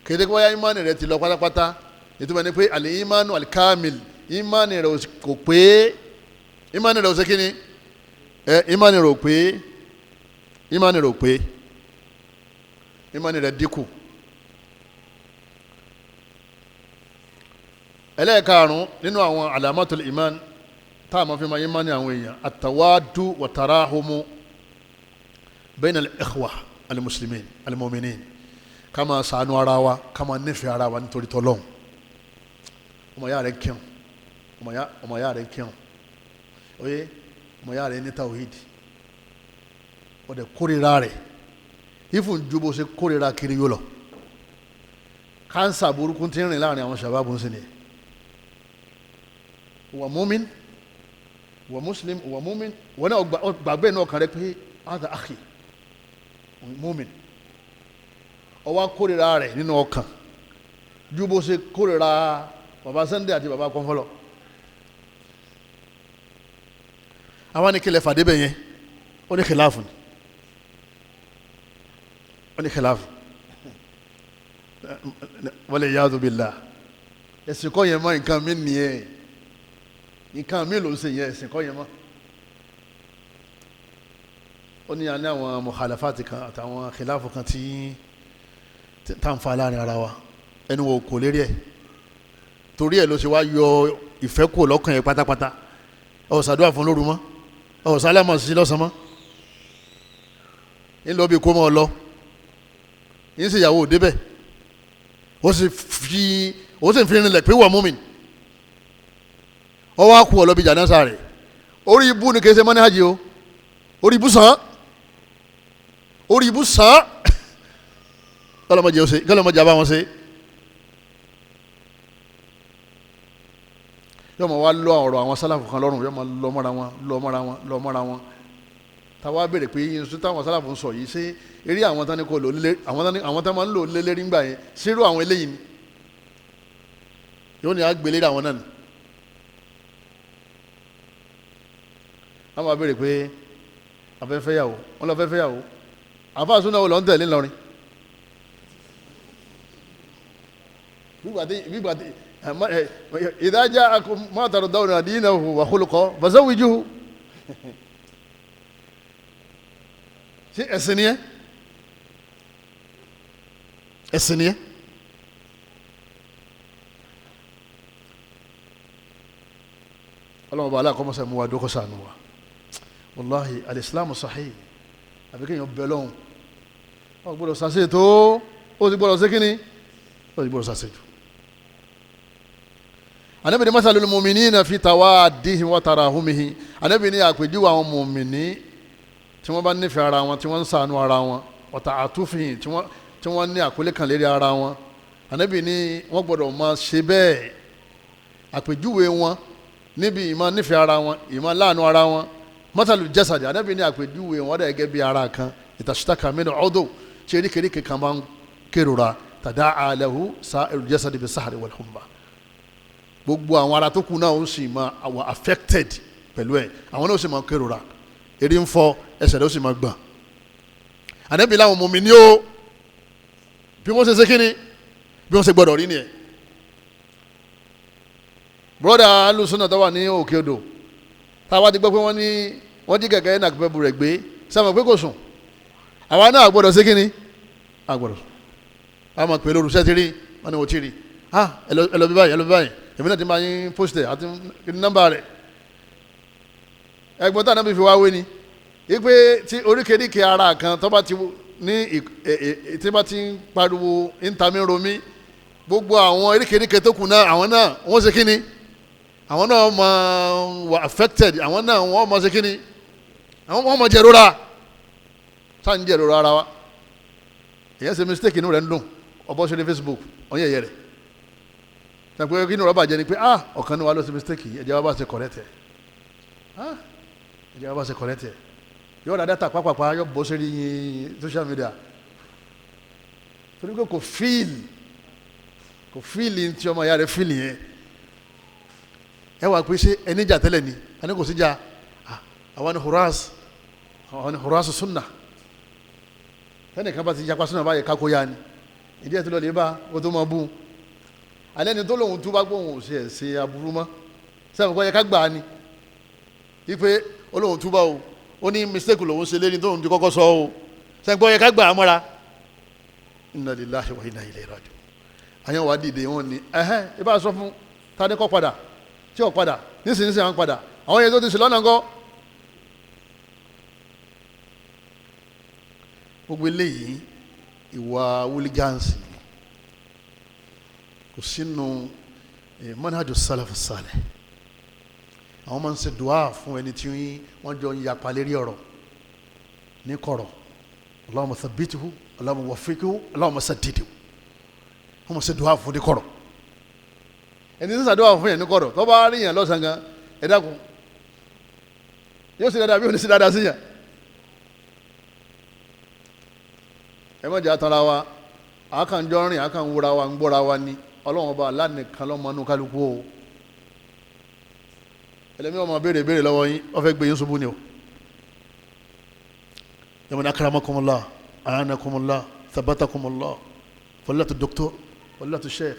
Kéde kí wáyà imani rẹ ti lọ pátápátá, ìtumọ̀ ni pé àlè imanu al-kamil, imani rẹ kò pé, imani rẹ ò ṣe kíni, imani rẹ ò pé, imani rẹ ò pé, imani rẹ dínkù. Ẹlẹ́ẹ̀karùn-ún nínú àwọn alamatul iman tá a máa fi máa imani àwọn èèyàn, àtàwádù wàtàràhùmù bayna al-ikhwa al-muslimin al-mu'minin, ká máa ṣàánú ara wa, ká máa nífẹ̀ẹ́ ara wa nítorí tọ́lọ́hun. Ọmọ ya rẹ̀ kírun, ọmọ ya rẹ̀ kírun, oyè ọmọ ya rẹ̀ ní tawhid, ó dẹ̀ kórìíra rẹ̀ ìfún ju bó ṣe kórìíra kiri yó lọ. Kánsà burúkú ti ń rìn láàrin àwọn sàbábù ń sìn nìyẹn. Wà mu'min, wà muslim, wà mu'min, wọn náà gbàgbé náà kàn rẹ pé hadha akhi mu'min, ó wá kórìíra rẹ̀ nínú ọkàn ju bó ṣe kórìíra baba Sunday àti baba kọ́ńfọ́lọ́. Àwọn ní kílẹ̀ fàdé bẹ̀ yẹn, ó ní kìláàfù ni, ó ní kìláàfù, wal iyadu billah. Ẹ̀sìn kọ́ yẹn mọ́, nǹkan mi nìyẹn, nǹkan mi ló ń ṣe yẹn, ẹ̀sìn kọ́ yẹn mọ́. Ó ní àní àwọn mukhalafati kan àtàwọn khilafu kan tí tá n fa láàrin ara wa, ẹnu wo kò lérí ẹ̀, torí ẹ̀ ló ṣe wá yọ ìfẹ́ kúrò lọ́kàn yẹn pátápátá. Ọ̀ ṣàdúrà fún lóru mọ́, ọ̀ sálámà sí lọ́sàn mọ́, ń lọ bí kó mọ́ ọ lọ, ń sì yàwó débẹ̀, ó sì fi rinlẹ̀ pé wà mùmínì, ọ wá kú ọ lọ bí jàǹdà rẹ̀. Orí ibú ni kì í ṣe mọ́ní hajj o, orí ibú sàn, orí ibú sàn, kọlọmọdé ọsẹ, kọlọmọdé abá wọn ṣe. Yóò máa wá lọ ọ̀rọ̀ àwọn sálàfù kan lọ́rùn, yóò máa lọ mọ́ra wọn, lọ mọ́ra wọn, lọ mọ́ra wọn. Táwa béèrè pé yín sọ táwọn sálàfù ń sọ yìí, ṣé eré àwọn tán ní kò lò lé, àwọn tán máa ń lò lé lérí ńgbà yẹn, ṣírò àwọn eléyìí ni? Yóò ní àgbélé àwọn náà ni. Wọ́n máa béèrè pé afẹ́fẹ́yàwó, wọ́n lọ fẹ́fẹ́yàwó, àfáàsùn náà wọ́n lọ ń tẹ̀lé ńlọrin. Gbígbà tí ìdájá mọ́tàrú dáwọn àdínà wà khuluqa fazawijuhu. Ṣé ẹ̀sìn ni ẹ́? Ẹ̀sìn ni ẹ́? Ọlọ́mọba aláàkọ́mọ́sá mú wa dókọ́ sànù wa. Wàláhì alìsílámù sahih, àbí kéèyàn bẹ lọ́hùn, wọ́n gbọ́dọ̀ sàṣe tó, ó sì gbọ́dọ̀ ṣe kíni, ó sì gbọ́dọ̀ sàṣe jù. Ànábì ní masalul mu'minina fi tawaddihim wa tarahumihim. Ànábì ní àpèjúwe àwọn mùmìnì tí wọ́n bá nífẹ̀ẹ́ ara wọn, tí wọ́n ń ṣàánú ara wọn, wa ta'atufihim, tí wọ́n ní àkólé kan lérí ara wọn. Ànábì ní wọ́n gbọ́dọ̀ máa ṣe bẹ́ẹ̀. Àpèjúwe wọn níbi ìmọ̀ nífẹ̀ẹ́ ara wọn, ìmọ̀ láàánú ara wọn. Masalu jasadi, Ànábì ní àpèjúwe wọn dà gẹ́gẹ́ bí ara kan, ìtàṣítàkà minhu udw, tí eríkèéríkèé kan máa ń kérora, tada'a lahu sa'irul jasadi bis-sahri wal humma. Gbogbo àwọn ara tó kù náà ó sì máa wà affected pẹ̀lú ẹ̀, àwọn náà ó sì máa kérora, eré ń fọ ẹsẹ̀ rẹ̀ ó sì máa gbọ̀n. Ànábì láwọn mùmínì o, bí wọ́n ṣe ṣe kíni, bí wọ́n ṣe gbọ́dọ̀ rí nìyẹn. Broda alùsùnà tó wà ní òkè odò, táwa ti gbọ́ pé wọ́n ní wọ́n jí kẹ̀kẹ́ nàkúpẹ́ bu rẹ̀ gbé, sábà pé kò sùn, àwa náà gbọ́dọ̀ ṣe kíni, a gbọ́dọ̀ sùn. A máa pè lóru, sẹ́tìrì wọ́n ní wọ́n ti rí, ah ẹ lọ bí báyìí, ẹ lọ bí báyìí, èmi náà ti máa yín pósítẹ̀ àti nọ́mbà rẹ̀. Ẹ̀gbọ́n tá ànábì fi wá wé ni wípé tí oríkèéríkèé ara kan tó bá ti ní tí bá ti ń pariwo ntamiromi, gbogbo àwọn oríkèéríkèé tó kù náà, àwọn náà wọ́n ṣe kíni, àwọn náà máa wà affected, àwọn náà wọ́n máa ṣe kíni, àwọn wọ́n máa jẹ̀rora, sáà ń jẹ̀rora ara wa. Èyàn ṣe mistake, inú rẹ̀ ń dùn, ọbọ̀ ṣe ní Facebook ọ̀yẹ̀yẹ̀ rẹ̀ tàbí kí inú rẹ̀ bàjẹ́ ni pé ah ọ̀kan ní wa ló ṣe mistake yìí, ẹ̀jẹ̀ wa bá ṣe correct ẹ̀, ah ẹ̀jẹ̀ wa bá ṣe correct ẹ̀, yóò ra data pápápá, yóò bọ́ sórí social media, torí pé kò fíìlì tí ọmọ ìyá rẹ̀ fíìlì yẹn. Ẹ wà pé ṣé ẹni jà tẹ́lẹ̀ ni, ẹni kò sí jà, àwọn ni huras, àwọn ni huras sunna, tẹ́nìkan bá ti yapa sunna báyìí kákó ya ni, ìdí ẹ̀ tó lọ lè bá kó tó máa bú alẹ́ ni tó lóun tó bá gbóhùn ò ṣe ẹ̀ ṣe aburú mọ́, sẹ́wọ̀n kọ́ yẹ ká gbà á ni wípé olóhùn túbà o, ó ní mistake lòun ṣe léni tóun ti kọ́kọ́ sọ o, sẹ́wọ̀n kọ́ yẹ ká gbà á mọ́ra. Inna lillahi wa inna ilayhi raji'un. Àyàn wà dìde wọn ni ẹ̀hẹ́n ibà sọ fún tani kọ́ padà tí ò padà nísinsìnyí à ń padà, àwọn yẹn tó ti ṣe lọ́nà ńkọ́. Gbogbo eléyìí ìwà wúlígánsì kò sínú manhaju salafu salih. Àwọn máa ń ṣe dùá fún ẹni tí wọ́n jọ ń yapa lérí ọ̀rọ̀ ní kọ̀rọ̀, Allahumma thabbithu, Allahumma waffiqhu, Allahumma saddidhu. Wọ́n máa ṣe dùá fún ní kọ̀rọ̀. Ẹni tí ń ṣàdúrà fún yẹn ní kọ̀rọ̀ tó bá rí yẹn lọ́sàn-án gan, ẹ dákun, yóò ṣe dáadáa bí yóò ní ṣe dáadáa sí yẹn. Ẹ má jẹ́ àtàrà wa, àkànjọ́ rìn, àkànwúra wa, ń gbọ́ra wa ni. Ọlọ́run ọba alánìkan lọ́mọnú kálukú o. Ẹlẹ́mi ọmọ béèrè béèrè lọ́wọ́ yín, ó fẹ́ gbé yín ṣubú ni o. Yamani akramakumullah, a'anakumullah, thabatakumullah, fadilatu doctor, fadilatu sheikh,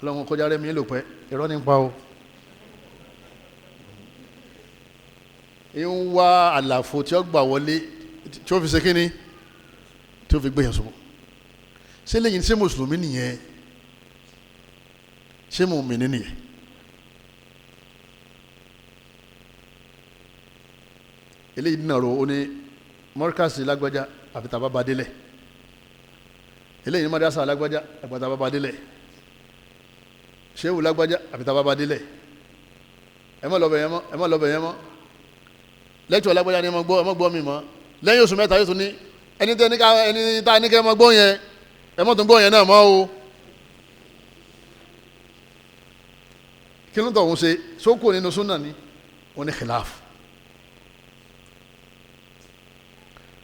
ọlọ́run kọjá rẹ̀ mi lò pẹ́, irọ́ ní pa o. Ń wá àlàfo tí ó gbà wọlé tí ó fi ṣe kíni, tí ó fi gbé yẹn ṣubú. Ṣé lẹ́yìn ṣé mùsùlùmí nìyẹn? Ṣé mùmínì nìyẹn? Eléyìí dínà ro ó ní mọ́ríkàsì lágbájá àfi tàbá ba délẹ̀. Eléyìí ní mọ́ríkàsì lágbájá àfi tàbá ba délẹ̀. Ṣéwù lágbájá àfi tàbá ba délẹ̀. Ẹ má lọ bẹ̀ yẹn mọ́, ẹ má lọ bẹ̀ yẹn mọ́. Lẹ́tọ̀ lágbájá ni ẹ má gbọ́, ẹ má gbọ́ mi mọ́. Lẹ́yìn oṣù mẹ́ta yóò tún ní ẹni tẹ́ ní ká ẹni tá a ní kẹ́ ẹ má gbọ́ yẹn, ẹ má tún gbọ́ yẹn náà mọ́ o. Kí ló ń tọ̀ ń ṣe? Sókò nínú súnà ni wọ́n ní khilaf.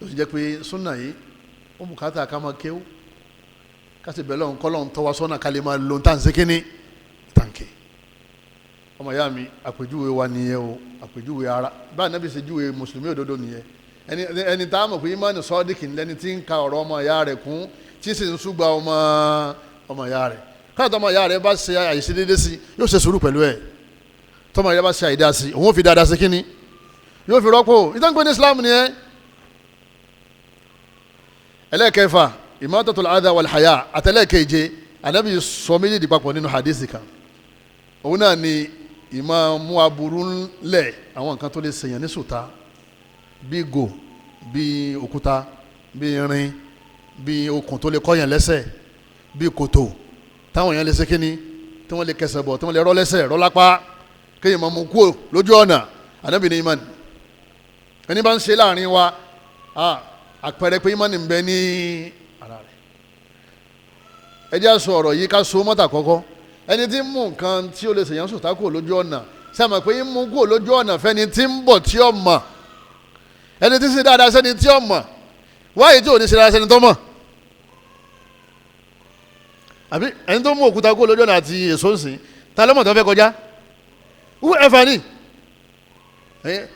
Ó sì jẹ́ pé súnà yìí ó bùkátà ká máa kéwú, ká sì bẹ̀ lọ́hùn kọ́lọ́hùn tọ́ wa sọ́nà ká lè máa lo tá à ń ṣe kíní tàǹkì. Ọmọ ìyá mi, àpèjúwe wa nìyẹn o, àpèjúwe ara báyìí náà bí ṣe júwe mùsùlùmí òdodo nìyẹn. Ẹni tá a mọ̀ pé ìmánì sọ́ọ́dìkì lẹ́ni tí ń ka ọ̀rọ̀ ọmọ ìyá rẹ̀ kún, tí sì ń súgba ọmọ ìyá rẹ̀. Káàtó ọmọ ìyá rẹ̀ bá ṣe àìṣedéédé sí, yóò ṣe sùúrù pẹ̀lú ẹ̀. Tọmọ ìyá bá ṣe àìdá sí, òun ò fi dáadáa sí kíní, yóò fi rọ́pò. Ìtàn pé ní Islam nìyẹn. Ẹlẹ́ẹ̀kẹfà, imatatul adha wal haya. Àtẹlẹ́ẹ̀keje, Ànábì sọ méjèèjì papọ̀ nínú hadisi kan. Òun náà ni ìmọ̀ mú aburú ńlẹ̀, àwọn nǹkan tó lè ṣèyàn ní sùtá, bí gò, bí òkúta, bí irin, bí okùn tó lè kọ́yàn lẹ́sẹ̀, bí kòtò táwọn èèyàn lè ṣe kíni, tí wọ́n lè kẹsẹ̀ bọ̀, tí wọ́n lè rọ́ lẹ́sẹ̀, rọ́ lápá, kéèyàn máa mú kúò lójú ọ̀nà. Ànábì ní imani ẹni bá ń ṣe láàrin wa, àpẹẹrẹ pé imani ń bẹ ní ara rẹ̀. Ẹ jẹ́ sọ ọ̀rọ̀ yìí ká so mọ́tà kọ́kọ́. Ẹni tí ń mú nǹkan tí ó lè ṣèyàn sùtá kúò lójú ọ̀nà, sẹ́mi pé ń mú kúò lójú ọ̀nà fẹ́ni tí ń bọ̀ tí ó mọ̀. Ẹni tí ń ṣe dáadáa sẹ́ni tí ó mọ̀, wáyé tí ò ní ṣe dáadáa sẹ́ni tó mọ̀. Àbí ẹni tó mú òkúta kúò lójú ọ̀nà àti èso ń sìn, ta ló mọ̀ tó fẹ́ kọjá? Wú ẹ̀fà ni.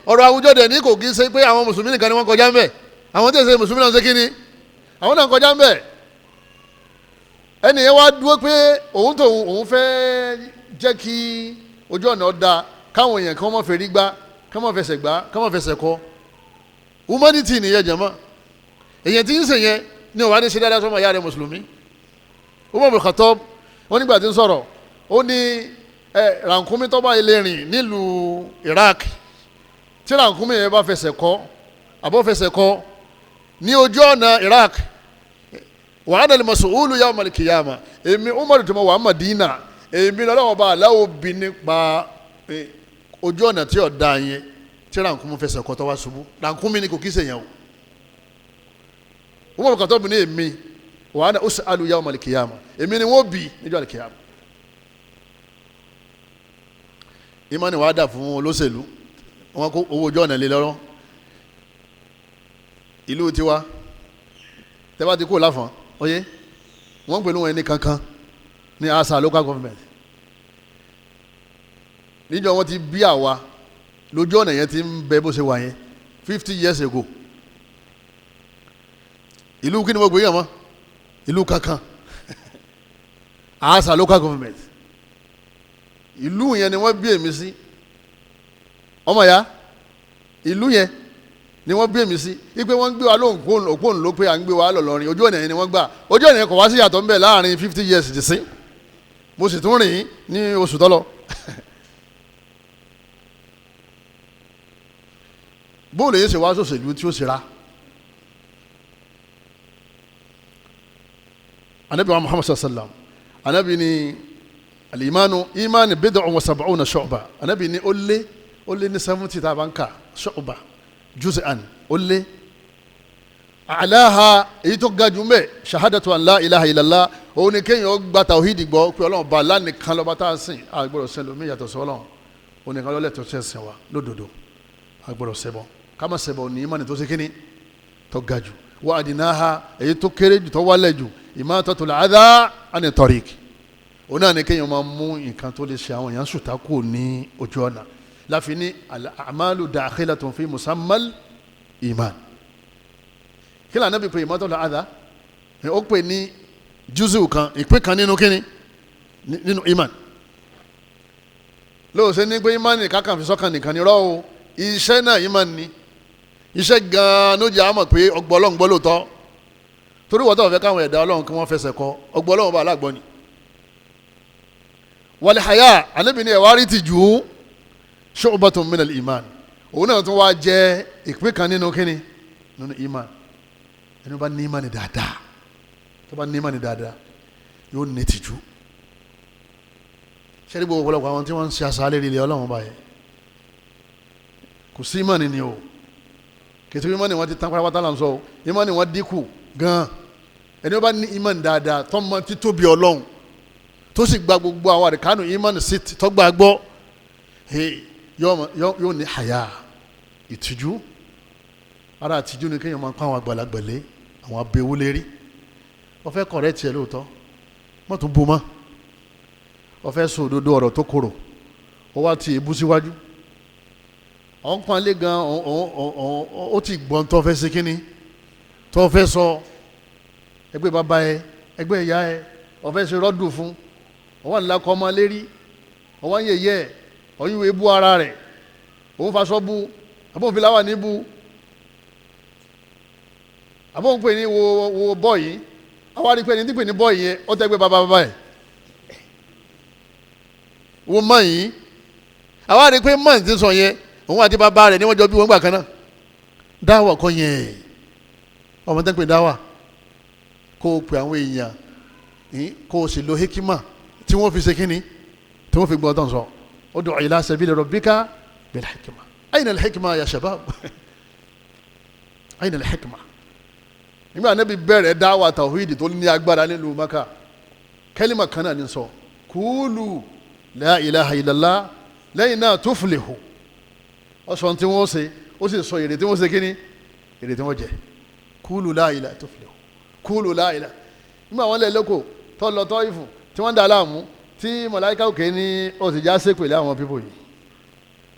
Ọ̀rọ̀ àwùjọ dẹ̀ ní kò kí ń ṣe pé àwọn mùsùlùmí nìkan ni wọ́n kọjá ń bẹ̀. Àwọn tí ì ṣe mùsùlùmí náà ń ṣe kí ni? Àwọn náà kọjá ń bẹ̀. Ẹni yẹn wá dúró pé òun tó òun fẹ́ jẹ́ kí ojú ọ̀nà da, káwọn èèyàn kí wọ́n má fẹ́ rí gbá, kí wọ́n má fẹsẹ̀ gbá, kí wọ́n má fẹsẹ̀ kọ́. Humanity nìyẹn jẹ̀mọ́. Èèyàn tí ń ṣe yẹn ni òun wá ní ṣe dáadáa sọ́mọ ìyá rẹ̀ mùsùlùmí. Umar bin Khattab wọ́n nígbà tí ń sọ̀rọ̀, ó ní rànkúnmí tó bá ilé rìn nílùú Iraq, tí rànkúnmí yẹn bá fẹsẹ̀ kọ́ àbọ̀ fẹsẹ̀ kọ́ ní ojú ọ̀nà Iraq, wa ana al-mas'ulu yawm al-qiyamah, èmi Umar tó mọ̀ wà Madina, èmi lọ́wọ́ bá aláwo bí nípa ojú ọ̀nà tí ọ̀dà yẹn tí rànkúnmí fẹsẹ̀ kọ́ tó wá ṣubú. Rànkúnmí ni kò kí sèyàn o. Umar bin Khattab ní èmi wa ana us'alu yawm al-qiyamah, èmi ni wọ́n bí níjọ́ al-qiyamah. Ìmánì wàá dà fún olóṣèlú, wọn kó owó ojú ọ̀nà lé lọ́rọ́. Ìlú tiwa tẹ́bá ti kó láfọ̀n oyé wọ́n ń pèlú wọn ní kankan ní asa local government. Níjọ́ wọn ti bí àwa lójú ọ̀nà yẹn ti ń bẹ bó ṣe wà yẹn 50 years ago. Ìlú kí ni mo gbé yàn mọ́? Ìlú kankan, asa local government. Ìlú yẹn ni wọ́n bí èmi sí. Ọmọ ya, ìlú yẹn ni wọ́n bí èmi sí. Ipe wọ́n ń gbé wa lóhùn òpó ńlọ pé à ń gbé wa lọ lọrin. Ojú ọ̀nà yẹn ni wọ́n gbà. Ojú ọ̀nà yẹn kò wá sí yàtọ̀ ńbẹ̀ láàrin 50 years dì sí. Mo sì tún rìn ní oṣù tó lọ. Bóòlù yìí ṣe wá sòṣèlú tí ó ṣe ra. Anabi wa Muhammad sallam, anabi ni alimanu imani bid'un wa sab'una shu'ba. Anabi ni ó lé ní 70 tá a bá ń kà shu'ba juz'an ó lé. Àláha èyí tó ga jù mbẹ shahadatu an la ilaha illallah, òun ni kéèyàn gba tawhidi gbọ́ pé Ọlọ́run ba lánìkan lọ́ba tá a sìn, a gbọ́dọ̀ sìn lómi yàtọ̀ sí Ọlọ́run, òun nìkan ló lẹ́tọ̀ọ́ sí ẹ̀sìn wa lódodo, a gbọ́dọ̀ ṣẹbọ, ká má ṣẹbọ ní ìmánì tó ṣe kíní tó ga jù. Wa adinaha èyí tó kéré jù tó wálẹ̀ jù imatatul adha ani tariq, òun náà ni kéèyàn máa mú nǹkan tó lè ṣe àwọn èèyàn sùtá kù ní ojú ọ̀nà. Láfi ní al-a'malu dakhilatun fi musammal iman. Kí lànà bí pé imatatul adha ó pè ní júzù kan, ìpín kan nínú kíni, nínú iman. Lóòsè ní pé iman nìkan kan fi sọ́kàn nìkan ní rọ́ o, iṣẹ́ náà iman ni. Iṣẹ́ gan-an ló jẹ́ àmọ̀ pé ọgbọ́ Ọlọ́run gbọ́ lóòótọ́. Torí wọ́n tó fẹ́ káwọn ẹ̀dá Ọlọ́run kí wọ́n fẹsẹ̀ kọ ọgbọ́ Ọlọ́run bá alágbọ́ ni. Wal haya, Ànábì ní ẹ̀wá rí tìjú, shu'batun minal iman. Òun náà tún wá jẹ́ ìpín kan nínú kíni, nínú iman. Ẹni bá ní iman dáadáa, tó bá ní iman dáadáa, yóò ní tìjú. Sẹ́ni gbogbo ọ̀pọ̀lọpọ̀ àwọn tí wọ́n ń ṣe aṣáálẹ̀ ilé Ọlọ́run báyẹn kò sí iman ni o. Kìtì iman ni wọ́n ti tán pátápátá là ń sọ o, iman ni wọ́n dínkù gan. Ẹni bá ní iman dáadáa, tó mọ títóbi Ọlọ́run, tó sì gba gbogbo àwọn àríkánù iman sí tọ́gbà gbọ́, yóò ní àyà ìtìjú. Ara ìtìjú ni kéèyàn máa ń pa àwọn àgbàlagbà lé, àwọn abẹ́wó lérí. Wọ́n fẹ́ kọ̀rẹ́ tiẹ̀ lóòótọ́, wọ́n tún bu mọ́. Wọ́n fẹ́ sọ òdodo ọ̀rọ̀ tó korò, wọ́n wá ti èébú síwájú. Ọ̀n panlé gan, ó ti gbọ́n tó fẹ́ ṣe kínní, tó fẹ́ sọ. Ẹgbẹ́ bàbá ẹ, ẹgbẹ́ ìyá ẹ, wọ́n fẹ́ ṣe rọ́dù fún. Wọ́n wà nílá kọ́ ọmọ lérí, wọ́n wá ń yẹ̀yẹ́ ẹ̀, wọ́n yíwèé bú ara rẹ̀, òun faṣọ bú, àbóhùn fi láwà ní bú, àbóhùn pè ní wo wo bọ́ọ̀ yìí. Àwa rí pé ní dípè ní bọ́ọ̀ yẹn, ó tẹ́gbẹ́ bàbá bàbá ẹ̀ wo mọ̀ yìí. Àwa rí pé mọ̀ ti sọ yẹn, òun àti bàbá rẹ̀ ní wọ́n jọ bí wọ́n gbà kan náà. Dáwà kọ́ yẹn, ọmọ tẹ́ ń pè dáwà, kó o pè àwọn èèyàn, kó o sì lo hikima tí wọ́n fi ṣe kínní, tí wọ́n fi gbọ́ tán sọ. Ud'u ila sabili rabbika bil hikma. Ayna al hikma ya shabab? Ayna al hikma? Nígbà Ànábì bẹ̀rẹ̀ dáwà tawhidi tó ní agbára nílùú Maka, kẹ́límà kan náà ní sọ, kúlù la ilaha illallah, lẹ́yìn náà tuflihu. Ó sọ tí wọ́n ṣe, ó sì sọ èrè tí wọ́n ṣe kíní, èrè tí wọ́n jẹ. Kúlù la ilaha tuflihu, kúlù la ilaha. Nígbà wọn lẹ̀ lóko tó lọ tọ́ ìfù tí wọ́n dà láàmú, tí màláíkà òkè ní ó sì já sépè lé àwọn pípò yìí,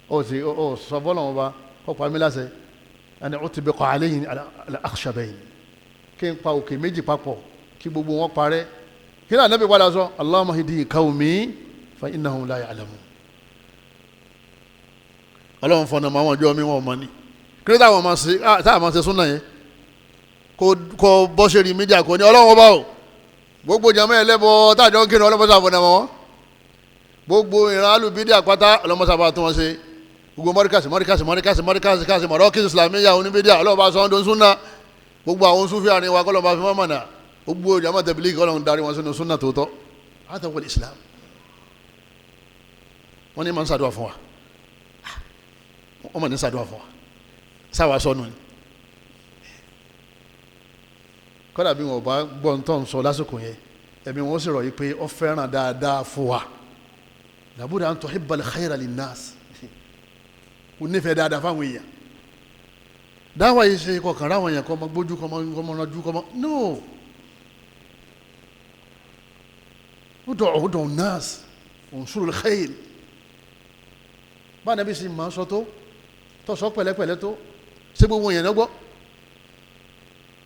ó sì ó sọ fọlọ́ wọn bá kọ́ pa mí láṣẹ, ẹni ó ti bẹ kọ́ alẹ́ yìí al-akhshabayn, kí n pa òkè méjì papọ̀ kí gbogbo wọn parẹ́. Kí náà Ànábì padà sọ, Allahumma hidi qawmi fa innahum la ya'lamun. Ọlọ́run fọ̀nà mọ́ àwọn ọjọ́ mi wọn mọ̀ ni. Kí ló táwọn máa ṣe, táwọn máa ṣe súnà yẹn, kò bọ́ ṣe rí mídíà kò ní Ọlọ́run ọba o, gbogbo jàmọ́ ẹlẹ́bọ táàjọ ń kírun ọlọ́mọṣà fọ̀nà mọ́ wọn, gbogbo ìran alùbídíà pátá ọlọ́mọṣà bá tún wọn ṣe, gbogbo mọ́ríkàsì mọ́ríkàsì mọ́ríkàsì mọ́ríkàsì káàsì mọ̀rọ́kì islamiyya oníbídíà ọlọ́ba sọ́ńdọ̀ súnà, gbogbo àwọn sufi àárín wa kọ́lọ́ba fi wọ́n mọ̀nà, gbogbo jàmọ́ tẹ̀bílíkì Ọlọ́run darí wọn sínú súnà tòótọ́. Hādhā huwa al-islam. Wọ́n ní máa ń ṣàdúrà fún wa, wọ́n mọ̀ ní ṣàdúrà fún wa, sáwà sọnù ni. Kọ́dà bí wọn ò bá gbọ́ ń tọ́ ń sọ lásìkò yẹn, ẹ̀mí wọn sì rọ̀ yìí pé ó fẹ́ràn dáadáa fún wa. Làbúdà an tuhibba al-khayra lin-nas, kò nífẹ̀ẹ́ dáadáa fáwọn èèyàn. Dáwà yìí ṣe kọkàn ráwọn èèyàn kọ́ ọmọ gbójú kọ́ ọmọ ọ̀nàjú kọ́ ọmọ no. Ud'u an-nas unsuru al-khayr. Bá nàbí sì máa ń sọ tó tó sọ pẹ̀lẹ́pẹ̀lẹ́ tó ṣé gbogbo èèyàn lọ́gbọ́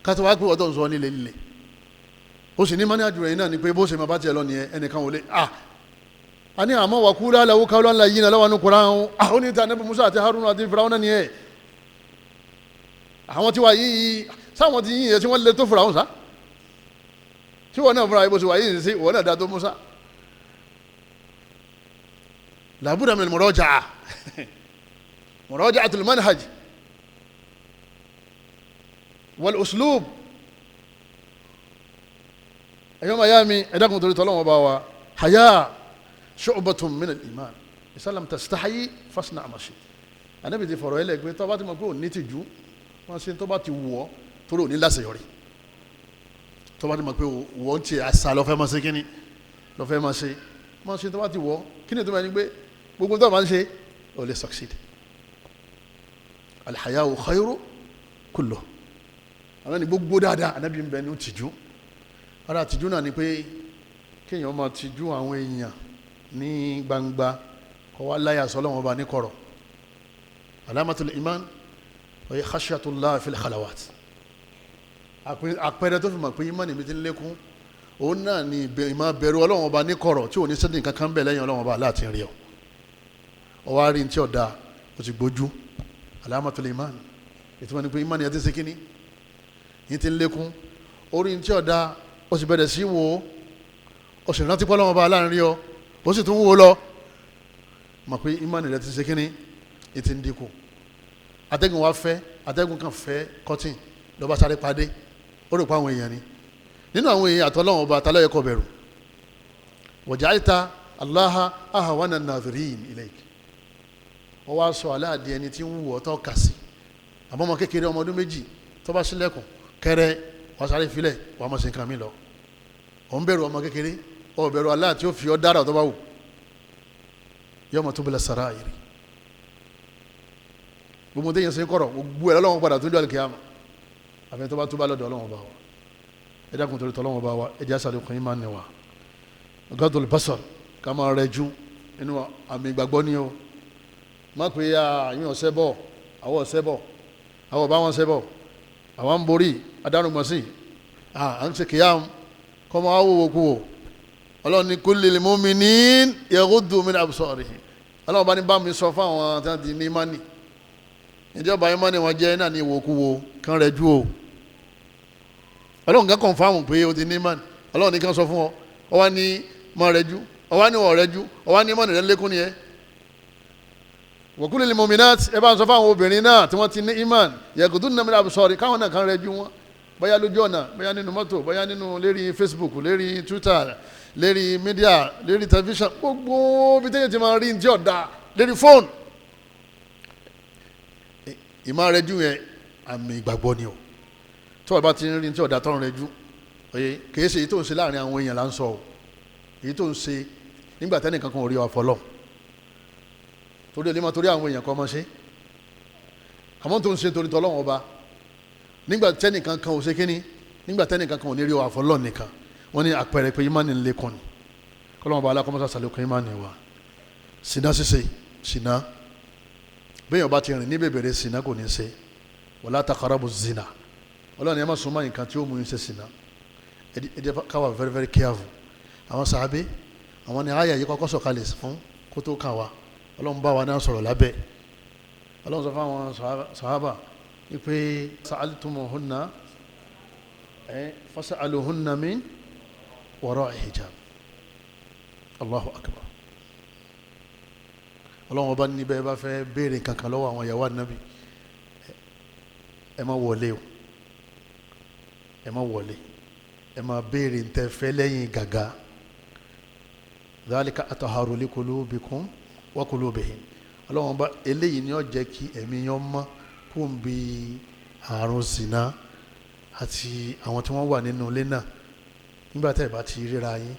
kátó wá pé ọ̀dọ́ ń sọ nílé líle. Ó sì ní mọ́ní àjùrẹ̀ yìí náà ni pé bó ṣe máa bá tiẹ̀ lọ nìyẹn, ẹnìkan ò lè à a ní àmọ́ wà kú láàlú káwọ́ ńlá yìí náà lọ́wọ́ ní Kùránì ọ̀hún. Àwọn oníta Ànábì Musa àti Haruna àti Firaun nìyẹn. Àwọn tí wà yìí sáwọn ti yìí yẹn tí wọ́n lé tó Firaun sá, tí wọ́n náà fúnra yìí bó ṣe wà yìí sí wọ́n náà dá tó Musa. Làbúdà min muraja'a muraja'atul manhaj wal uslub. Ẹ̀yọ́ màá yá mi, ẹ̀dá kan torí tọ́lọ́wọ́n bá wa, haya shu'batun min al-iman, isalam tastahi fasna' ma shi'ta. Ànábì ti fọ̀rọ̀ ẹlẹ́gbẹ́ tó bá ti mọ̀ pé òní ti jù wọ́n ṣe tó bá ti wù ọ́ torí òní láṣeyọrí. Tó bá ti mọ̀ pé wọ́n ti àṣà lọ́fẹ́ máa ṣe kíni lọ́fẹ́ máa ṣe máa ṣe tó bá ti wù ọ́ kíni tó máa ní pé gbogbo tó máa ń ṣe ò lè succeed. Al-haya'u khayru kullu. Àwọn ẹni gbogbo dáadáa Ànábì ń bẹ ní tìjú. Ara tìjú náà ni pé kéèyàn máa tìjú àwọn èèyàn ní gbangba kó wá láyà sọ́lọ́wọ́n bá ní kọ̀rọ̀. Alamatul iman wa khashyatullah fil khalawat. Àpẹẹrẹ tó fi mọ̀ pé imani mi ti ń lékún, òun náà ni ìmọ̀ bẹ̀rù Ọlọ́run ọba ní kọ̀rọ̀ tí ò ní sẹ́ni kankan bẹ̀ lẹ́yìn Ọlọ́run ọba láti rí ọ. Ọ wá rí ní tí ọ̀dà ó ti gbójú. Alamatul iman. Ìtumọ̀ ni pé ìmánì ẹ ti ṣe kíní yìí ti ń lékún. Orí tí ọ̀dà ó sì bẹ̀rẹ̀ sí wò ó, ó sì rántí pọ́ lọ́wọ́ bá aláàrin ọ, ó sì tún wò ó lọ, mọ̀ pé ìmánì rẹ ti ṣe kíní, yìí ti ń dínkù. Atẹ́gùn wa fẹ́, atẹ́gùn kan fẹ́ kọ́tìn lọ́ba sáré padé, ó rò pa àwọn èèyàn ni. Nínú àwọn èèyàn àtọ́lọ́wọ́n ọba àtàlọ́yẹ kọ bẹ̀rù. Waja'alta Allaha ahwana an-nadhirin ilayk. Wọ́n wá sọ aláàdì ẹni tí ń wù ọ́ tọ́ kà sí. Àmọ́ ọmọ kékeré ọmọ ọdún 2 tó bá sílẹ̀kùn kẹrẹ wọ́n sáré filẹ̀ wọ́n mọ̀ sí nǹkan mi lọ. Ò ń bẹ̀rù ọmọ kékeré, ò bẹ̀rù Allah tí ó fi ọ́ dára tó bá wù. Yawma tubla sarair. Gbogbo téèyàn ṣe ń kọ̀rọ̀ gbogbo ẹ̀ lọ́wọ́ padà tó ń jọ àlùkìyàmà. Àfẹ́ni tó bá túbá lọ́dọ̀ Ọlọ́run bá wa. Ẹ dákun torí tọ́lọ́run bá wa, ẹ jẹ́ àṣàlùkùn yín máa ń nìwà. Gadul basar, ká máa rẹjú nínú àmì ìgbàgbọ́ ni o. Má pé àyìn ọ̀sẹ̀ bọ̀, àwọn ọ̀sẹ̀ bọ̀, àwọn ọba wọn ṣẹ́ bọ̀, àwọn ń borí adárùngbọ̀n sí, à ń ṣe kìyàm, kọ́ máa wò kú wò. Ọlọ́run ní kullil mu'minin yaghuddu min absarihim. Ọlọ́run bá ní bá mi sọ fáwọn tí wọ́n ti ní ìmánì. Ìjọba ìmánì wọn jẹ́ náà ní ìwòkuwò kan rẹjú o. Ọlọ́run kan kọ̀nfàmù pé o ti ní ìmánì. Ọlọ́run ní kan sọ fún ọ, ọ wá ní mọ rẹjú, ọ wá ní wọ̀ rẹjú, ọ wá ní ìmánì rẹ lékún ni ẹ. Wa kullil mu'minat, ẹ bá ń sọ fáwọn obìnrin náà tí wọ́n ti ní ìmánì, yaghudunna min absarihim, káwọn náà kan rẹjú wọn. Bóyá lójú ọ̀nà, bóyá nínú mọ́tò, bóyá nínú lérí Facebook, lérí Twitter, lérí mídíà, lérí tẹlifíṣàn, gbogbo bí téèyàn ti máa rí ní tí ọ̀dà, lérí fóònù. Ìmọ̀ rẹjú yẹn àmì ìgbàgbọ́ ni o. Tí wọ́n bá ti ń rí ní tí ọ̀dà tọ́run rẹjú, oye, kìí ṣe èyí tó ń ṣe láàrin àwọn èèyàn là ń sọ o. Èyí tó ń ṣe nígbà tẹ́nìkan kan ò rí ọ fọlọ́. Torí olè máa torí àwọn èèyàn kan máa ṣe. Àmọ́ tó ń ṣe torí tọ́lọ́wọ́n ọba. Nígbà tẹ́nìkan kan ò ṣe kíní, nígbà tẹ́nìkan kan ò ní rí ọ àfọlọ́ nìkan. Wọ́n ní àpẹẹrẹ pé ìmánì ń lékun ni. Kọ́lọ́wọ́n ọba alákọ́mọ́sá sàlékún ìmánì wa. Ṣìnà ṣíṣe, ṣìnà. Bẹ́ẹ̀ ọba ti rìn ní bèbèrè ṣìnà kò ní ṣe. Wala taqrabu zina. Ọlọ́run ẹ má súnmọ́ nǹkan tí ó mú yín ṣe ṣìnà. Ẹ jẹ́ ká wà very very careful. Àwọn sàábé, àwọn ni àyà yìí kọ́kọ́ sọ̀kalẹ̀ fún kó tó kàn wá. Ọlọ́run bá wa náà sọ̀rọ̀ lábẹ́. Ọlọ́run sọ fún àwọn sàhábà wípé sa'altumuhunna fas'aluhunna min wara'i hijab. Allahu akbar. Ọlọ́run ọba níbẹ̀ bá fẹ́ béèrè kankan lọ́wọ́ àwọn ìyàwó ànábì, ẹ má wọlé o, ẹ má wọlé, ẹ má béèrè ntẹ́ fẹ́ lẹ́yìn gàgà. Dhalika atharu li qulubikum wa qulubihim. Ọlọ́run ọba eléyìí ni ó jẹ́ kí ẹ̀mí yẹn mọ́ kó ń bi àrùn zina àti àwọn tí wọ́n wà nínú ilé náà. Nígbà tẹ́ ẹ bá ti ríra yín,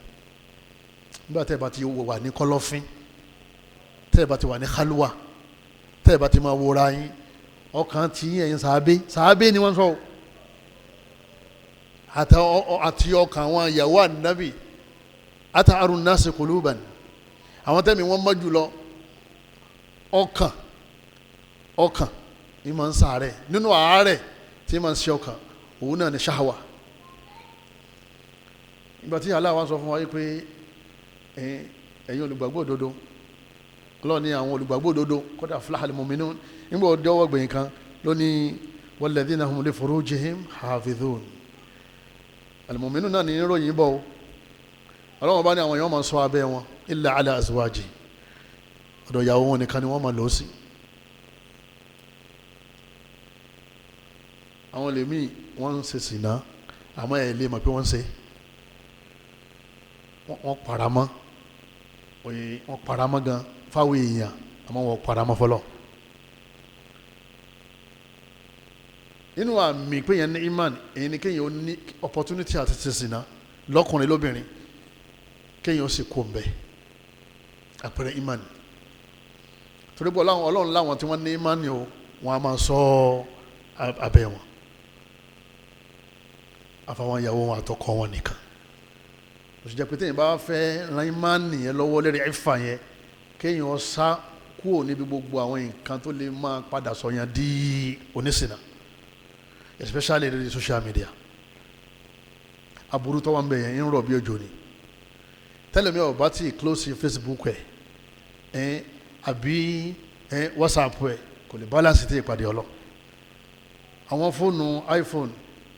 nígbà tẹ́ ẹ bá ti wà ní kọ́lọ́fín, tẹ́ ẹ bá ti wà ní kálúwà, tẹ́ ẹ bá ti máa wòra yín, ọkàn tí ẹ̀yin sàábé sàábé ni wọ́n sọ àti ọkàn àwọn ìyàwó ànábì ata'arun nasi quluban, àwọn tẹ́mi wọ́n mọ́ jùlọ ọkàn ọkàn ní máa ń sàárẹ̀ nínú àárẹ̀ tí máa ń ṣe ọkàn òun náà ni ṣáwà. Ìgbà tí Allah wá sọ fún wa yìí pé ẹ̀yin olùgbàgbọ́ òdodo, Ọlọ́run ní àwọn olùgbàgbọ́ òdodo kódà aflahal mu'minun, nígbà ọdẹ ọwọ́ gbẹ̀yìn kan ló ní walladhina hum li furujihim hafidhun. Al-mu'minun náà ní ìròyìn bọ̀ o. Ọlọ́run bá ní àwọn èèyàn máa ṣọ́ abẹ́ wọn illa ala azwaji, ọ̀dọ̀ ìyàwó wọn nìkan ni wọ́n máa lò ó sí. Àwọn lèmi wọ́n ń ṣe sìná, àmọ́ ẹ̀ lè mọ̀ pé wọ́n ń ṣe, wọ́n paramọ́, oye, wọ́n paramọ́ gan fáwọn èèyàn, àmọ́ wọ́n paramọ́ fọlọ́. Nínú àmì pé yẹn ní iman, èyí ni kéèyàn ó ní opportunity àti ṣe sìná lọ́kùnrin lóbìnrin, kéèyàn ó sì kó ń bẹ, àpẹẹrẹ iman. Torí pé Ọlọ́run láwọn tí wọ́n ní iman ni o, wọ́n á máa sọ abẹ́ wọn, àfàwọn ìyàwó wọn àtọkọ wọn nìkan. Òṣìṣẹ́ jẹ́ pé téèyàn bá fẹ́ ran iman yẹn lọ́wọ́ lérí ẹ̀fà yẹn, kéèyàn sá kúrò níbi gbogbo àwọn nǹkan tó lè máa padà sọ̀yàn di oníṣìnà, especially lórí social media. Aburú tó wà ń bẹ̀ yẹn ń rọ̀ bí òjò ni. Tẹ́lẹ̀mí ò bá ti close Facebook ẹ̀ àbí WhatsApp ẹ̀, kò lè balance tí ìpàdé ọlọ́. Àwọn fóònù iPhone,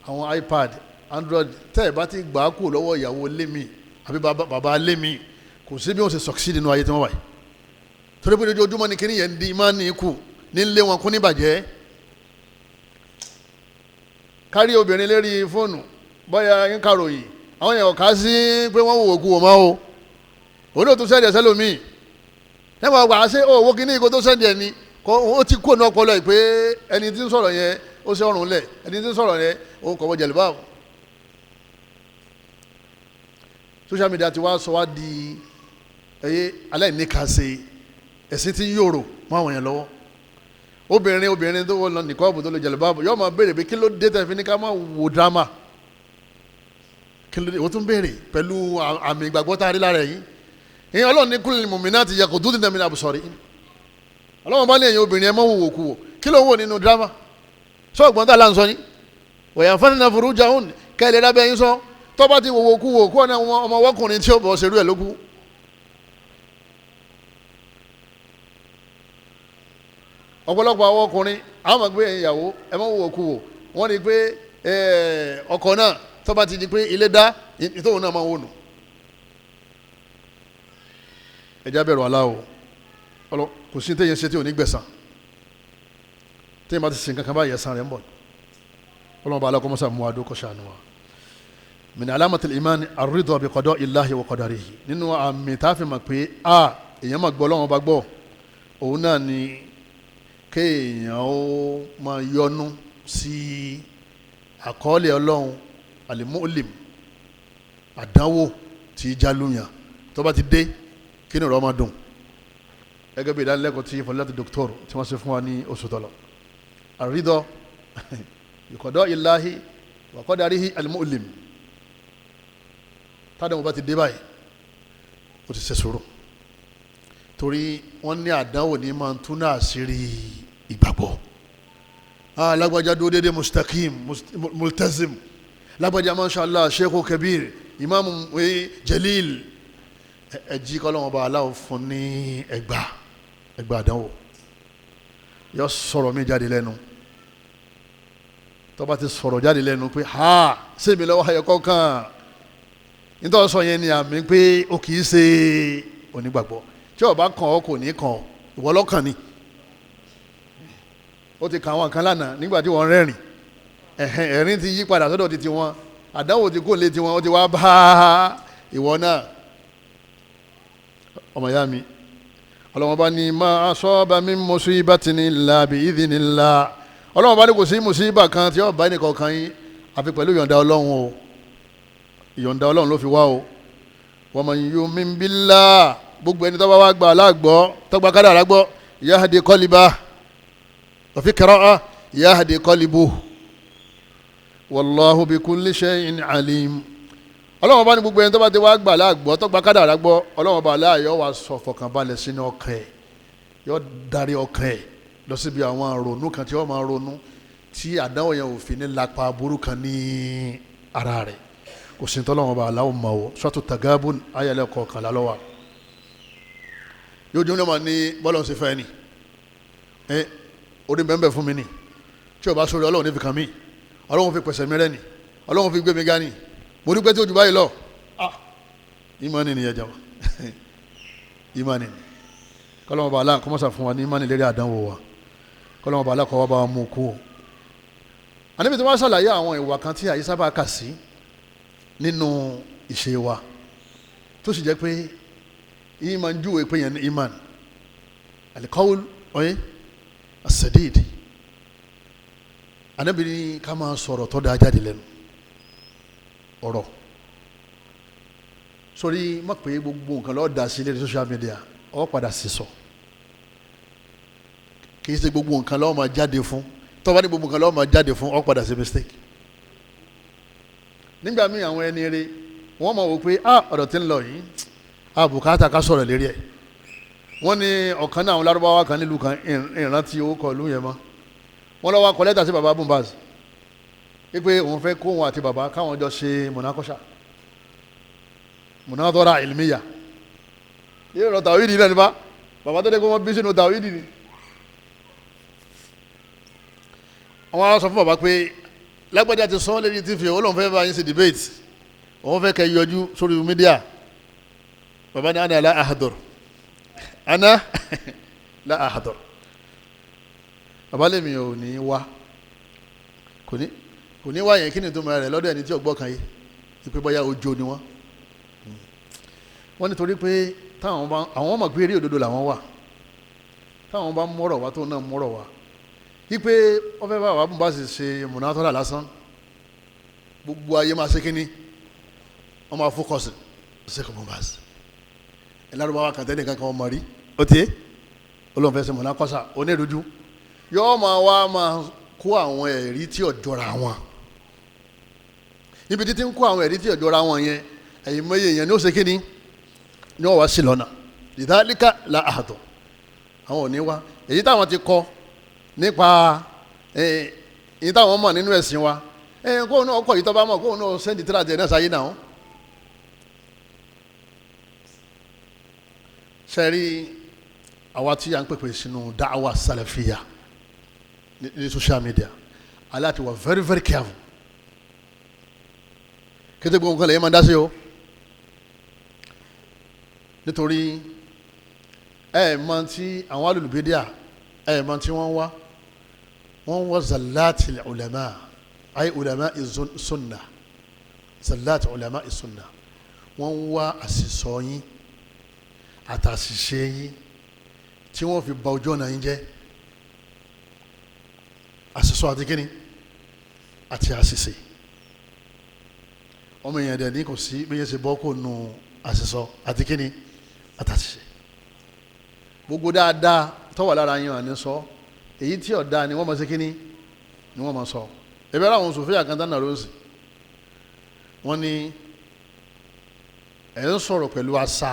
àwọn iPad, Android, tẹ́ ẹ̀ bá ti gbà á kú lọ́wọ́ ìyàwó lémi àbí bàbá lémi, kò sí bí wọ́n ṣe succeed nínú ayé tí wọ́n wà yìí. Torí pé ojoojúmọ́ ni kíní yẹn ń di máa ní ikú ní lé wọn kún níbàjẹ́. Kárí obìnrin lérí fóònù bóyá ń karòyìn, àwọn yẹn ọ̀ká sí pé wọ́n wò kú wò mọ́ o, òun náà tún sẹ́ndì ẹ̀sẹ̀ lómi ẹ̀ máa gbà á ṣe owó kíní ìkó tó sẹ́ndì ẹ̀ ni ó ti kó ní ọpọlọ ẹ̀ pé ẹni tí ń sọ̀rọ̀ yẹn ó ṣe ọrùn lẹ̀, ẹni tí ń sọ̀rọ̀ yẹn ó kọ̀ wọ́ jẹ̀lúbáàbù. Social media ti wá sọ wá di ẹyẹ aláìníkàse, ẹ̀sìn tí ń yòrò mọ́ àwọn yẹn lọ́wọ́. Obìnrin tó wọ́n lọ nìkọ́ọ̀bù tó lè jẹ̀lúbáàbù yóò máa béèrè pé kí ló dé tẹ̀ fi ní ká máa wo drama, kí ló dé? O tún béèrè pẹ̀lú àmì ìgbàgbọ́ tá a rí lára yìí. Ìyẹn Ọlọ́run ní kúlẹ̀ mùmínà ti yẹ kó dúdú nàmínà àbùsọ̀rí. Ọlọ́run bá ní ẹ̀yin obìnrin ẹ má wò kú wò, kí ló ń wò nínú drama? Sọ́ọ̀gbọ́n tá a là ń sọ yín wọ̀yà fún ẹ̀nà furujà òun kẹ́lẹ́ lábẹ́ yín sọ tó bá ti wòwò kú wò kú ọ̀nà ọmọ ọkùnrin tí ó bọ̀ ṣerú ẹ̀ ló kú. Ọ̀pọ̀lọpọ̀ àwọn ọkùnrin àwọn máa gbé ẹ̀yin ìyàwó ẹ má wòwò kú wò, wọ́n rí i pé ọkọ náà tó bá ti di pé ilé dá ìtòhùn náà máa wò nù. Ẹja bẹ̀rù Allah o, kò sí téye ṣe tí ò ní gbẹ̀san, téye bá ti sin kankan báyìí ẹ̀san rẹ̀ ń bọ̀. Ọlọ́run bá alákọ̀ọ́mọ́sá mú adó kọ́ṣà nù wa. Min alamatil iman ar-ridha bi qada'i Allahi wa qadarihi. Nínú àmì tá a fi mọ̀ pé a èèyàn máa gbọ́ Ọlọ́run bá gbọ́, òun náà ni kéèyàn ó máa yọnu sí àkọọ́lẹ̀ Ọlọ́run al-mu'lim, àdánwò tí jálùyàn tó bá ti dé kí ni ọ̀rọ̀ máa dùn. Gẹ́gẹ́ bí ìdánilẹ́kọ̀ọ́ tí fọlẹ́tì dọ́kítọ́rù tí wọ́n ṣe fún wa ní oṣù tọ́lọ̀, àrídọ́ ìkọ̀dọ̀ Illahi wa qadarihi al-mu'lim. Tádàmú bá ti dé báyìí ó ti ṣe sùúrù, torí wọ́n ní àdánwò ní máa ń tún náà sírí ìgbàgbọ́. Lágbájá dúró déédéé mustaqim multazim, lágbájá masha Allah sheikhu kabir imaamu jalil, ẹjí kọ́lọ́wọ́n bá aláwọ̀ fún ní ẹgbà àdánwò, yọ sọ̀rọ̀ mi jáde lẹ́nu. Tó bá ti sọ̀rọ̀ jáde lẹ́nu pé ha sèmi lọ́wọ́ ayọ̀kọ́ kan, nítorí sọ yẹn ni àmì pé o kì í ṣe onígbàgbọ́. Tí o bá kàn ọ́ kò ní kàn ọ́, ìwọ lọ́kàn ni. Ó ti kàn àwọn kan lánàá nígbà tí wọ́n rẹ́rìn, ẹ̀rín ti yí padà sọ́dọ̀ ti tiwọn, àdánwò ti kó lé tiwọn, ó ti wá bá ìwọ náà. Ọmọ ìyá mi, Ọlọ́run bá ní ma asaba min musibatin illa bi idhnillah. Ọlọ́run bá ní kò sí mùsíbà kan tí ó bá ẹnìkan kan yín àfi pẹ̀lú ìyọ̀ǹda Ọlọ́run o, ìyọ̀ǹda Ọlọ́run ló fi wá o. Wa man yu'min billah, gbogbo ẹni tó bá wá gba Allah gbọ́, tó gba kádàrá gbọ́, yahdi qalbahu wa fi qira'ah yahdi qalbuhu wallahu bi kulli shay'in alim. Ọlọ́run bá ní gbogbo ẹni tó bá ti wá gbà láàgbọ́, tó gba kádàrá gbọ́, Ọlọ́run bá láàyò wá sọ fọkànbalẹ̀ sínú ọkàn ẹ̀, yóò darí ọkàn ẹ̀ lọ síbi àwọn ronú kan tí wọ́n máa ronú tí àdánwò yẹn ò fi ní lápá burú kan ní ara rẹ̀. Kò sí tọ́lọ́run bá aláwọ̀ mọ̀ ọ́. Suratu Tagabun ayẹlẹ́ kọkànlá ló wà. Yóò dún ní ọmọ ní bọ́lọ̀ ṣe fẹ́ ni ẹ orí bẹ́ẹ̀ fún mi ni, tí o bá sórí Ọlọ́run ní fi kàn mí, Ọlọ́run fi pẹ̀sẹ̀ mi rẹ́ ni, Ọlọ́run fi gbé mi ga ni, mo dúpẹ́ tí o jù báyìí lọ. Ìmánì ni ẹja wa, ìmánì ni. Kọ́lọ́mọ bá aláǹkọ́ mọ́sà fún wa ní ìmánì lérí àdánwò wa, kọ́lọ́mọ bá aláǹkọ́ wa bá wa mú kú o. Àníbi tí wọ́n ṣàlàyé àwọn ìwà kan tí àyè sábà kà sí nínú ìṣe wa, tó sì jẹ́ pé ìmán júwe pé yẹn ní ìmán al-qawl ọ̀yẹ́ as-sadid. Àníbi ní ká máa sọ̀rọ̀ tó dáa jáde lẹ́nu ọ̀rọ̀. Sórí má pé gbogbo nǹkan lọ́ọ́ da sí lórí social media, ọ padà sì sọ. Kì í ṣe gbogbo nǹkan lọ́ọ́ máa jáde fún, tó bá ní gbogbo nǹkan lọ́ọ́ máa jáde fún, ọ padà sí mistake. Nígbà míì àwọn ẹni rere wọ́n máa wò pé a ọ̀rọ̀ tí ń lọ yìí a bùkátà ká sọ̀rọ̀ lérí ẹ̀. Wọ́n ní ọ̀kan náà àwọn Lárúbáwá kan nílùú kan, ìrántí owó kọ ìlú yẹn mọ́, wọ́n lọ́wọ́ kọ lẹ́tà sí baba Bumbaz wípé òun fẹ́ kó òun àti baba káwọn jọ ṣe mọ̀nàkọ́ṣà mọ̀nàdọ́ra ìlmíyà. Yóò rọ tàwídìí náà nípa baba tó dé kó wọ́n bí sínú tàwídìí ni. Àwọn á sọ fún bàbá pé lágbájá ti sọ lórí TV, ó lóun fẹ́ bá yín ṣe debate, òun fẹ́ kẹ́ yọjú sórí mídíà. Bàbá ní ana la ahadur, ana la ahadur. Bàbá lèmi ò ní wá, kò ní wá yẹn. Kí ni tó mọ rẹ̀ lọ́dọ̀ ẹni tí ọgbọ́n kan yìí ìpè bọ́yá ojo ni wọ́n. Wọ́n nítorí pé táwọn bá àwọn mọ̀ pé eré òdodo làwọn wà, táwọn bá mọ̀rọ̀ wá tó náà mọ̀rọ̀ wá wípé wọ́n fẹ́ bá wàá bá sì ṣe mùnátọ́là lásán, gbogbo ayé máa ṣe kínní, wọ́n máa fókọ̀sì ṣe kò mọ̀ bá ṣe ẹ̀ lárúbáwá kan tẹ́lẹ̀ kankan ọmọ rí ó tiẹ̀ olóhùn fẹ́ ṣe mùnákọ́sà onírúurú yóò máa wá máa kó àwọn ẹ̀rí tí ò jọra wọn. Níbi títí ń kó àwọn ẹ̀rí tí ò jọra wọn yẹn, ẹ̀yìn mọ́yé yẹn ní ó ṣe kínní ní ó wá sí lọ́nà ìdálíkà la àtọ̀ àwọn ò ní wá. Èyí táwọn ti kọ nípa èyí táwọn mọ̀ nínú ẹ̀sìn wa, kóun náà kọ̀ yìí tó bá mọ̀, kóun náà sẹ́ndì tíra jẹ náà sáyé náà. Sẹ́rí àwa tí à ń pèpè sínú dáwà sàlàfíà ní social media, aláàtì wà very very careful. Kété gbogbo nǹkan lè yẹ máa dá sí o, nítorí ẹ mọ̀ tí àwọn alùlùbídíà, ẹ mọ̀ tí wọ́n wá, wọ́n wá zalati ulama, ayé ulama sunna, zalati ulama sunna, wọ́n wá àṣìṣọ yín àtàṣìṣe yín tí wọ́n fi ba ojú ọ̀nà yín jẹ́. Àṣìṣọ àti kíni àti àṣìṣe ọmọ èèyàn dẹ̀ ní kò sí bí yẹn ṣe bọ́ kó nu àṣìṣọ àti kíni àtàṣìṣe. Gbogbo dáadáa tó wà lára yín àní sọ, èyí tí ọ̀dà ni wọ́n máa ṣe kíni ni wọ́n máa sọ. Ẹ̀bẹ̀ ara àwọn sòfíà kan dáná ló ń sìn, wọ́n ní ẹ̀ ń sọ̀rọ̀ pẹ̀lú àṣà,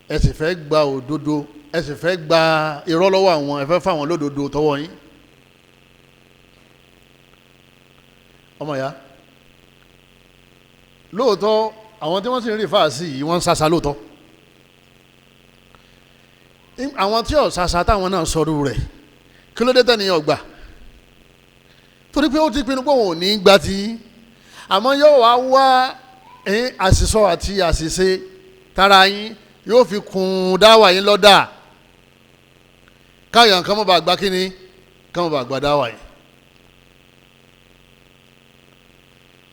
ẹ sì fẹ́ gba òdodo, ẹ sì fẹ́ gba irọ́ lọ́wọ́ àwọn, ẹ fẹ́ fáwọn lódodo tọwọ́ yín. Ọmọ ya lóòótọ́ àwọn tí wọ́n sì ń rí fáàsì yìí wọ́n ń sasa lóòótọ́. Àwọn tí ò sasa táwọn náà sọ̀rọ̀ rẹ̀, kí ló dé tẹ́niyàn ọgbà? Torí pé ó ti pinnu pé òun ò ní gba ti, àmọ́ yóò wá wá àṣìṣọ àti àṣìṣe tara yín yóò fi kún dáwà yín lọ́dà, káyọ̀ nǹkan mọ̀ bá gbá kínní, kán mọ̀ bá gbá dáwà yín.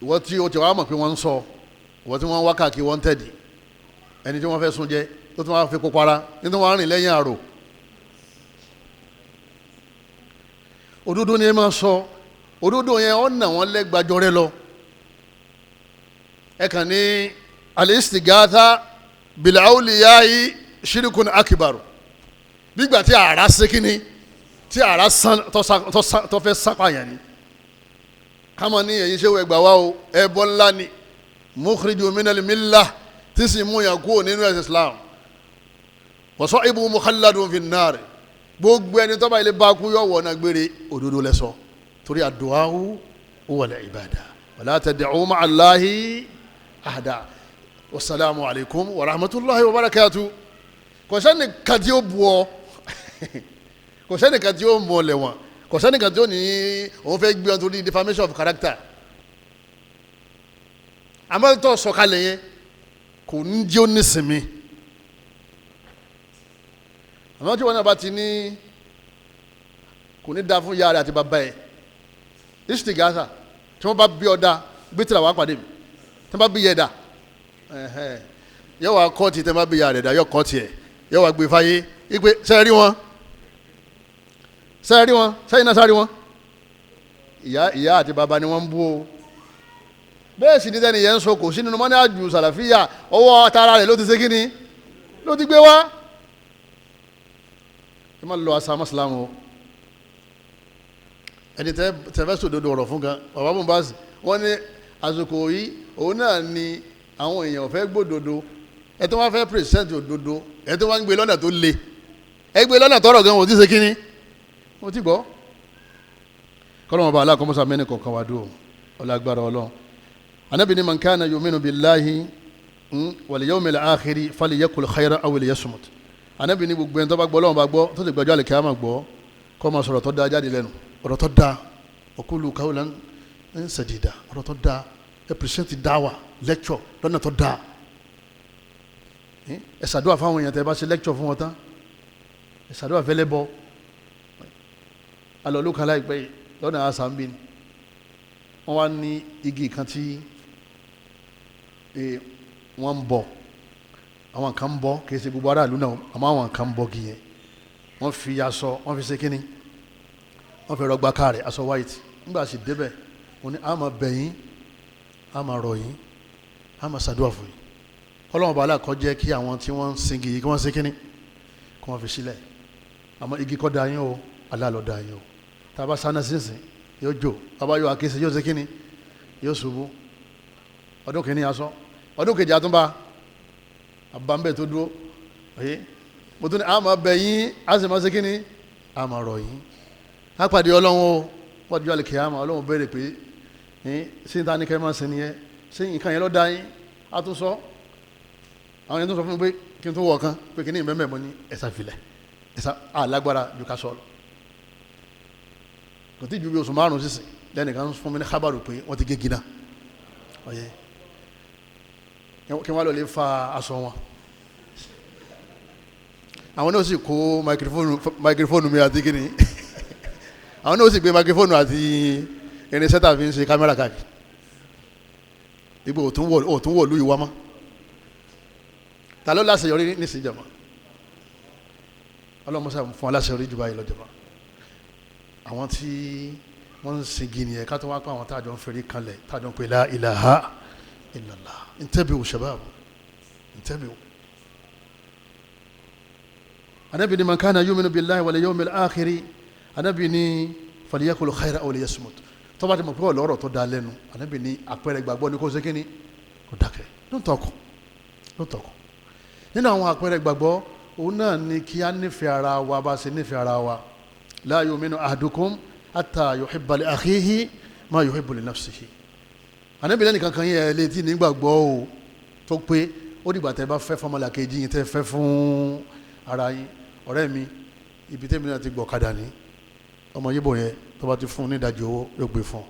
Ìwọ tí o ti wá mọ̀ pé wọ́n ń sọ, ìwọ tí wọ́n ń wá káàkiri wọ́n ń tẹ̀dí ẹni tí wọ́n fẹ́ sun jẹ tó tún wá fi kó para nítorí wọ́n á rìn lẹ́yìn àrò. Òdodo ni ẹ máa sọ, òdodo yẹn ó nà wọ́n lẹ́gbàjọ rẹ lọ. Ẹ kàn ní al-istighatha bil-awliya'i shirkun akbar, nígbà tí àrà ṣe kínní, tí àrà sán tó fẹ́ sápá yẹn ni. Kama ní èyí ṣé ẹgbà wa o, ẹbọ ńlá ni, mukhriju minal millah, tí sì mú yàn kúrò nínú ẹ̀sìn Islam, wa sahibu mukhalladun fin nar, gbogbo ẹni tó bá ilé bá kú yọ wọ̀ náà gbére. Òdodo lẹ́sọ, torí àdùáhu huwal ibada, wala tad'u ma'a Allahi ahada. Wasalaamu alaykum wa rahmatulahi wa barakatu. Kò sẹ́ni kan tí ó bu ọ, kò sẹ́ni kan tí ó mú ọ lẹ́wọ̀n, kò sẹ́ni kan tí ó ní òun fẹ́ gbé ọ torí defamation of character. Àmọ́ tó sọ̀kalẹ̀ yẹn kò ní jẹ́ ó nísinmi. Àmọ́ tí wọn náà bá ti ní kò ní da fún yàrá àti bàbá ẹ̀, istighatha tí wọ́n bá bí ọ da gbé tìlà wá pàdé mi, tí wọ́n bá bí yẹ da yọ wá kọ́ ti, tí wọ́n bá bí yàrá rẹ̀ da yọ kọ́ tiẹ̀, yọ wá gbé fáyé ipe sẹ́ẹ̀rí wọn, sẹ́ẹ̀rí wọn, sẹ́yìn náà sáré wọn, ìyá àti bàbá ni wọ́n ń bú o. Bẹ́ẹ̀ sì ní tẹ́ni yẹn ń sọ kò sí nínú mọ́ní àjù sàlàfíà, ọwọ́ tara rẹ̀ ló ti ṣe kí ni ló ti gbé wá. Ẹ má lọ asa mọ́sálàmù o, ẹni tẹ́ fẹ́ sòdodo ọ̀rọ̀ fún gan, bàbá Mohbad wọ́n ní àsìkò yìí òun náà ni àwọn èèyàn fẹ́ gbódodo, ẹ tó wá fẹ́ pírẹsẹ̀ntì òdodo, ẹ tó wá ń gbé lọ́nà tó le, ẹ gbé lọ́nà tọ́rọ̀ gan, wọ́n ti ṣe kí ni wọ́n ti gbọ́. Kọ́lọ́mọ bá aláàkọ́mọ́sá mẹ́ni kọ̀ọ̀kan wá dùn ọlágbára Ọlọ́run. Anabi ni man kana yuminu billahi wal yawmil akhiri falyakul khayran aw liyasmut. Anabi ni gbogbo ẹni tó bá gbọ́ Ọlọ́run bá gbọ́ tó sì gbàjọ́ àlìkíyámà gbọ́ kó máa sọ̀rọ̀ tó dáa jáde lẹ́nu. Ọ̀rọ̀ tó dáa, ọ̀kúlù qawlan sadida, ọ̀rọ̀ tó dáa, ẹ pìrìsẹ́ǹtì dáwà lecture lọ́nà tó dáa. Ẹ ṣàdúrà fáwọn èèyàn tẹ́ bá ṣe lecture fún wọn tán, ẹ ṣàdúrà fẹ́lẹ́ bọ́. Alọ́ ló kan láìpẹ́ yìí lọ́nà àṣàmbí ni wọ́n wá ní igi kan tí wọ́n ń bọ̀, àwọn kan ń bọ̀, kì í ṣe gbogbo aráàlú náà, àmọ́ àwọn kan ń bọ̀ kì í yẹn. Wọ́n fi aṣọ, wọ́n fi ṣe kínní, wọ́n fi rọgbà káàrẹ̀ aṣọ white. Nígbà sì débẹ̀, wọ́n ní a máa bẹ̀ yín, a máa rọ̀ yín, a máa ṣàdúrà fún yín. Ọlọ́run bá aláàkọ́ jẹ́ kí àwọn tí wọ́n ń singi yìí kí wọ́n ṣe kínní, kí wọ́n fi sílẹ̀. Àmọ́ igi kọ́ da yín o, Allah ló dá yín o. Tá a bá sáná sínsìn yóò jò, bàbá yóò akése yóò ṣe kínní, yóò ṣubú. Ọdún kìíní aṣọ, ọdún kejì àtúnbà àbámbẹ̀ tó dúró. Ọ̀yẹ́ mo tún ní a máa bẹ̀ yín, a sì máa ṣe kínní, a máa rọ̀ yín. A pàdé Ọlọ́run o, wọ́n ti jọ àlùkìyámà, Ọlọ́run béèrè pé ṣé níta ní kẹ́ máa ṣe nìyẹn, ṣé nǹkan yẹn ló dá yín? A tún sọ, àwọn yẹn tún sọ fún mi pé kí n tún wọ̀ kan pé kí ní ìbẹ́mẹ̀ mo ní ẹ̀sà filẹ̀, ẹ̀sà alágbára ju ká sọ lọ. Kò tí ju bí oṣù márùn-ún sísìn lẹ́nìkan fún mi ní kábàrò pé wọ́n ti gé gíná. Ọ̀yẹ́ kí wọ́n lọ lè fa aṣọ wọn. Àwọn náà sì kó máikrófóònù mi àti kíni, àwọn náà sì gbé máikrófóònù àti irinṣẹ́ tàbí ń ṣe kámẹ́rà káàkiri. Ibo òtún wọ̀ lú ìwá mọ́. Ta ló láṣeyọrí nísìnyí jàmá? Ọlọ́mọṣà fún aláṣeyọrí jù báyìí lọ jàmá. Àwọn tí wọ́n ń sin gini yẹn ká tó wá pa àwọn táàjọ ń ferí kanlẹ̀, táàjọ ń pè la ilaha illallah. Intabi'u shabab, intabi'u. Anabi ni man kana yu'minu billahi wal yawmil akhiri, anabi ni falyaqul khayran aw liyasmut. Tó bá ti mọ̀ pé ọ̀lọ́rọ̀ tó da lẹ́nu, anabi ni àpẹẹrẹ gbàgbọ́ ni kó ṣe kíni, kó dákẹ́. Don't talk, don't talk. Nínú àwọn àpẹẹrẹ gbàgbọ́, òun náà ni kí á nífẹ̀ẹ́ ara wa bá ṣe nífẹ̀ẹ́ ara wa. La yu'minu ahadukum hatta yuhibba li akhihi ma yuhibbu li nafsihi. Ànábì lẹ́nu kankan yẹn létí nígbàgbọ́ o tó pé ó dìgbà tẹ́ bá fẹ́ fọmọlàkejì yín tẹ́ fẹ́ fún ara yín. Ọ̀rẹ́ mi, ibi tẹ́mi náà ti gbọ̀ kadà ní ọmọ yíbo yẹn, tó bá ti fún un ní ìdajì owó yóò gbé fún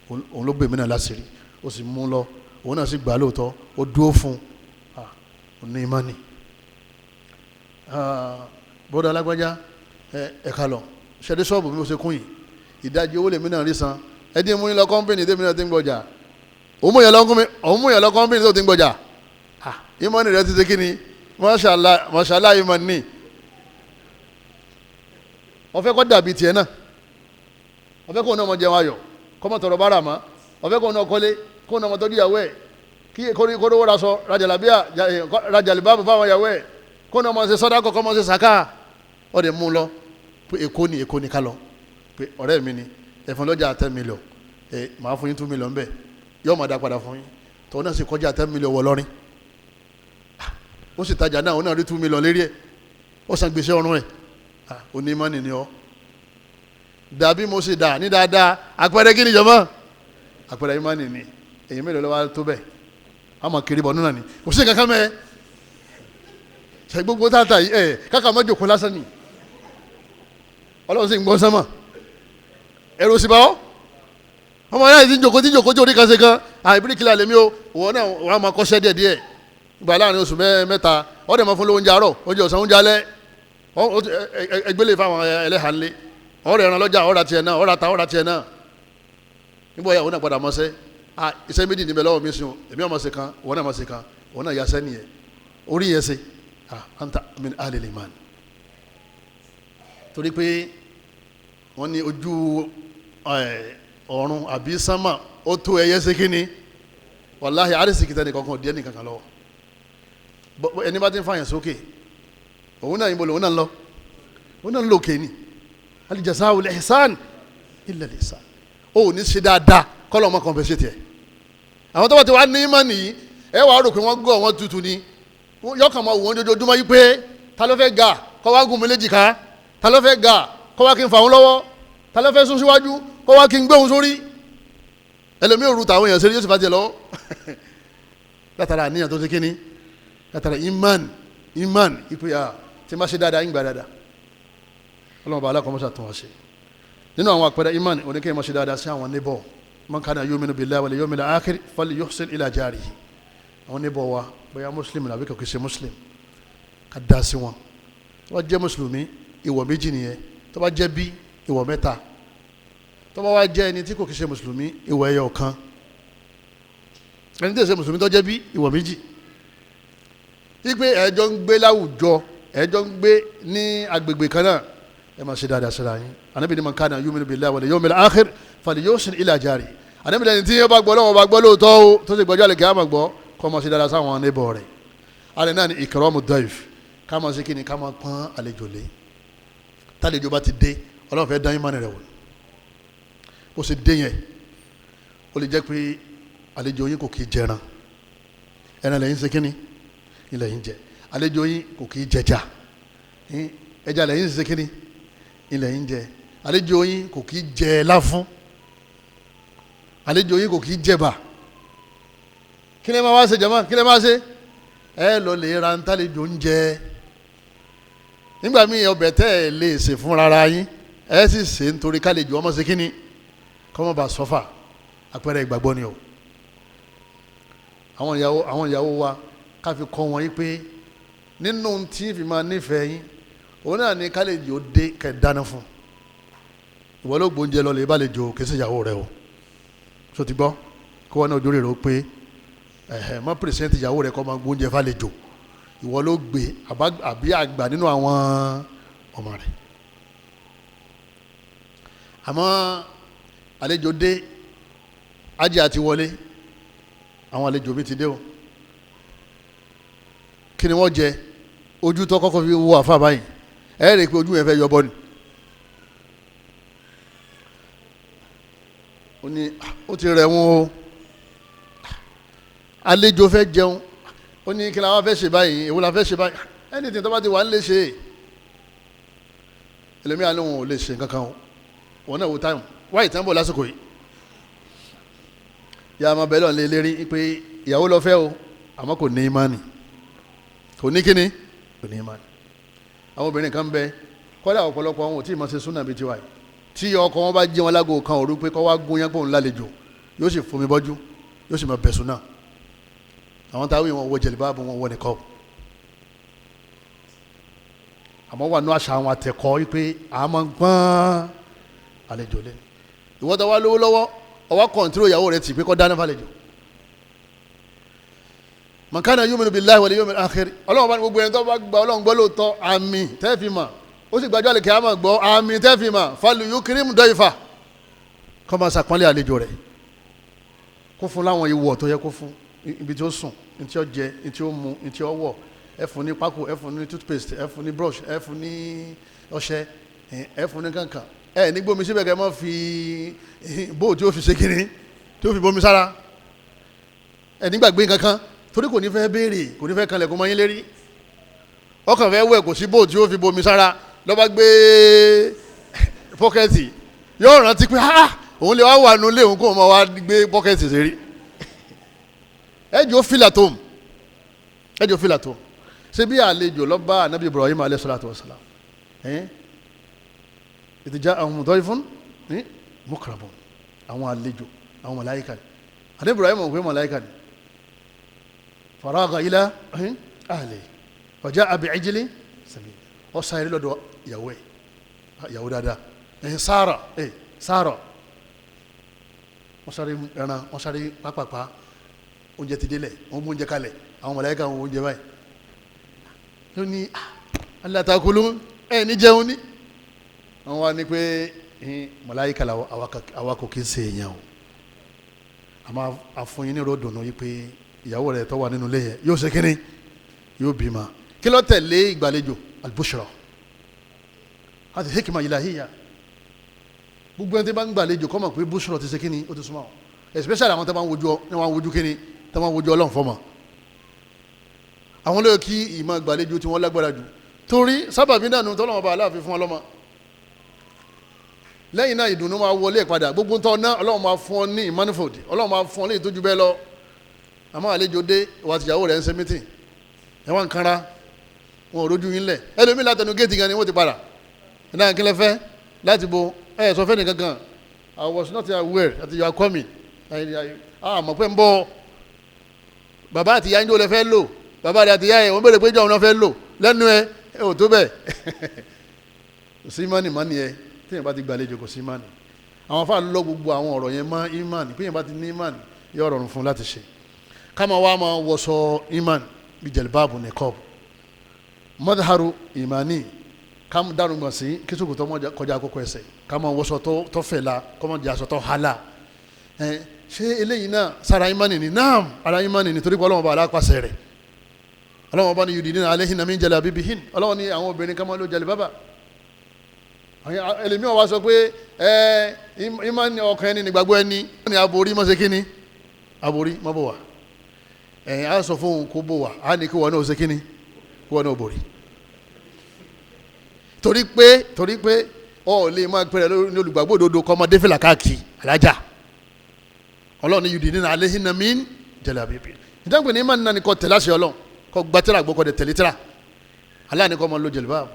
un, òun ló gbé mi náà láṣìírí, ó sì mú lọ, òun náà sì gbà lóòótọ́, ó dúró fún un, ní ìmánì. Bọ́dọ̀ alágbájá ẹ̀ka lọ ṣẹ́dí ṣọ́ọ̀bù mi ò ṣe kún yìí, ìdajì owó lèmi náà rí san, ẹdín mú yín lọ kọ́ńpìnì tèmi náà ti ń gbọjà, òun mú yẹn lọ kọ́ńpìnì tó ti ń gbọjà. Ìmánì rẹ ti ṣe kí ni? Mashallah, mashallah, ìmánì. Wọ́n fẹ́ kọ́ dàbí tiẹ̀ náà, wọ́n fẹ́ kó náà mọ jẹun ayọ̀, kọ́ mọ tọrọ bára mọ́, wọ́n fẹ́ kó náà kọ́lé, kó náà mọ tọ́jú ìyàwó ẹ̀, kí kóró raṣọ rajalabíà rajalibáàbù fáwọn ìyàwó ẹ̀, kó náà mọ ṣe sọ́dákọ̀, kọ́ mọ ṣe sàká. Ó dẹ̀ mú lọ pé Èkó ni, Èkó ni ká lọ, pé ọ̀rẹ́ mi ni ẹ̀fọn lọ́jà 10 million, ẹ̀ máa fún yín 2 million bẹ́ẹ̀, yóò máa dá padà fún yín. Tọ́wọ́n náà sì kọjá 10 million wọ lọ́rin, ó sì tajà náà, ó náà rí 2 million lérí ẹ̀, ó san gbèsè ọrùn ẹ̀. Onímọ̀nì ni ọ́, dàbí mo sì dà ní dáadáa. Àpẹẹrẹ kí ni jọmọ́? Àpẹẹrẹ ìmọ̀nì ni. Èyí mélòó lọ́wọ́ tó bẹ́ẹ̀? A máa kiri bọ̀ nínú ni, kò sí kankan mẹ́ ṣe gbogbo tààtà yìí ẹ̀ káka má jòkó lásán ni. Ọlọ́run sì ń gbọ́ sánmà, ẹ̀rù sì bá ọ́. Ọmọ yára ti ń jòkó tí ń jòkó tí orí kan ṣe kan, àìbíríkìlà lèmi o, òwò náà wàá máa kọ́ṣẹ́ díẹ̀ díẹ̀. Gbà láàrin oṣù mẹ́ta, ọ́ dẹ̀ máa fún lóúnjẹ àárọ̀, oúnjẹ ọ̀sán, oúnjẹ alẹ́, ẹgbẹ́lẹ̀ fáwọn ẹlẹ́hà ńlẹ̀, ọ̀rẹ́ ẹran lọ́jà, ọ̀rà tiẹ̀ náà, ọ̀rà ta, ọ̀rà tiẹ̀ náà. Níbo ìyàwó náà padà mọ́ṣẹ́, iṣẹ́ méjì níbẹ̀ lọ́wọ́ mi sùn, èmi ọmọ ṣe kan, òun náà mọ̀ ṣe kan, òun náà yasẹ́ nìyẹn, orí yẹn ṣe, anta min ahlil iman. Torí pé wọ́n ní ojú ọ̀run àbí sánmà ó tó ẹyẹ ṣe kí ni, wàláhì àrísìkì tẹ́ nìkankan díẹ̀ nìkankan lọ́wọ́. Ẹni bá ti ń fàyàn sókè, òun náà ìbò lòun náà lọ, òun náà ń lò kéènì. Al-jazā'u al-ihsān illa al-ihsān. Ó ní ṣe dáadáa kọ́lọ̀ ọmọ kan fẹ́ ṣe tiẹ̀. Àwọn tó bá ti wá ní ìmọ̀ nìyí, ẹ wàá rò pé wọ́n gọ̀ wọ́n tutù ni, yọkàn máa wò wọ́n dojoojúmọ́ yí pé ta ló fẹ́ ga kọ́ wá gùn mí léjìká, ta ló fẹ́ ga kọ́ wá kí n fà wọ́n lọ́wọ́, ta ló fẹ́ sún síwájú kọ́ wá kí n gbé òun sórí. Ẹlòmíì ò ru tàwọn èèyàn sórí yóò sì fà tiẹ̀ lọ́wọ́. Látara àníyàn tó ṣe kíni, látara iman, iman ipe ya tí ma ṣe dáadáa ń gba dáadáa. Ọlọ́mọba alákọ̀ọ́mọ́sá tún wá ṣe. Nínú àwọn àpẹẹrẹ iman oníkẹ́yìn máa ṣe dáadáa sí àwọn níbọ̀. Man kana yu'minu billahi wal yawmil akhir falyuhsin ila jarihi. Àwọn níbọ̀ wa bóyá muslim làbí kò kì í ṣe muslim, ká dá sí wọn. Tó bá jẹ́ mùsùlùmí ìwọ̀ méjì nìyẹn, tó bá jẹ́ bí ìwọ̀ mẹ́ta, tó bá wá jẹ́ ẹni tí kò kì í ṣe mùsùlùmí ìwọ̀ ẹyọ kan. Ẹni tí kò ṣe mùsùlùmí tó jẹ́ bí ìwọ̀ méjì. Wípé ẹ̀jọ́ ń gbé láwùjọ, ẹ̀jọ́ ń gbé ní agbègbè kan náà, ẹ máa ṣe dáadáa síra yín. Ànábì ní man kana yu'minu billahi wal yawmil akhir falyuhsin ila jarihi. Ànábì ní tí yóò bá gbọ́ lọ́wọ́ bá gbọ́ lóòótọ́ o, tó sì gbọ́jọ́ àlèkè àmọ̀ gbọ́, kó máa ṣe dáadáa sáwọn níbọ̀ rẹ̀. Alẹ́ náà ni ikramu daif, ká máa ṣe kíni, ká máa pọ́n àlejò lé. Tálejò bá ti dé, Ọlọ́run fẹ́ dán ìmánì rẹ̀ wò. Ó sì dé yẹn, ó lè jẹ́ pé àlejò yín kò kì í jẹran, ẹran lẹ́yìn ṣe kíni ilẹ̀ yín jẹ. Àlejò yín kò kì í jẹja, ẹja lẹ́yìn ṣe kíni ilẹ̀ yín jẹ. Àlejò yín kò kì í jẹ láfún, àlejò yín kò kì í jẹba. Kí lè máa wá ṣe jama? Kí lè máa ṣe? Ẹ lọ lè ra ntàlejò ń jẹ. Nígbà míì ọbẹ̀ tẹ́ ẹ lè ṣe fún rárá yín, ẹ sì ṣe nítorí kálejò ọmọ ṣe kíni kọ́mọ bá sọ́fà. Àpẹẹrẹ ìgbàgbọ́ ni o. Àwọn ìyàwó wa ká fi kọ́ wọn yín pé nínú tí fi máa nífẹ̀ẹ́ yín òun náà ní kálejò dé kẹ́ dáná fún. Ìwọ ló gbóúnjẹ lọ lè bá lè jò kí sí ìyàwó rẹ o. So ti gbọ́ kí wọ́n náà ojú rẹ̀ rò pé ẹ̀hẹ̀ má pèsèntì ìyàwó rẹ kọ́ máa gbóúnjẹ fàlejò. Ìwọ ló gbé àbí àgbà nínú àwọn ọmọ rẹ̀. Àmọ́ àlejò dé, ajé àti wọlé, àwọn àlejò mi ti dé o. Kí ni wọ́n jẹ? Ojú tó kọ́kọ́ fi wo àfa báyìí, ẹ rí i pé ojú yẹn fẹ́ yọ bọ́ ni. Ó ní ó ti rẹ̀ wọ́n o, àlejò fẹ́ jẹun. Ó ní kí la wá fẹ́ ṣe báyìí, èwo la fẹ́ ṣe báyìí? Anything tó bá ti wà ń lè ṣe. Ẹlòmíà ni òun ò lè ṣe nǹkan kan o. Wọn náà wo táìmù wáyé tán bọ̀ lásìkò yìí. Yàrá máa bẹ̀rẹ̀ lọ́nà lérí pé ìyàwó lọ fẹ́ o, àmọ́ kò ní ìmánì, kò ní kíni, kò ní ìmánì. Àwọn obìnrin kan bẹ, kọ́dà ọ̀pọ̀lọpọ̀ àwọn ò tí ì máa ṣe súnà bíi tiwa yìí. Tí ọkọ wọn bá jí wọn lágò kan òru pé kọ́ wá gún yẹn pòun lálejò, yóò sì fún mi bọ́jú, yóò sì máa bẹ̀sùn náà. Àwọn táwọn yìí wọn wọ jẹ̀lìbáàbù, wọn wọ nìkọ́. Àmọ́ wà nú àṣà àwọn àtẹ̀kọ́ wípé àmọ́ gbọ́n àlejò lé. Ìwọ tó wá lówó lọ́wọ́, ọwọ́ kọ̀ǹtírò ìyàwó rẹ̀ tì pé kọ́ dáná fàlejò. Man kana yu'minu billahi wal yawmil akhir. Ọlọ́run bá ní gbogbo ẹni tó bá gba Ọlọ́run gbọ́ lóòótọ́, àmì tẹ́ẹ̀fì mà. Ó sì gbàjọ́ àlè kíámà gbọ́, àmì tẹ́ẹ̀fì mà. Falyukrim dayfa. Kọ́ máa ṣàpọ́nlé àlejò rẹ̀. Kó fún láwọn ìwọ̀ tó yẹ kó fún, ibi tí ó sùn, ní tí ó jẹ, ní tí ó mu, ní tí ó wọ̀. Ẹ fún ní pákó, ẹ fún ní toothpaste, ẹ fún ní brush, ẹ fún ní ọṣẹ, ẹ fún ní kankan. Ẹ ní gbómi síbẹ̀ kẹ́ mọ́ fi bóò tí ó fi ṣe kiri, tí ó fi bomi sára. Ẹ nígbàgbé kankan, torí kò ní fẹ́ béèrè, kò ní fẹ́ kanlẹ̀ kó mọ yín lérí. Ọkàn fẹ́ wẹ̀, kò sí bóò tí ó fi bomi sára, ló bá gbé pọ́kẹ́tì, yóò rántí pé ah, òun lè wá wà nulẹ̀ òun kò mọ wá gbé pọ́kẹ́tì sérí. Ẹ jọ fìlà tó, ẹ jọ fìlà tó. Ṣé bí àlejò lọ bá anabi Ibrahim alayhi salatu wa salam, ìtìjà àwọn mudayfun ní mukramun, àwọn àlejò, àwọn màláíkà ni. Anabi Ibrahim ò pé màláíkà ni. Faraga ila ahli faja'a bi'ijlin samin. Ó sáré lọ́dọ̀ ìyàwó ẹ̀, ìyàwó dáadáa, Sára, Sára. Wọ́n sáré ẹran, wọ́n sáré pápápá, oúnjẹ ti délẹ̀, wọ́n mú oúnjẹ kalẹ̀, àwọn màláíkà wọn oúnjẹ báyìí. Ló ní alátakulu ẹ ní jẹun ní. Wọ́n wá ní pé màláíkà àwa kò kí ń ṣe èèyàn o, àmọ́ àfọyín ní ròdùnú yìí pé ìyàwó rẹ̀ tó wà nínú ilé yẹn yóò ṣe kínní, yóò bímọ. Kí ló tẹ̀lé ìgbàlejò? Albushra àti hikma ilahiyya. Gbogbo ẹni tí bá ń gbàlejò kó mọ̀ pé bushra ti ṣe kínní, ó ti súnmọ́, especially àwọn tó bá ń wojú ọ, ní wọ́n wojú kínní, tó bá ń wojú Ọlọ́run fọmọ. Àwọn lóye kí ìmọ̀ gbàlejò tí wọ́n lágbára jù, torí sábàbí náà nu tọ́lọ́mọba aláàfin fún ọlọ́mọ. Lẹ́yìn náà ìdùnnú máa wọlé padà, gbogbo tó ná Ọlọ́run máa fún ọ ní ìmánìfòdì, Ọlọ́run máa fún ọ ní ìtọ́jú bẹ́ẹ̀ lọ. Àmọ́ àlejò dé, ìwà àtìyàwó rẹ̀ ń ṣe mítìn, ẹ̀ wá ń kanra, wọn ò rójú yín lẹ̀. Ẹlòmíì látẹnu géètì gan ni wọ́n ti padà. Náà kí lẹ fẹ́ láti bo Ẹ sọ fẹ́ni gangan, I was not aware that you are coming. Àmọ̀ pé ń bọ̀. Bàbá àti ìyá ń jó lẹ fẹ́ lò, bàbá rẹ àti ìyá ẹ̀ wọ́n béèrè pé jọ́ wọn fẹ́ lò lẹ́nu ẹ ẹ ò tó bẹ́ẹ̀. Kò sí ìmánì mánì ẹ, téèyàn bá ti gbàlejò kò sí ìmánì. Àwọn afáà lọ gbogbo àwọn ọ̀rọ̀ yẹn mọ́ ìmánì, péyàn bá ti ní ìmánì yóò rọrùn fún láti ṣe. Ká máa wá máa wọṣọ ìmánì bí jẹ̀lbáàbù nìkọ́ọ̀bù, mọ́dàrú ìmánì, ká dànù gbọ̀n sí kí sòkòtò mọ́ kọjá àkókò ẹsẹ̀, ká máa wọṣọ tó fẹ̀ la, kó máa jẹ́ aṣọ tó hálà. Ṣé eléyìí náà sára ìmánì ni? Naam, ara ìmánì ni, torí pé Ọlọ́run bá alápàṣẹ rẹ̀. Ọlọ́run bá ní yudinina alayhinna min jalabibihin, Ọlọ́run ní àwọn obìnrin ká máa lo jẹ̀lbábà. Ẹlẹ́mìí wa sọ pé ẹ ìmánì ọkàn ẹni nígbàgbọ́ ẹni ní aborí mọ́ ṣe kíni, aborí mọ́ bò wá. Ẹ̀yìn á sọ fóun kó bò wá, á ní kí wọn náà ṣe kíni, kí wọn náà borí. Torí pé ọ lè máa pẹ̀rẹ̀ ní olùgbàgbọ́ òdodo kọ́ ọmọdé fìlà káàkiri alájà. Ọlọ́run ní yudinina alayhinna min jalabibihin. Ìdáǹpẹ̀ ní ìmánì náà ni kò tẹ̀lé àṣẹ Ọlọ́run, kò gba tírà gbọ́, kò dẹ̀ tẹ̀lé tírà. Aláàní kò máa lo jẹ̀lúbáàbù.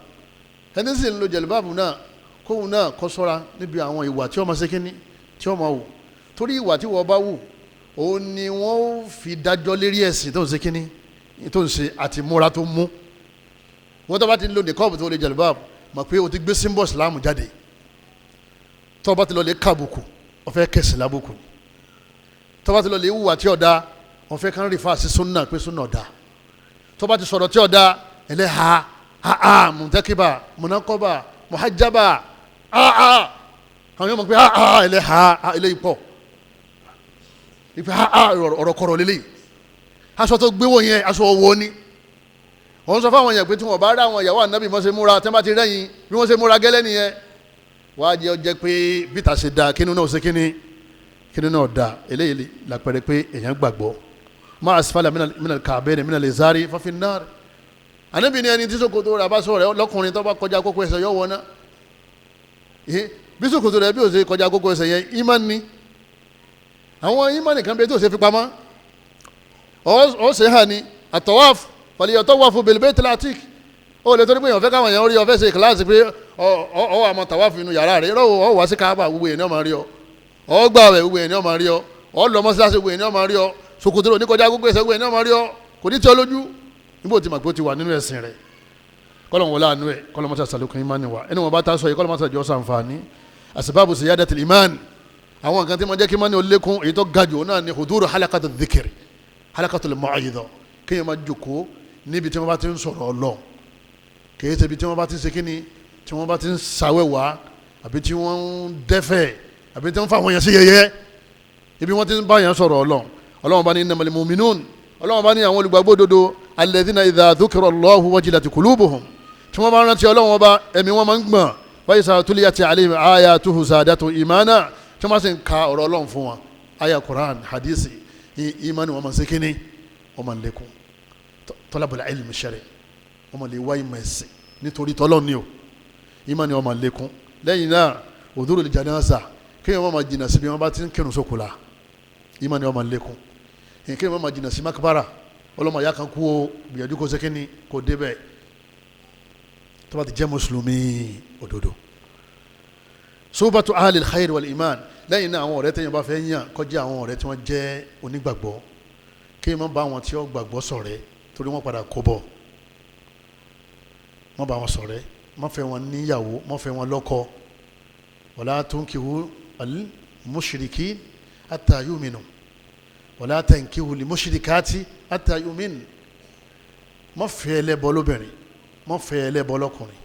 Ẹni sì ń lo jẹ̀lúbáàbù náà, kóhun náà kó ṣọ́ra níbi àwọn ìwà tí wọ́n máa ṣe kíní, tí wọ́n máa wù. Torí ìwà tí wọ́n bá wù, òun ni wọ́n fi dájọ́ lérí ẹ̀sìn tó ń ṣe kíní, tó ń ṣe àti múra tó mú. Wọ́n tó bá ti ń lo nìkọ́ọ̀bù tó lè jẹ̀lúbáàbù, mọ̀ pé o ti gbé símbọ̀ ìsìlámù jáde. Tó bá ti lọ lè kàbùkù, o fẹ́ kẹsì lábùkù. Tó bá ti lọ lè wùwà tí ọ̀dà, o fẹ́ kán rìfà sí súnà pé súnà ọ̀dà. Tó bá ti sọ̀rọ̀ tí ọ̀dà, ẹlẹ́ha, ha mùtẹ́kìbà, mùnákọ́bà, muhajjaba, ha àwọn yóò mọ̀ pé ha ẹlẹ́ha, eléyìí pọ̀. Ìpè ha ọ̀rọ̀ kọ̀rọ̀ lélẹ́yìí. Aṣọ tó gbé wọ̀ yẹn, aṣọ ọwọ́ ni. Wọ́n sọ fáwọn yẹn pé tí wọ́n bá rí àwọn ìyàwó ànábì mọ́ ṣe múra, tí wọ́n bá ti rẹ́yìn bí wọ́n ṣe múra gẹ́lẹ́ nìyẹn. Wàá jẹ́ ọjẹ́ pé bíta ṣe da, kínú náà ṣe kíní, kínú náà da. Eléyìí làpẹrẹ pé èèyàn gbàgbọ́. Ma asfala minal ka'bayni minal izari fa fin nar. Ànábì ní ẹni tí ṣòkòtò rẹ̀ bá sọ̀rọ̀ lọ́kùnrin tó bá kọjá kókó ẹsẹ̀ yọ wọná. Bí ṣòkòtò rẹ̀ bí ó ṣe kọjá kókó ẹsẹ̀ yẹn, ìmánì ni. Àwọn ìmánì kan bẹ tó ṣe fi pamọ́. Ó ṣe hàn ní àtọ̀wáfù fàlìyàtọ̀wáfù bil baytil atiq. Ó lè torí pé èèyàn fẹ́ káwọn èèyàn rí ọ fẹ́ ṣe kíláàsì pé ọ àmọ́ tàwáfù inú yàrá rẹ̀, ọ wá sí Káàbà gbogbo èèyàn máa rí ọ, ọ gbààwẹ̀ gbogbo èèyàn máa rí ọ, ọ lọ mọ́ṣáláṣí gbogbo èèyàn máa rí ọ, ṣòkòtò rẹ̀ oníkọjá gbogbo ẹsẹ̀ gbogbo èèyàn máa rí ọ, kò ní tí ọ lójú. Níbo tí màgbó ti wà nínú ẹ̀sìn rẹ̀, kọ́lọ̀ wọlé àánú ẹ̀, kọ́lọ̀ mọ́ṣá sàlùkùn ìmánì wa. Ẹni wọn bá ta sọ yìí, kọ́lọ̀ mọ́ṣá jọ sànfàní. Asbabu ziyadatil iman, àwọn nǹkan tí wọ́n jẹ́ kí ìmánì ó lékún, èyí tó ga jù náà ni huduru halaqatu dhikri, halaqatul mau'idha, kéèyàn máa jókòó níbi tí wọ́n bá ti ń sọ̀rọ̀ Ọlọ́run, kì í ṣe ibi tí wọ́n bá ti ń ṣe kíni, tí wọ́n bá ti ń ṣàwẹ̀wá, àbí tí wọ́n ń dẹ́fẹ̀, àbí tí wọ́n ń fa àwọn èèyàn sí yẹ̀yẹ́, ibi wọ́n ti ń bá èèyàn sọ̀rọ̀ Ọlọ́run. Ọlọ́run bá ní innamal mu'minun, Ọlọ́run bá ní àwọn olùgbàgbọ́ òdodo, alladhina idha dhukira Allahu wajilat qulubuhum, tí wọ́n bá rántí Ọlọ́run ọba ẹ̀mí wọn máa ń gbọ̀n. Wa idha tuliyat alayhim ayatuhu zadatuhum imana, tí wọ́n bá sì ń ka ọ̀rọ̀ Ọlọ́run fún wọn, aya Quran, hadisi, ìmánì wọn máa ń ṣe kíní, wọ́n máa ń lékún. Talabul ilmi shar'i, wọ́n máa lè wá ìmọ̀ ẹ̀sìn nítorí tọ́lọ́ ni o, ìmánì wọn máa lékún. Lẹ́yìn náà, hudurul janaza, kéèyàn wọn máa jìnnà síbi wọn bá ti ń kírun sókòlá, ìmánì wọn máa lékún. Kéèyàn wọn máa jìnnà sí makbara, ọlọ́mọ ìyá kan kú o, gbìyànjú kó ṣe kíní kó débẹ̀, tó bá ti jẹ́ mùsùlùmí òdodo. Suhbatu ahlil khayr wal iman. Lẹ́yìn náà, àwọn ọ̀rẹ́ tẹ̀yìn bá fẹ́ yàn kó jẹ́ àwọn ọ̀rẹ́ tí wọ́n jẹ́ onígbàgbọ́, kéèyàn má bá àwọn tí ó gbàgbọ́ ṣọ̀rẹ́, torí wọ́n padà kó bọ̀. Má bá wọn ṣọ̀rẹ́, má fẹ́ wọn níyàwó, má fẹ́ wọn lọ́kọ. Wala tunkihu al mushrikin hatta yu'minu, wala tankihu li mushrikati hatta yu'min. Má fẹ́ ẹlẹ́bọ lóbìnrin, má fẹ́ ẹlẹ́bọ lọ́kùnrin.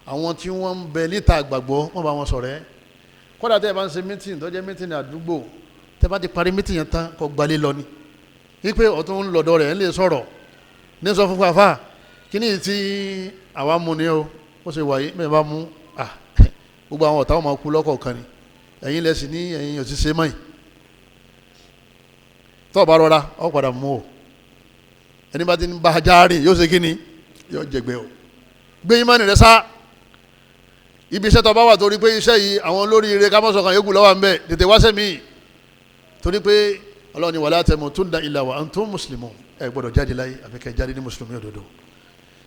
Àwọn tí wọ́n ń bẹ níta gbàgbọ́, má bá wọn ṣọ̀rẹ́. Kódà tẹ́ ẹ bá ń ṣe mítìn tó jẹ́ mítìn àdúgbò, tẹ́ bá ti parí mítìn yẹn tán, kó gbalé lọ ni. Wípé ọ̀tún ń lọ̀dọ̀ rẹ̀ ń lè sọ̀rọ̀ ní sọ fún fàáfà kíní tí àwa mú ni o, ó ṣe wáyé mẹ́rin bá mú à gbogbo àwọn ọ̀tá wọn máa kú lọ́kọ̀ọ̀kan ni. Ẹ̀yin lẹ́sìn ní ẹ̀yin òṣìṣẹ́ mọ́yìn, tó o bá rọra ọ padà mú o. Ẹni bá ti ń bá ajá rìn yóò ṣe kíni, yóò jẹgbẹ́ o. Gbé ìmánì rẹ sá. Ibi iṣẹ́ tó bá wà, torí pé iṣẹ́ yìí àwọn olóríire kámọ́sọ̀kan yókù lọ́wọ́ à ń bẹ̀, tètè wáṣẹ́ mi, torí pé Ọlọ́run ni wala tamutunna illa wa antum muslimun. Ẹ gbọ́dọ̀ jáde láyé àfi kẹ́ jáde ní mùsùlùmí òdodo.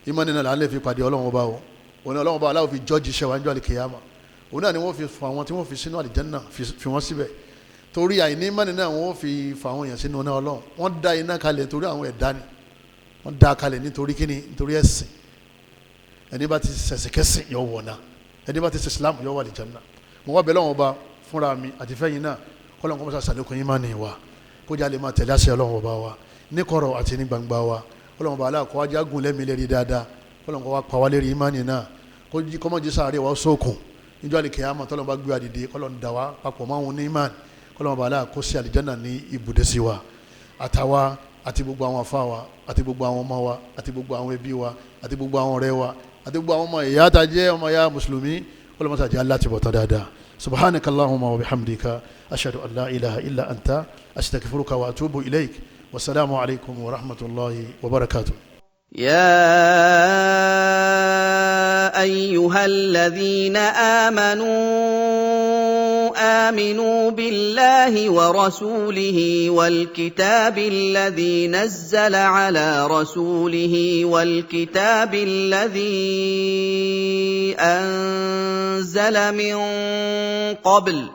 Ìmánì náà là ń lè fi pàdé Ọlọ́run ọba o. Òní Ọlọ́run ọba aláwọ̀ fi jọ́ọ̀jì iṣẹ́ wa ń jọ́ àlìkèyàmà. Òun náà ni wọ́n fi fọ àwọn tí wọ́n fi sínú àlìjánná fi wọ́n síbẹ̀. Torí àìní ìmánì náà wọ́n fi fọ àwọn èèyàn sínú iná Ọlọ́run. Wọ́n dá iná kalẹ̀ torí àwọn ẹ̀dá ni, wọ́n dá kalẹ̀ nítorí kíni? Nítorí ẹ̀sìn. Ẹni bá ti ṣẹ̀sìn kẹ́sìn yọ wọ̀ náà, ẹni bá ti ṣe Islam yọ wà àlìjánná. Mo wá bẹ̀ lọ́wọ́ ọba fúnra mi àti fẹ́yìn náà, kọ́lọ́n kọ́mọ́sá sàlékún ìmánì wa, kó jẹ́ àlè máa tẹ̀lé àṣẹ Ọlọ́run ọba wa ní kọ̀rọ̀ àti ní gbangba wa. Kọ́lọ́n ọba aláàkọ́ ajágun lẹ́mìí lérí dáadáa, kọ́lọ́n kọ́ wa pa wá lérí ìmánì náà, kó kọ́mọ́jì sáré wa sókun níjọ́ àlè kìyàmá tọ́lọ́n bá gbé adìde, kọ́lọ́n dà wá papọ̀ mọ́ àwọn onímánì. Kọ́lọ́n ọba aláàkọ́ sí àlìjánà ní ibùdó sí wa, àtàwa àti gbogbo àwọn afá wa àti gbogbo àwọn ọmọ wa àti gbogbo àwọn ẹbí wa àti gbogbo àwọn ọ̀rẹ́ wa àti gbogbo àwọn ọmọ ìyá tá jẹ́ ọmọ ìyá mùsùlùmí. Kọ́lọ́n mọ́sá jẹ́ aláàtìbọ̀tán dáadáa. Subhanaka Allahumma wa bihamdika, ashhadu an la ilaha illa anta, astaghfiruka wa atubu ilaik. Wasalaamu alaykum wa rahmatullahi wa barakatuh. يا ايها الذين امنوا امنوا بالله ورسوله والكتاب الذي نزل على رسوله والكتاب الذي انزل من قبل